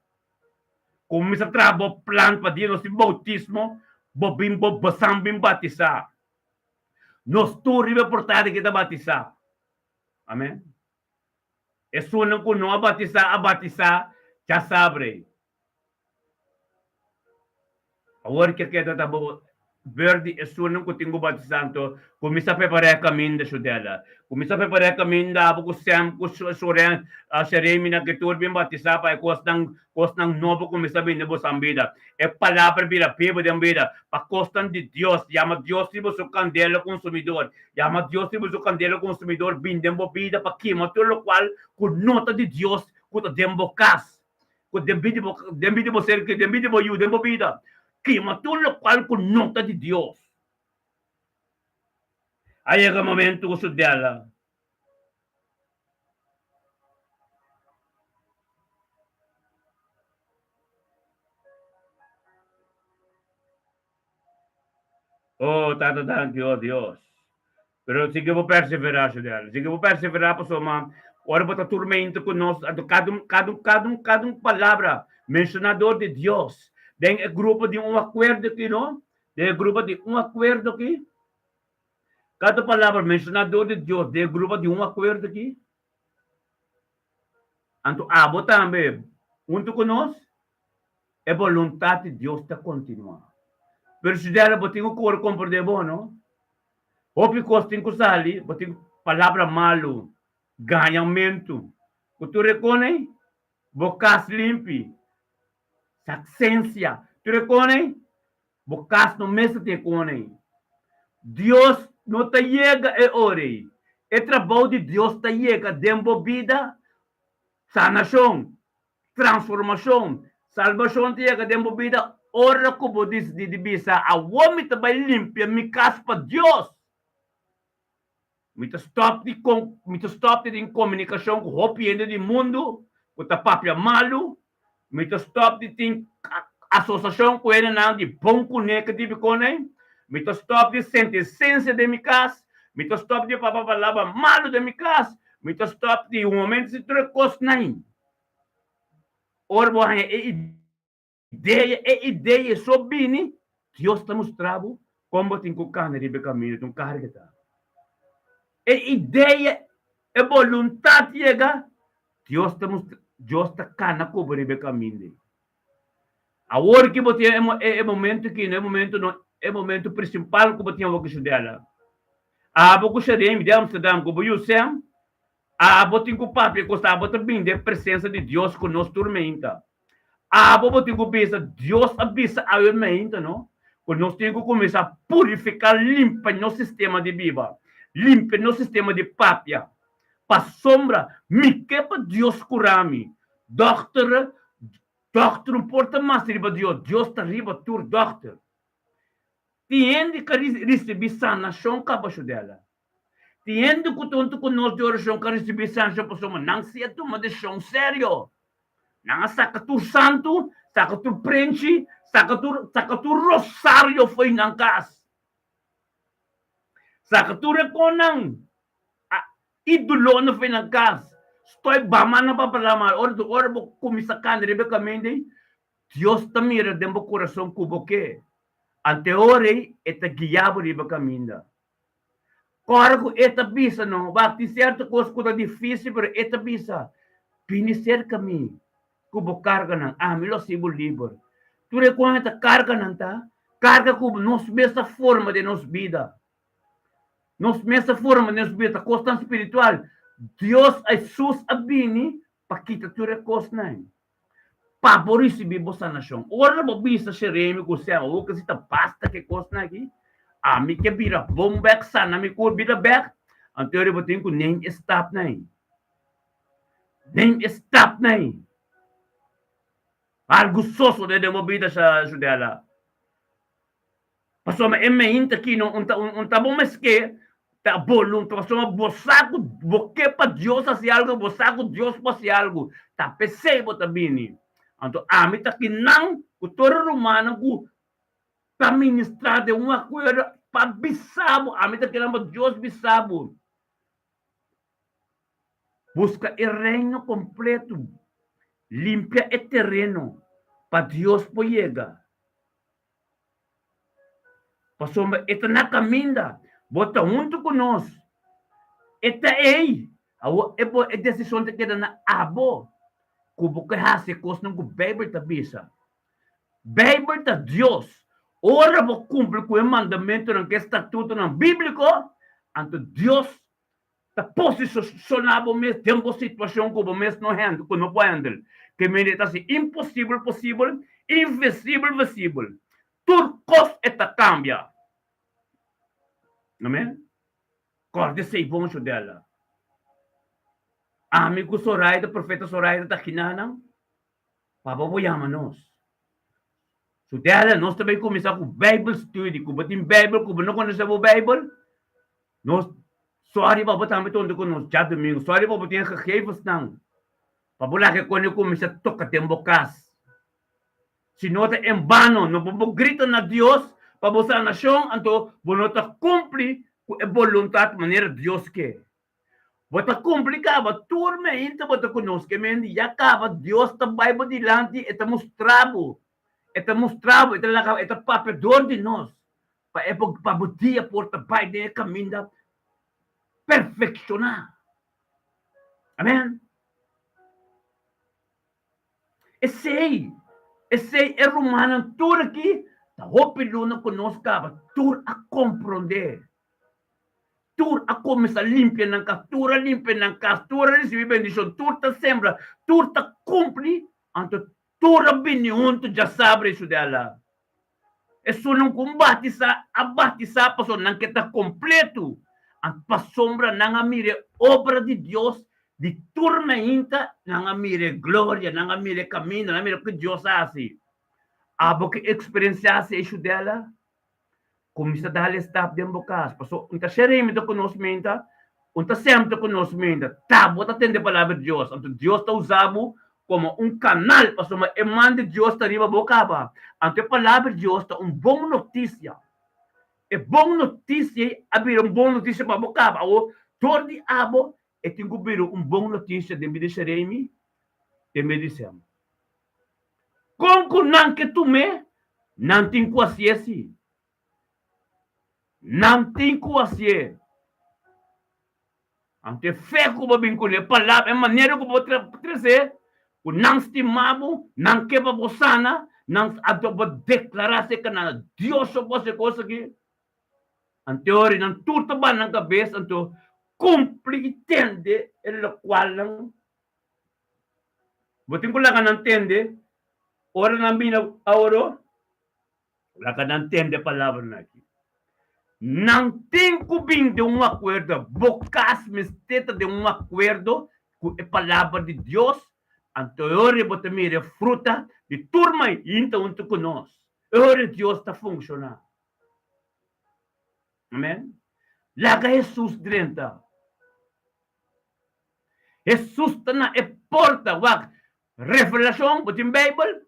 S1: Kuminsá traha bo plan pa dia nos tin boutismo, bo bin bo bosan bin batisá. Nos tur riba e portada ki ta batisá. Amen. Esunnan ku no a batisá a batisá djasabre. Awor ke keda ta bo beur di esunnan ku tin ku batisá anto kuminsá prepará e kaminda Shudela. Kuminsá prepará e kaminda abo ku Sem ku Shuren Sheremina ku tur bin batisá pa e kosnan kosnan nobo kuminsá bini den bosan bida. E palabra bira bibu den bida pa kosnan di Dios. Yama Dios riba su kandela konsumidor. Yama Dios riba su kandela konsumidor bin den bo bida pa kima tur lokual ku no ta di Dios ku ta den bo kas. Ku den bida bo, den bida bo ser, den bida bo yu, den bo bida, kima tur lokual ku no ta di Dios. A yega momento ku su dela. Oh, Tata danki, oh Dios. Pero si ke bo perseverá, Judel. Si ke bo perseverá pasobra ora bo ta turmento ku nos, anto kada un, kada un, kada un, kada un palabra menshoná dor di Dios den e grupo di un akuerdo aki, no? Den e grupo di un akuerdo aki. Kada palabra menshoná dor di Dios den e grupo di un akuerdo aki. Anto abo tambe huntu ku nos, e boluntat di Dios ta kontinuá. Pero si dela bo tin ku kore komprendé bo, no? Hopi kos tin ku sali, bo tin palabra malu, gañamentu, ku tur e kos ei, bo kas limpi, saksensia, tur e kos ei, Bo kas no mester tin e kona ei. Dios no ta yega e ora ei. E trabou di Dios ta yega den bo bida, sanashon, transformashon, salbashon ta yega den bo bida ora ku bo disidí di bisa, Awor mi ta bai limpia mi kas pa Dios. Mi ta stòp di mi ta stòp di tin komunikashon ku hopi hende di mundu ku ta papia malu. Mi ta stòp di tin asosiashon ku hendenan di bon kuné ku dibi konei. Mi ta stòp di senti sensia den mi kas. Mi ta stòp di papia palabra malu den mi kas. Mi ta stòp di un momento si tur e kosnan. Ora bo haña e idea, e idea so bini, Dios ta mustra bo kon bo tin ku kana riba e kaminda, ta un karga ta. E idea, e boluntat yega, Dios ta mustra, Dios ta kana ku bo riba e kaminda ei. Awor ki bo tin e e momento aki, no e momento no, e momento prinsipal ku bo tin awor ki Shudela. Abo ku Sheremi di Amsterdam ku bo yu Sem, abo tin ku papia ku abo ta bini den presensa di Dios ku nos tur meinta. Abo bo tin ku bisa, Dios a bisa awe meinta no, ku nos tin ku kuminsá purifiká, limpia nos sistema di biba, limpia nos sistema di papia. Pasobra mi ke pa Dios kura mi. Dòkter, dòkter no por ta mas riba Dios, Dios ta riba tur dòkter. Tin hende ka risibí sanashon kaba shudela. Tin hende ku ta huntu ku nos di orashon ka risibí sanshon pasobra nan si a tuma desishon serio. Nan a saka tur santu, saka tur prenchi, saka tur saka tur rosario fo'i nan kas. Saka tur e konnan a idolonan fo'i nan kas. Stoi bama nan pa palama. Ora ora bo kuminsá kanda riba e kaminda ei, Dios ta mira den bo kurason ku bo ke. Ante ora ei e ta guia bo riba kaminda. Ora ku e ta bisa no, wak, tin sierto kos ku ta difísil, pero e ta bisa, Bini serka mi ku bo karganan, ami lo hasi bo liber. Tur e kos ta karganan ta karga ku nos mes ta forma den nos bida. Nos mes ta forma den nos bida, ta kosnan spiritual. Dios, Hesus a bini pa kita tur e kosnan. Pa bo risibí bo sanashon. Ora bo bisa Sheremi ku Sem, awor ku si ta basta ku e kosnan aki, ami ke bira bon bèk, sana mi kur bira bèk, anto ora bo tin ku nen e stapnan ei. Nen e stapnan ei. Algu sosodé den bo bida, Shudela. Pasobra e meinta aki no un ta un ta bo mesk'é ta bolunta pasobra bo sa ku bo ke pa Dios hasi algu bo sa ku Dios por hasi algu ta p'esei bo ta bini. Anto ami ta kinan ku tur e rumannan ku ta ministrá den un akuerdo pa bisa bo ami ta kinan pa Dios bisa bo buska e reino kompleto limpia e tereno pa Dios por yega. Pasobra e ta na kaminda. Bo ta huntu ku nos. E ta ei. Awor e bo e desishon ta keda na abo ku bo ke hasi e kosnan ku Beibel ta bisa. Beibel ta Dios. Ora bo kumpli ku e mandamentunan, ku e statutonan bíbliko, anto Dios ta posishoná bo mes den bo situashon ku bo mes no handle, ku no por handle. Ke mende e ta hasi imposibel posibel, invisibel visibel. Tur kos e ta kambia. Amen. Kòrda esei bon, Shudela. Ami ku Soraida, profeta Soraida ta ginanan, pa bo bo yama nos. Shudela, nos ta bai kuminsá ku Bijbel study, ku bo tin Bijbel, ku bo no konosé bo Bijbel, Nos sorry pa bo tambe tonto ku nos djadumingu. Sorry pa bo tin e gegevensnan pa bo laga e kone kuminsá toka den bo kas. Si no ta en bano, no por bo grita na Dios pa bo sanashon, anto bo no ta kumpli ku e boluntat manera Dios ke. Bo ta kumpli kaba tur meinta bo ta ku nos ke mende ya kaba Dios ta bai bo dilanti e ta mustra bo, e ta mustra bo, e ta laga e ta papia dor di nos. Pa e por pa bo dia por ta bai den e kaminda perfekshoná. Amen. Esei, esei e rumannan tur aki ta hopi luna ku nos kaba, tur a komprondé. Tur a kuminsá limpia nan kas, tur a limpia nan kas, tur a risibí bendishon, tur ta sembra, tur ta kumpli, anto tur a bini huntu djasabra i sudela. Esunnan ku batisá a batisá pasobra nan ke ta kompletu, anto pasobra nan a mira e obra di Dios di tur mainta, nan a mira e gloria, nan a mira e kaminda, nan a mira ku Dios a hasi. Abo ke eksperensiá si e shudela? Kuminsá dal e stap den bo kas, pasobra un ta sheremita ku nos menta, un ta sèmta ku nos menta. Ta bo ta tende palabra di Dios, anto Dios ta usa bo komo un kanal, pasobra e man di Dios ta riba bo kaba. Anto e palabra di Dios ta un bon notisia. E bon notisia ei a bira un bon notisia pa bo kaba. Awor, dor di abo e tin ku bira un bon notisia den bida di Sheremi, den bida di Sèm. Kon ku nan ke tum'é, nan tin ku hasié sí. Nan tin ku hasié. Anto e fe ku bo bin kuné, e palabra, e manera ku bo tresé, ku nan stima bo, nan ke pa bo sana, nan anto bo deklará aserka nan, Dios so por hasi e kos aki. Anto ora nan tur ta banda nan kabes, anto kumpli i tende e lokualnan Bo tin ku laga nan tende ora nan bini awor, laga nan tende e palabranan aki. Nan tin ku bin den un akuerdo, bo kas mester ta den un akuerdo ku e palabra di Dios, anto e ora bo ta mira e fruta di tur mainta huntu ku nos. E ora Dios ta funshoná. Amen. Laga Hesus drenta. Hesus ta na e porta. Wak, Revelashon, bo tin Beibel?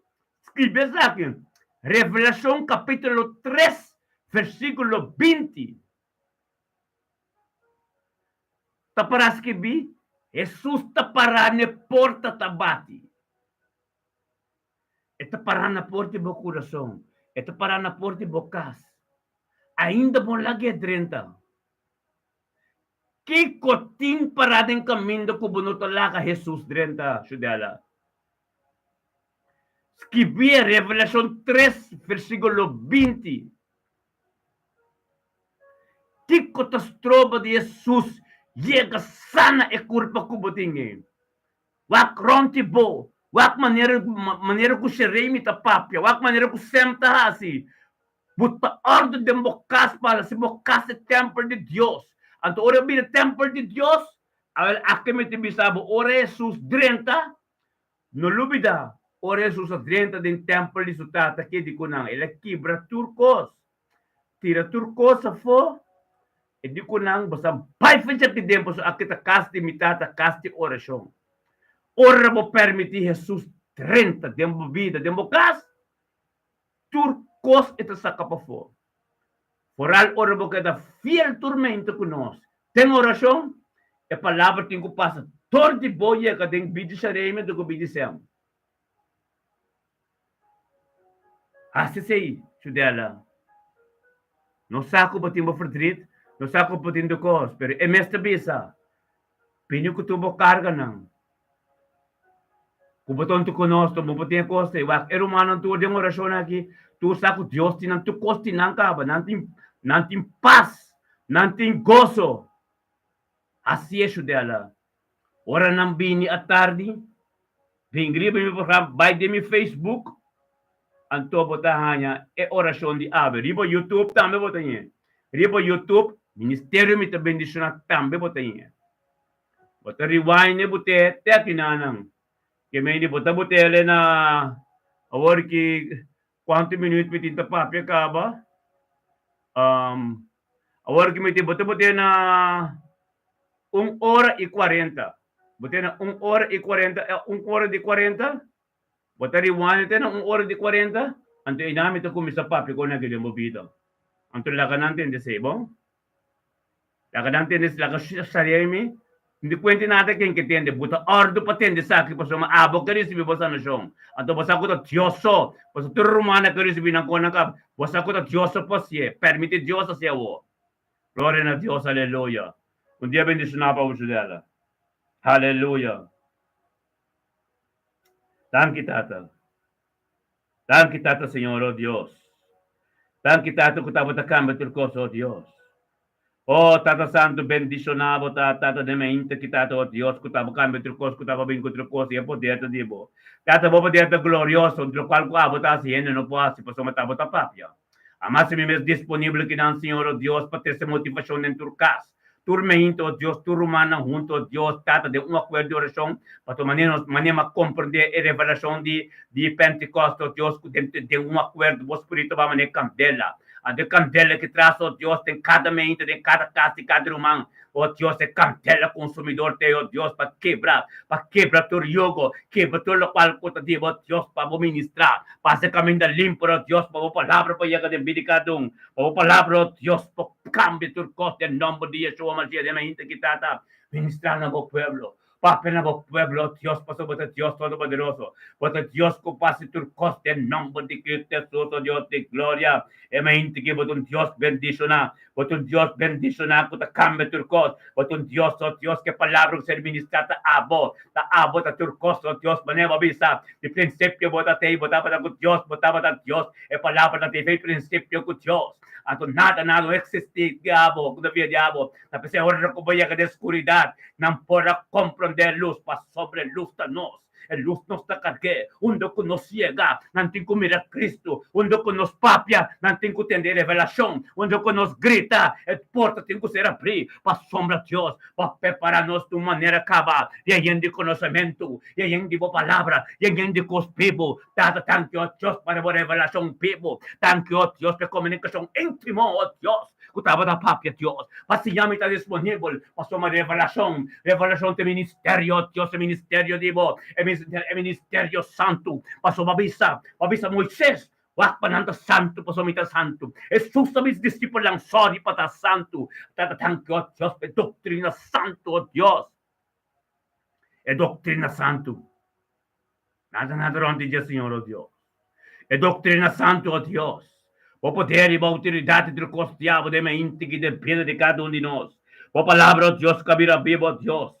S1: Skibi esaki, Revelashon kapítulo tres, versíkulo 20. Ta pará skibí, Hesus ta pará na e porta ta bati. E ta pará na porta di bo kurason. E ta pará na porta di bo kas. Ainda bo lag'é drenta. Kiko tin pará den kaminda ku bo no ta laga Hesus drenta, Shudela? Skibié Revelashon tres, versíkulo 20. Kiko ta stroba di Hesus yega sana e kurpa ku bo tin ei? Wak rònt di bo, wak manera manera ku Sheremi ta papia, wak manera ku Sem ta hasi. Bo ta òrdu den bo kas pa hasi bo kas e tèmpel di Dios. Anto ora e bira tèmpel di Dios, awel aki mi ta bisa bo, ora Hesus drenta, no lubida, ora Hesus a drenta den tèmpel di su Tata, ke di ku nan? El a kibra tur kos, tira tur kos afó, e di ku nan, Bo sa bai fecha aki den, pasobra aki ta kas di mi Tata, kas di orashon. Ora bo pèrmití Hesus drenta den bo bida, den bo kas, Tur kos e ta saka pafó. Foral ora bo keda fiel turmente ku nos den orashon, e palabra tin ku pasa dor di bo yega den bida Sharemi anto ku bida Sem. Hasi esei, Chudela. Nos sa ku bo tin bo verdriet, nos sa ku bo tin tur kos, pero e mes ta bisa, Bini ku tur bo karganan. Ku bo ta huntu ku nos, bo por tin e kos ei. Wak, e rumannan tur den orashon aki, tur sa ku Dios tin nan, tur kos tin nan kaba. Nan tin, nan tin pas, nan tin goso. Hasi e shudela. Ora nan bini atardi, bin riba mi programa, bai den mi Facebook, anto bo ta haña e orashon di awe. Riba YouTube tambe bo ta hañ'é. Riba YouTube, Ministerio Mi Ta Bendishoná tambe bo ta hañ'é. Bo ta rewind e bot'é te akinanan. Ke mende bo ta bot'é na awor ki kuantu minuut mi tin ta papia kaba. Awor ki mi tin bo ta bot'é na un ora i 40. Bot'é na un ora i 40, un ora di 40. Bo ta rewind te na un ora di 40, anto einan mi ta kuminsá papia ku nan aki den bo bida. Anto laga nan tende esei, bon? Laga nan tende, laga saria mi, N di kuenti nada ken ke tende, bo ta òrdu pa tende esaki pasobra abo ke risibí bo sanashon. Anto bo sa ku ta Dios so, pasobra tur rumannan ke risibí nan konan kaba, bo sa ku ta Dios so por hasié. Permití Dios hasié awor. Gloria na Dios, aleluya. Un dia bendishoná pa bo, Judela. Aleluya. Danki Tata. Danki Tata Señor, oh Dios. Danki Tata ku tabata kambia tur kos, oh Dios. Oh Tata Santu bendishoná bo ta Tata den mainta ki Tata oh Dios ku taba kambia tur kos ku taba bin ku tur kos i e poder ta di bo. Tata bo poder ta glorioso lokual ku abo ta hasi hende no por hasi pasobra ta bo ta papia. Ama si mi mes disponibel kinan Señor oh Dios pa trese motivashon den tur kas tur mainta oh Dios tur rumannan huntu oh Dios Tata den un akuerdo di orashon pa tur manera nos manera ma komprende e revelashon di di Pentekoste oh Dios ku den den un akuerdo bo spiritu ba manera kandela. Anto e kandela ki tras, o Dios, den kada mente, den kada kas di kada ruman, o Dios, e kandela konsumidor t'ei, o Dios, pa kebra, pa kebra tur yugo, kebra tur lokual ku ta di bo, Dios, pa bo ministrá, pa hasi kaminda limpu, o Dios, pa bo palabra por yega den bida di kada un, pa bo palabra, o Dios, por kambia tur kos den nòmber di Yeshua Mashiach, den mainta ki Tata, ministrá na bo pueblo. Papia na bo pueblo, Dios, pasobra bo ta Dios Todopoderoso. Bo ta Dios ku por hasi tur kos den nòmber di Cristo Hesus, o Dios di gloria. E mainti ki bo ta un Dios bendishoná. Bo ta un Dios bendishoná ku ta kambia tur kos. Bo ta un Dios, o Dios, ku e palabra ku ser ministrá ta abo. Ta abo ta tur kos, o Dios, manera bo a bisa, Di prinsipio bo ta tei, bo tabata ku Dios, bo tabata Dios. E palabra ta tei fei prinsipio ku Dios. Anto nada, nada no eksistí di abo, ku ta bia di abo. Ta p'esei ora ku bo yega den skuridat, nan por a komprondé e lus, pasobra e lus ta nos. E lus nos ta karg'é. Unda ku nos yega, nan tin ku mira Kristu. Unda ku nos papia, nan tin ku tende e revelashon. Unda ku nos grita, e porta tin ku ser abrí. Pasobra Dios bo a prepará nos di un manera kaba, yen di konosementu, yen di bo palabra, yen di kos bibu. Tata, tanki, o Dios, pa bo revelashon bibu. Tanki, o Dios, pa e komunikashon íntimo, o Dios. Ku tabata papia Dios. Pa siña mi ta disponibel pasobra revelashon, revelashon ta e ministerio Dios, e ministerio di bo, e ministerio santu. Pasobra bisa, bo a bisa Moises, wak pa nan ta santu pasobra mi ta santu. Hesus a bisa disipelnan, sòri pa ta santu. Tata danki o Dios pa e doktrina santu, o Dios. E doktrina santu. Nada nada rond di dje, Señor, o Dios. E doktrina santu, o Dios. Bo poder i bo outoridat i tur kos diabel den mente i den bida di kada un di nos. Bo palabra, o Dios, ku a bira bibu, o Dios.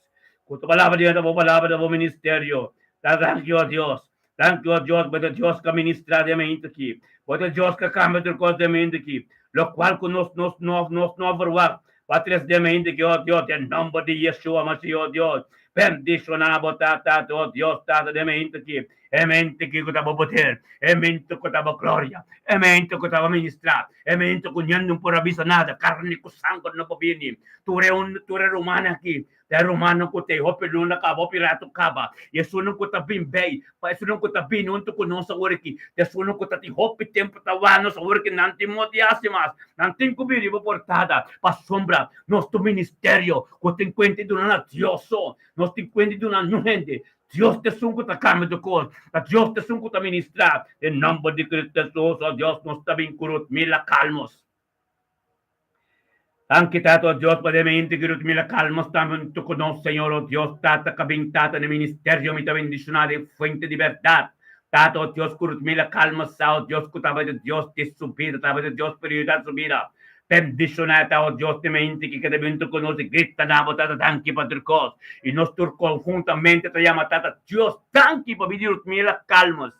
S1: Ku tu palabra di ta bo palabra ta bo ministerio. Ta danki, o Dios. Danki, o Dios, bo ta Dios ku a ministra den mente aki. Bo ta Dios ku a kambia tur kos den mente aki. Lokual ku nos nos no nos no a verwagt, bo a tres den mente aki, o Dios, den nomber di Yeshua Mashiach, o Dios. Bendishoná bo Tata, o Dios Tata den mente aki, e mente aki ku ta bo poder, e mente ku ta bo gloria, e mente ku ta bo ministrá, e mente ku niun por a bisa nada, karni ku sanger no por bini. Tur e un tur e rumannan aki ta e rumannan ku ta e hopi luna kaba, hopi ratu kaba, i esunnan ku ta bin bei, pa esunnan ku ta bini huntu ku nos awor aki, ta esunnan ku ta tin hopi tempu ta wak nos awor aki, nan tin moti hasi mas, nan tin ku bini riba portada pasobra Nos ta un ministerio ku tin kuenta di duna na Dios so. Nos tin kuenta di duna niun hende. Dios ta esun ku ta kambia tur kos. Ta Dios ta esun ku ta ministrá. Den nòmber di Cristo Hesus, o Dios, nos ta bin ku Rutmila Calmos. Danki, Tata, o Dios, pa den mente ku Rutmila Calmos tambe huntu ku nos, Señor, o Dios, Tata, ka bin, Tata, na ministerio mi ta bendishoná den fuente di bèrdat. Tata, o Dios, ku Rutmila Calmos sa, o Dios, ku tabata Dios di su bida, tabata Dios prioridad su bida. Bendishoná ta, o Dios di mente ki kada bintu ku nos i grita na bo, Tata, danki pa tur kos. I nos tur konhuntamente ta yama Tata Dios danki pa bini Rutmila Calmos.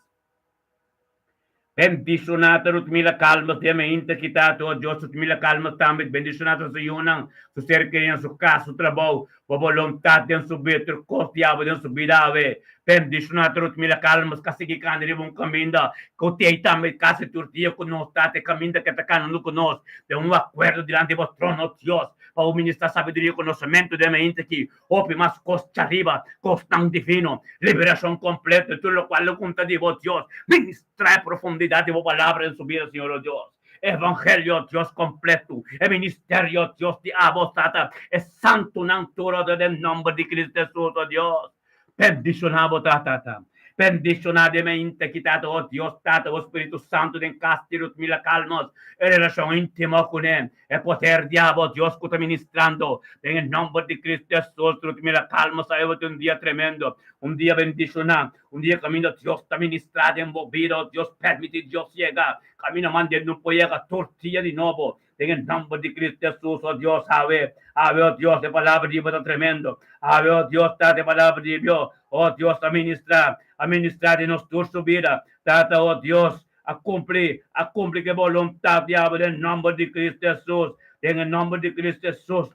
S1: Bendishoná ta Rutmila Calmos di mente ki Tata, o Dios, Rutmila Calmos tambe bendishoná ta su yunan, su ser kerinan, su kas, su trabou, bo boluntat den su bida, tur kos di abo den su bida awe. Bendishoná ta Rutmila Calmos ka sigui kana riba un kaminda ku t'ei tambe kasi tur dia ku nos ta te kaminda ke ta kanando ku nos den un akuerdo dilanti bo trono, Dios, pa bo ministrá sabiduria i konosementu den mainta aki, hopi mas kos djariba, kosnan divino, liberashon kompleto i tur lokual lo kunta di bo, Dios. Ministrá e profundidat di bo palabra den su bida, Señor, o Dios. Evangelio, Dios kompleto, e ministerio, Dios, di abo, Tata, e santunan tur, o Dios, den nòmber di Cristo Hesus, o Dios. Bendishoná bo ta, Tata. Bendishoná den mente ki Tata, o Dios Tata, o Spiritu Santu den kas di Rutmila Calmos, e relashon íntimo kuné, e poder di abo, Dios ku ta ministrando, den e nòmber di Cristo Hesus. Rutmila Calmos a tabata un dia tremendo, un dia bendishoná, un dia kaminda Dios ta ministrá den bo bida, o Dios permití Dios yega kaminda mand'El no por yega tur dia di nobo. Den e nomber di Cristo Jesus, oh Dios, awe, awe, oh Dios, e palabra di Bo ta tremendo. Awe, oh Dios, Tata, e palabra di Bo, oh Dios, a ministra, a ministra den nos tur su bida. Tata, oh Dios, a cumpli, a cumpli cu e boluntad di abo den nomber di Cristo Jesus, den e nomber di Cristo Jesus.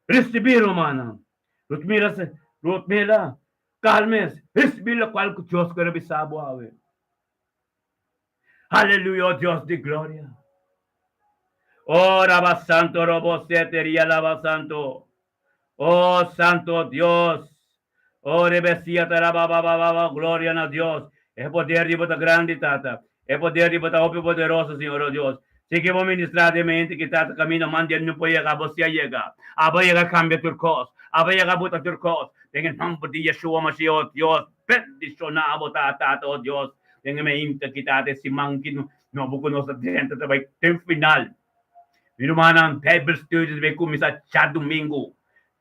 S1: Ricibi, rumannan. Rutmila, Rutmila, calmes, ricibi locual cu Dios quier bisa bo awe. Aleluya, oh Dios di gloria. Oh, Raba Santo, Robo Sete, Ria Lava Santo. Oh, Santo Dios. Oh, Rebesia, Taraba, Baba, Baba, gloria na Dios. E poder di bo ta grandi, Tata. E poder di bo ta hopi poderoso, Señor, oh Dios. Sigui bo ministra den mente ki Tata camina man den no por yega, abo si a yega. Abo yega cambia tur cos. Abo yega buta tur cos. Den e nomber di Yeshua Mashiach, oh Dios. Bendiciona bo ta Tata, oh Dios, den e mainta ki Tata e siman ki nobo ku nos ta drenta ta bai den final. Mi rumannan, Bijbel studies bai kuminsá djadumingu.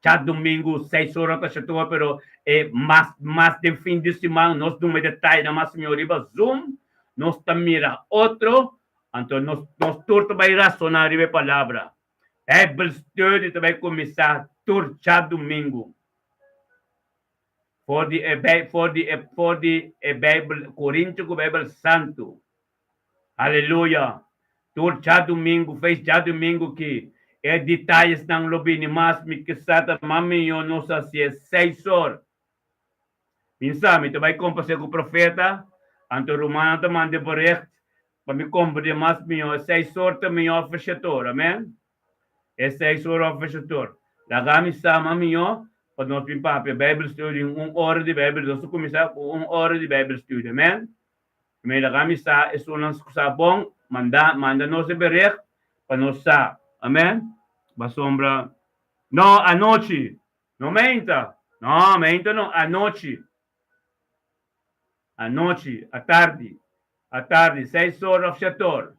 S1: Djadumingu seis ora ta shetoa, pero e mas mas den fin di siman nos duna e detaynan mas mihó riba Zoom. Nos ta mira otro, anto nos nos tur ta bai rasoná riba e palabra. Bijbel study ta bai kuminsá tur djadumingu. For di e for di e for di e Bijbel Corintio ku Bijbel Santu. Aleluya! Tur djadumingu, feis djadumingu ki e detayesnan lo bini mas mi kisa ta mas mihó nos hasié seis or. Mi sa mi ta bai kompasé ku profeta, anto rumannan ta manda e bericht pa mi komprendé mas mihó e seis or ta mihó òf e shete or. Amèn. E seis ora of shete or. Laga mi sa mas mihó pa nos bin papia Bijbel study un ora di Bijbel. Nos ta kuminsá ku un ora di Bijbel study. Amen. Amen. Laga mi sa esunnan ku sa bon, manda manda nos e bericht pa nos sa. Amen. Pasobra no anochi, no meinta. No, meinta no, anochi. Anochi, atardi. Atardi, seis ora of shete or.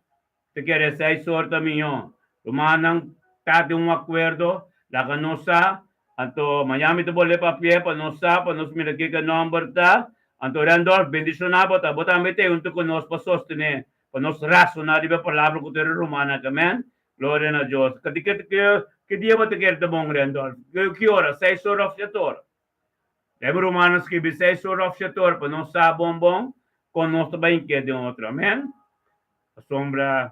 S1: Ta kere seis or ta mihó. Rumannan ta den un akuerdo, laga nos sa. Anto mañana mi ta bolbe papia pa nos sa, pa nos mira kiko e nòmber ta. Anto Randolph, bendishoná bo ta. Bo tambe ta huntu ku nos pa sostené, pa nos rasoná riba e palabra ku tur e rumannan aki. Amèn. Gloria na Dios. Ki ki dia bo ta kere ta bon, Randolph? Ki ora? Seis or òf shete or? Debe rumannan skibi seis or òf shete or pa nos sa bon bon kon nos ta bai inkiet den otro. Amèn. Pasobra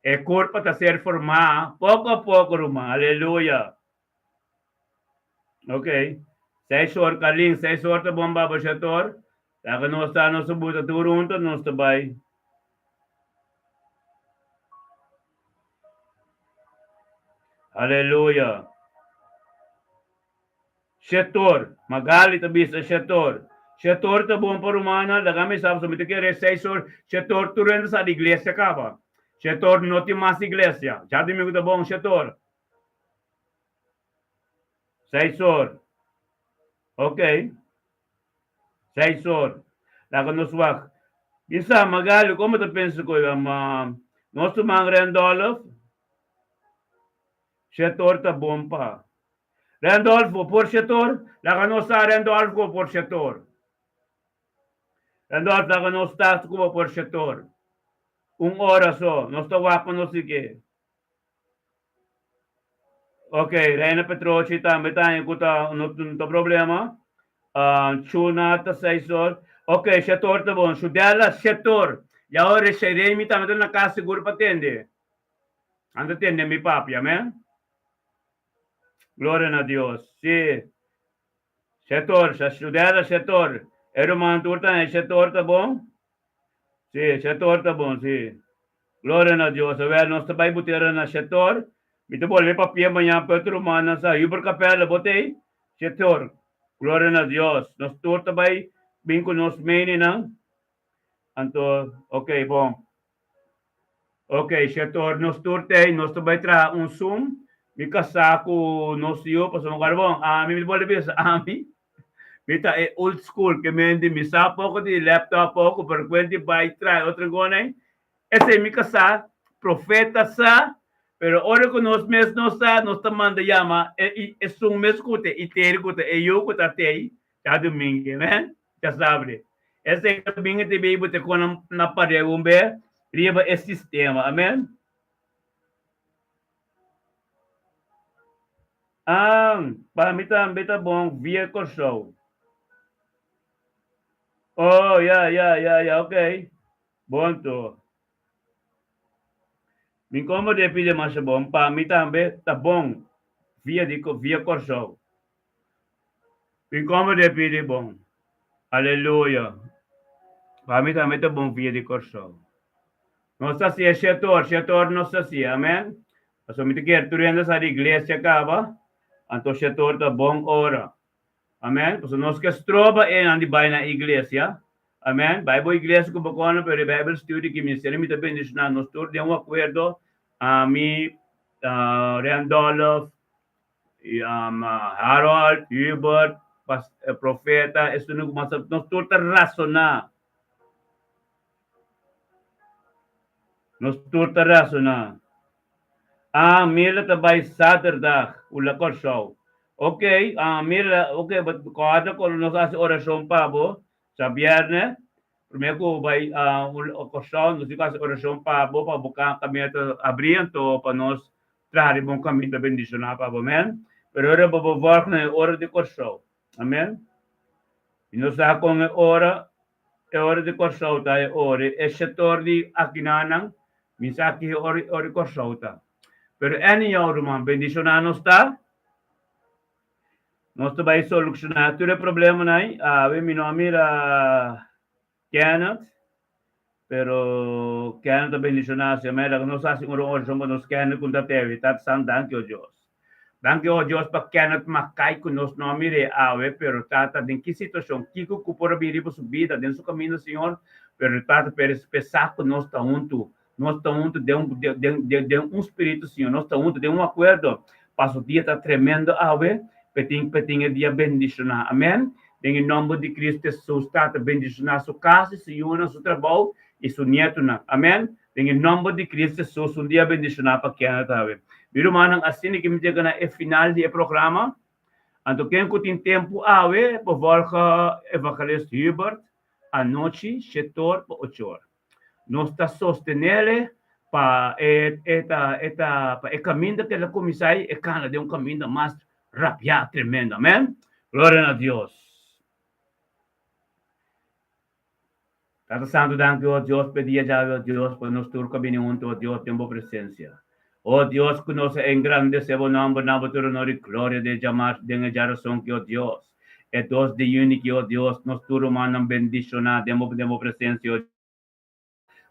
S1: e kurpa ta ser formá poko a poko, ruman. Aleluya! Ok. Seis or, Carlin, seis or ta bon baba shete or. Laga nos ta, nos ta buta tur hunto, nos ta bai. Aleluya! Shetor, Magali ta bisa Shetor. Shetor ta bon pa rumannan, laga mi sa pasobra mi ta kere seis or. Shetor tur hende sa di iglesia kaba. Shetor no tin mas iglesia. Djadumingu ta bon Shetor. Seis or. Ok. Seis or. Laga nos wak. Bisa Magali, komo ta pensa ku nos ruman Randolph? Shetor ta bon pa. Randolph bo por shetor? Laga nos sa Randolph ku bo por shetor. Randolph laga nos sa ku bo por shetor. Un ora so. Nos ta wak pa nos sigui. Ok, Reina Petrochi tambe ta haña ku ta no ta problema. Chuna ta seis or. Ok, shetor ta bon. Shudela, shetor. Ya ora Remy tambe ta na kas sigur pa tende. Nan ta tende mi papia, amen. Gloria na Dios. Sí. Shetor, Shudela, shetor. E ruman tur ta haña shetor ta bon? Sí, shetor ta bon, sí. Gloria na Dios. Awel, nos ta bai butera na shetor. Mi ta bolbe papia mañan pa e otro rumannan sa. Huber Capella, bo ta ei? Shetor. Gloria na Dios. Nos tur ta bai bin ku nos meninan. Anto, ok, bon. Ok, shetor, nos tur ta ei. Nos ta bai traha un Zoom. Mi kasá ku nos yu, pasobra mi kòrda bon, ami mi ta bolbe bisa ami. Mi ta e old school ke men di mi sa poko di laptop poko pero kuen di bai trae otro ngona ei. Esei mi ka sa, profeta sa, pero ora ku nos mes no sa nos ta manda yama e esun mes ku ta e teri ku ta e yu ku ta tei djadumingu, amen? Djasabra. Esei ta bin e te bei bo te kon na pare un be riba e sistema, amen? Ah, pa mi tambe ta bon via Kòrsou. Oh, ya, ya, ya, ya, ok. Bon to. Mi komo de pide masha bon, pa mi tambe ta bon via di via Kòrsou. Mi komo de pide bon. Aleluya. Pa mi tambe ta bon via di Kòrsou. Nos ta hasié shetor, shetor nos ta hasié, amen. Pasobra mi ta kier tur hende sa di iglesia kaba, anto shetor ta bon ora. Amen. Pasobra nos ke stroba enan di bai na iglesia. Amen. Bai bo iglesia ku bo kono, pero e Bijbel study ki ministerio mi ta bendishoná nos tur den un akuerdo, ami, Randolph, Harold, Hubert, profeta, esun ku mas, nos tur ta rasoná. Nos tur ta rasoná. Ah, Mila ta bai saterdag ula Kòrsou. Ok, ah, Mila, ok, but kòrda ku nos hasi orashon pa bo djabièrnè. Promé ku bo bai Kòrsou, nos tin ku hasi orashon pa bo, pa bo kaminda ta abrí, anto pa nos traha riba un kaminda bendishoná pa bo. Amèn. Pero ora bo bo vòlg na e ora di Kòrsou. Amèn. I nos sa kon e ora E ora di Kòrsou ta e ora e setor di akinanan mi sa ki ora e ora di Kòrsou ta. Pero anyhow ruman bendishoná nos ta. Nos ta bai solukshoná tur e problemanan. Awe mi no a mira Kenneth pero Kenneth ta bendishoná si amèn. Laga nos hasi un orashon pa nos Kenneth ku ta teve. Tata San danki o Dios. Danki o Dios pa Kenneth Mackay ku nos no a mir'é awe, pero Tata den ki situashon, kiko ku por a bin riba su bida, den su kaminda Señor, pero Tata pero pesa ku nos ta huntu, nos ta huntu den un den den den un spiritu Señor, nos ta huntu den un akuerdo, pa su dia ta tremendo awe, p'e tin p'e tin e dia bendishoná. Amen. Den e nòmber di Cristo Hesus Tata bendishoná su kas i su yunan, su trabou i su nietunan. Amen. Den e nomber di Cristo Jesus un dia bendiciona pa Kenneth awe. Mi rumannan asina ki mi yega na e final di e programa. Anto ken ku tin tempu awe por volga Evangelist Hubert anochi shetor pa ochor. Nos ta sostenele pa e e ta e ta pa e kaminda ku el a kuminsá ei e kana den un kaminda mas rapiá tremendo. Amen. Gloria na Dios. Tata Santu, danki, o Dios, p'e dia djawe, o Dios, pa nos tur ku a bini huntu, o Dios, den bo presensia. O Dios, ku nos a engrandesé bo nòmber na bo tur onor i gloria den e djamars, den e djarason ki, o Dios, e dos di yüni ki, o Dios, nos tur rumannan bendishoná den bo den bo presensia, o.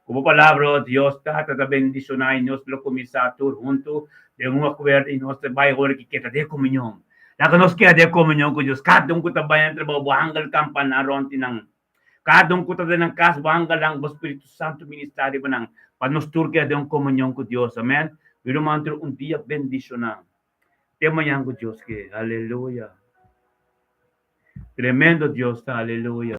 S1: Ku bo palabra, o Dios, Tata ta bendishoná i nos lo kuminsá tur huntu den un akuerdo i nos ta bai ora ki keda den komunion. Laga nos keda den komunion ku Dios. Kada un ku ta bai na trabou, bo hangel kampaná rònt di nan. Kada un ku ta den nan kas, bo hangel nan, bo Spiritu Santu ministrá riba nan, pa nos tur keda den un komunion ku Dios. Amèn. Mi ruman tur un dia bendishoná. Te mañan ku Dios ke. Aleluya. Tremendo Dios ta. Aleluya.